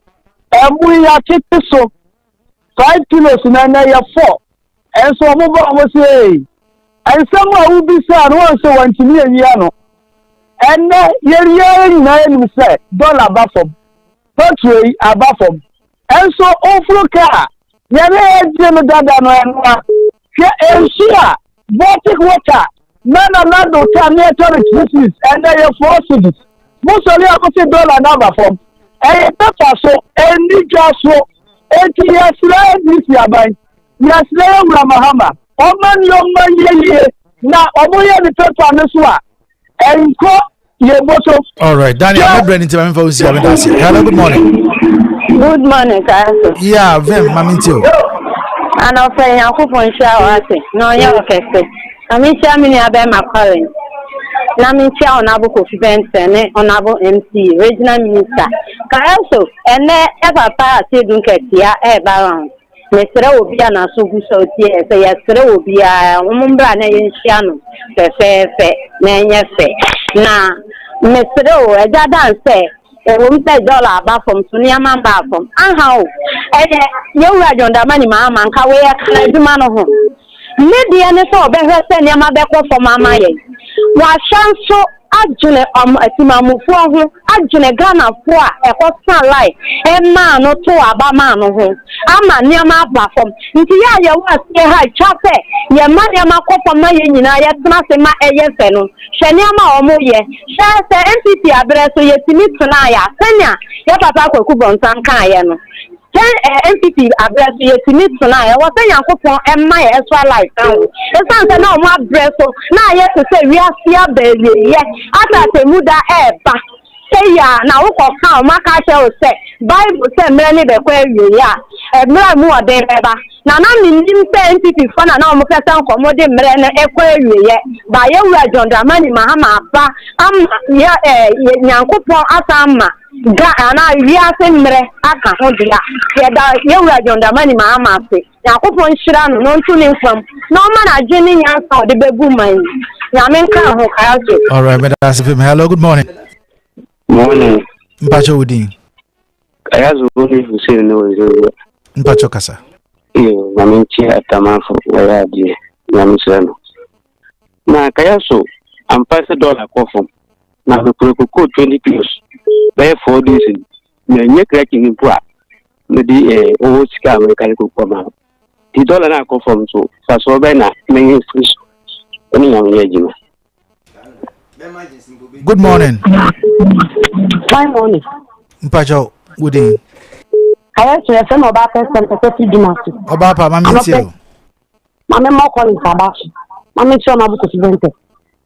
ɛmu yi atete so 5 kilos na ɛnɛ yɛ four. Ɛnso wɔn bɔ wɔn sɛ ee. Nsɛm a wobisa no wɔn sɛ wɔntumi anyi ano. Ɛnɛ yɛn nyinaa yɛnim sɛ dɔla ba fam. Petrol yi aba fam. Ɛnso ofuru kaa yɛne yɛgye no dada no ɛnoa. Hwɛ nsu a Baltic water na nanado ta ne ɛtɔ no 3 cedis, ɛnɛ yɛ 4 cedis. Mosɔre a mose dɔla no aba fam. Ɛyɛ pepa so, ɛnni dwa so. Enti yɛsrɛ NDC aban, yɛsrɛ yɛwura Mahama, ɔma nneɛma yɛ yie na ɔmoyɛ ne pepa no so a ɛnkɔ yɛ bɔtɔ. All right, Daniel, yeah. Brɛ nti maame fa wo si ame da ase. Hello, good morning. Good morning, Kaso. Yeah, Vim, maame nti o. Anɔpɛ Nyankopɔn nhyira wo ase na ɔnyɛ wo kɛse. Na menhyia me nua bɛrima Collins. Na menhyia Honorable Kofi Benson ne Honorable MC, Regional Minister. Kaso, ɛnɛ ɛ papa Asiedu Nketia ɛɛba round. Mesrɛ obi a n'aso gu sɛ ɔtie ɛ sɛ yɛsrɛ obiara wɔn mbra na yɛnhyia no fɛfɛɛfɛ na ɛnyɛ fɛ. Na mesrɛ o, ɛgya dan sɛ ɛwɔ mu sɛ dɔla aba fam so nneɛma mba fam aha o, ɛyɛ yɛwura John Dramani Mahama nka wei ɛka n'adwuma no ho. Ne deɛ ne sɛ ɔbɛhwɛ sɛ nneɛma bɛkɔ fam ama yɛn. Wahwɛ nso adwene ɔmo atimamufoɔ ho, adwene Ghanafoɔ a ɛkɔ sa line ɛmaa no to aba maa no ho ama nneɛma aba fam. Nti yɛ a yɛwɔ aseɛ ha twa sɛ yɛma nneɛma kɔ fam ma yɛn nyinaa yɛtena ase ma ɛyɛ fɛ no. Hwɛ nneɛma a wɔn yɛ. Hwɛ sɛ NPP aberɛ so yɛtumi tenaeɛ a sɛnea yɛ papa Kwaku Bɔnsam kaeɛ no sɛ NPP aberɛ so yɛtumi tenaeɛ, ɛwɔ sɛ Nyankopɔn ɛma yɛ extra life ka ho. Ɛsiane sɛ na wɔn aberɛ so na ayɛ te sɛ wiase aba awieeɛ ata atemu da ɛɛba sɛ yia na wokɔ ka wɔn aka akyerɛ wo sɛ Bible sɛ mmerɛ ne bɛkɔ awieeɛ a mmerɛ mu ɔden bɛba. Na menim sɛ NPP foɔ na wɔn pɛ sɛ nkɔmɔ de mmerɛ no ɛkɔ awieeɛ ba yɛwura John Dramani Mahama aba ama yɛ ɛɛ Nyankopɔn asa ama ga anaa wiase mmerɛ aka ho deɛ a yɛda yɛwura John Dramani Mahama ase. Nyankopɔn nhyira no na ɔnto ne mfam na ɔma n'adwene ne nyansa a ɔde bɛgu man yi. Nyame nka ho kaa so. All right, meda ase fam. Hello, good morning. Morning. Mpakyɛ wo din? Ayazo wo ne Hussein ne wɔn. Mpakyɛ kasa. Iyo, maame nkyia Atamafo wɔyɛ adeɛ. Nyame hyira no. Na kaya so ampa sɛ dɔla kɔ fam. Na mekura kokoo 20 kilos bɛyɛ 4 days ni. Na nyɛ krakye ni mpo a mede ɔwɔ sika a mekare kokoo ma no. Nti dɔla no akɔ fam so fasoɔ bɛn na mɛnyɛ firi so. Ɛne Nyame yɛ adwuma. Good morning. Fine morning. Mpakyɛ wo din? Ayɛ so yɛfrɛ me ɔbaa pɛ sɛm pɛsɛ firi dwuma so. Ɔbaa pa, ma mentie o. Maame mmɔ Collins aba so. Maame nkyerɛ ɔno abokɔsi bɛntɛ.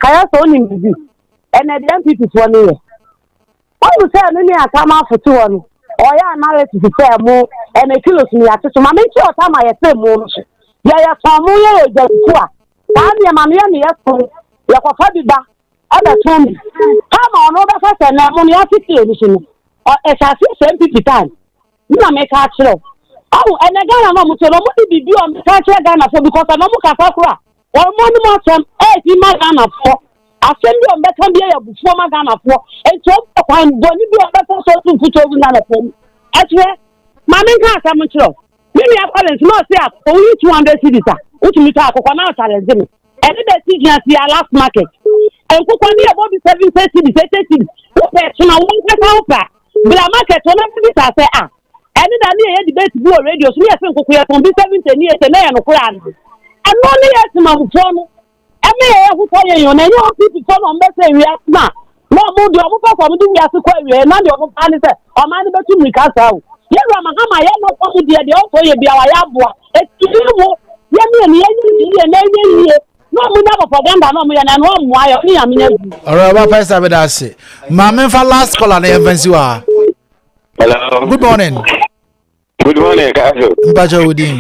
Kayɛ sɛ wonim biribi. Ɛnɛ deɛ NPP foɔ no yɛ. Wɔn sɛ ɛno ne atam afoto hɔ no. Ɔyɛ analysis sɛ mo ɛnɛ kilos no yɛate so. Maame nkyerɛ ɔtam a yɛsɛ mo no so. Yɛyɛ tɔn mo yɛ yɛ dwamfo a. Saa nneɛma no yɛ ne yɛtɔn. Yɛkɔfa bi ba. Ɛbɛtɔn bi. Time a ɔno bɛka sɛ na ɛmo no yɛate kilo no so no, ɔ ɛhyɛ aseɛ sɛ NPP time. Me na meka akyerɛ wo. Ɔho ɛnɛ Ghana na ɔmo te no, ɔmo de biribi a ɔmo ka akyerɛ Ghanafoɔ because ɛnɛ ɔmo kasa koraa wɔn anim asɛm ɛɛfi ma Ghanafoɔ. Asɛm bi a ɔmo bɛka bi yɛ abufuo ma Ghanafoɔ. Nti ɔmo pɛ kwan bɔne bi a ɔmo bɛfa so atu mfuturo agu Ghanafoɔ mu. Ɛkyerɛ, ma menka asɛm nkyerɛ wo. Me nua Collins na ɔse akokɔ woyi 200 cedis a wotumi tɔ akokɔ na ɔchallenge me. Ɛne da si gyina si last market. Nkokɔ ne yɛbɔ bi 70 cedis, 80 cedis. Wopɛ kyena wo nkasa wopɛ a bla market hɔ na bisa sɛ a ɛne da ne yɛyɛ debate bi wɔ radio so ne yɛse nkokɔ yɛtɔn bi 70 ne 80 na ɛyɛ nokorɛ anaa? Ɛno ne yɛ temamufoɔ no ɛma yɛyɛ ho tɔ yɛn o na ɛnyɛ OPP foɔ na wɔbɛsɛ wiase no a na wɔn deɛ wɔn pɛ sɛ wɔn de wiase kɔ awieɛ na deɛ wɔn paa ne sɛ ɔman no bɛtu mmirika saa o. Yɛn wura Mahama yɛ no fam deɛ deɛ ɔsɔ yɛ bia wayɛ aboa eti ne wo yɛ mmienu yɛ nyɛ yie na ɛnyɛ yie na wɔn nya propaganda na wɔn yɛ na ɛno ɔmmoa yɛ ɔne nyame nyɛ adwuma. Alright, Ọba Pesta meda ase. Maame nfa last caller na yɛmfa nsi wɔ ha. Hello. Good morning. Good morning, Kaso. Mpacha wo din.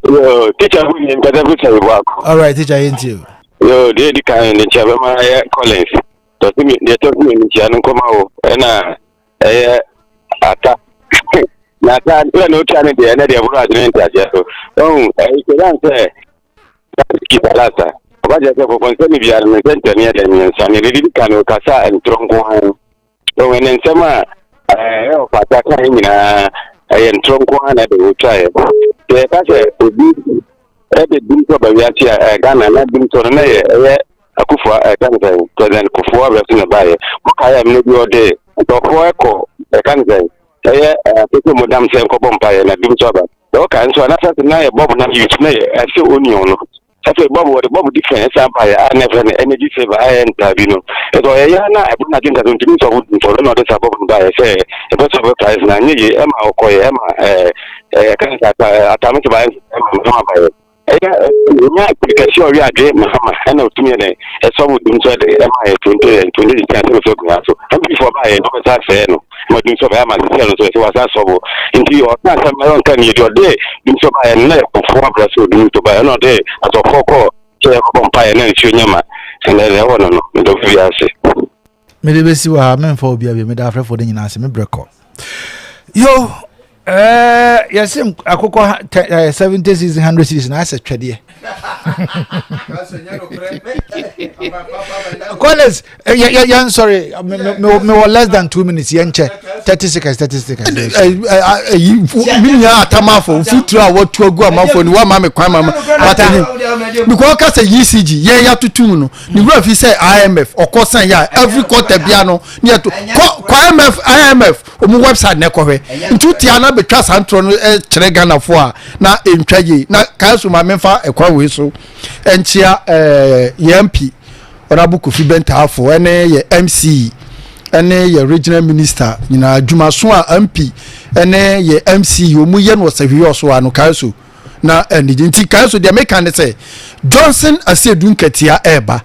Yo, teacher bu ni nkata bu sɛ ibu ako. All right, teacher yɛn ti o. Yo, deɛ di kan ne nkyɛn bɛma yɛ Collins. Tɔsi mi deɛ tɔsi mi nkyɛn no nkɔma wo ɛna ɛyɛ ata. Na ata ntura na otua ne deɛ ɛnɛ deɛ bolo adwene ntadeɛ so. Ɔn ɛyɛ sɛ sɛ kita lasa. Ɔba kyerɛ sɛ fɔfɔ nsɛm biara no nsɛntɛn yɛ dɛ mmiɛnsa ne deɛ di kan no kasa ntorɔ nko ara. Wɔn ne nsɛm a ɛyɛ ɔfata ka nyinaa ɛyɛ ntorɔ nko ara na ɛde wotwaeɛ. Sɛ yɛka sɛ obi ɛde dum sɔ ba wiase a ɛɛ Ghana na dum sɔ no na yɛ ɛyɛ Akufo ɛka ne sɛn President Kufuor abirɛ so na ɛbaeɛ. Mokae a mmerɛ bi ɔde nkurɔfoɔ ɛkɔ ɛka ne sɛn ɛyɛ ɛɛ mu dam sɛ nkɔbɔ mpaeɛ na dum sɔ aba. Sɛ ɔkae nso a na sɛ na yɛ bɔb na youth na yɛ ɛsɛ onion no. Afei bɔb wɔde bɔb different ɛsan baeɛ a na ɛfrɛ no energy saver a ɛyɛ ntaa bi no. Ɛsɛ ɔyɛ yɛ na ɛbɔ n'adwene ta so ntumi nsɔ ho nsɔ no na ɔde saa bɔb no baeɛ sɛ ɛbɛsɔ bɛ price na anyɛ yie ɛma ɔkɔeɛ ɛma ɛɛ ɛɛ ɛka sɛ ata atame sɛ baeɛ ɛma mahama baeɛ. Ɛyɛ ɛnya kɛse ɔwe adwe mahama ɛna ɔtumi yɛ dɛn ɛsɔ wo dum sɛ ɛma yɛ 20 20 16 asɛm sɛ akonnwa so. MP foɔ baeɛ na ɔbɛsa sɛɛ no ma dum sɛ ɔbɛyɛ ama sisi ɛno nso ɛsɛ wasa sɔ bo nti ɔka asɛm na ɔnka nie deɛ ɔde dum sɛ ɔbaeɛ no na yɛ kɔfoɔ abrɛ sɛ ɔdum sɛ ɔbaeɛ ɛna ɔde asɔfoɔ kɔ sɛ yɛkɔbɔ mpaeɛ na nsuo nyɛ ma ɛnɛ deɛ ɛwɔ no no medɔ fi ase. Mede bɛsi wɔ ha memfa obi abie meda afrɛfoɔ no nyinaa ase me brɛ kɔ yo ɛɛ yɛse akokɔ 70 series 100 series na asɛ twɛdeɛ Collins yɛn sɔre mewɔ less than 2 minutes yɛnkyɛ 30 seconds 30 seconds. Ɛyi mi nua atamafo mfuturo a wɔtu agu amafo ni wama mi kwan ma ma batani because ɔka sɛ ECG yɛn yɛ atutu mu no ne wura fi sɛ IMF ɔkɔ san yɛ a every quarter bia no ne yɛ to kɔ kɔ IMF IMF ɔmu website na ɛkɔhwɛ nti wote a na bɛtwa saa ntorɔ no kyerɛ Ghanafoɔ a na ɛntwa yie na kae so ma memfa ɛkwan wei so ɛnkyea ɛɛ yɛn MP Honorable Kofi Bentaafo ɛne yɛ MC ɛne yɛ regional minister nyinaa adwumaso a MP ɛne yɛ MC ɔmu yɛ no wɔ sahwi ɔso ano kae so na anigye nti kae so deɛ meka ne sɛ Johnson Asiedu Nkatia ɛɛba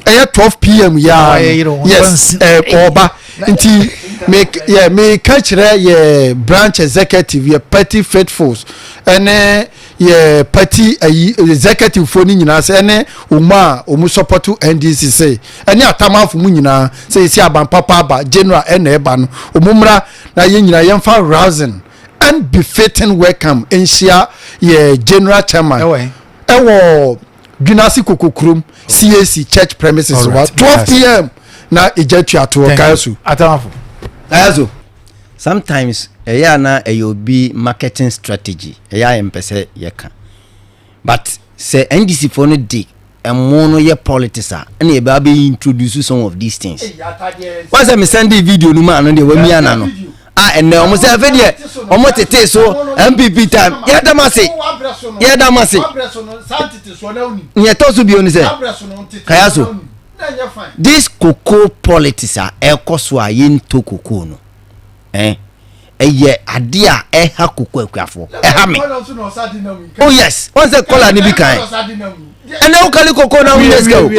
ɛyɛ 12 pm yaa yes ɔba nti me yɛ meka kyerɛ yɛ branch executive yɛ party faithfuls ɛne yɛ party ayi executive foɔ no nyinaa sɛ ɛne wɔn a wɔn support NDC sɛ ɛne atamafo mu nyinaa sɛ yɛsi aban papa aba general ɛna ɛba no wɔn mmra na yɛn nyinaa yɛmfa rousing and befitting welcome nhyia yɛ general chairman ɛwɔ Dwunase Kokokurom CAC church premises wa 12 pm na egya tua toɔ kaa so. Atamafo. Ɛyɛ sometimes ɛyɛ a na ɛyɛ obi marketing strategy ɛyɛ a yɛmpɛ sɛ yɛka but sɛ NDC foɔ no de ɛmo no yɛ politics a ɛna yɛbɛ abɛ introduce some of these things wɔn sɛ me send video no mu ano deɛ wɔn mia na no a ɛnɛ wɔn sɛ afɛ deɛ wɔn tete so NPP time yɛda mo ase yɛda mo ase nea ɛtɔ so bio no sɛ kaya so this cocoa politics a ɛkɔ so a yɛntɔ cocoa no ɛyɛ adeɛ a ɛha cocoa akuafoɔ ɛha me. Oh yes, wɔn sɛ kɔla ni bi kan ɛnɛ wokali cocoa na wonyɛ sika o.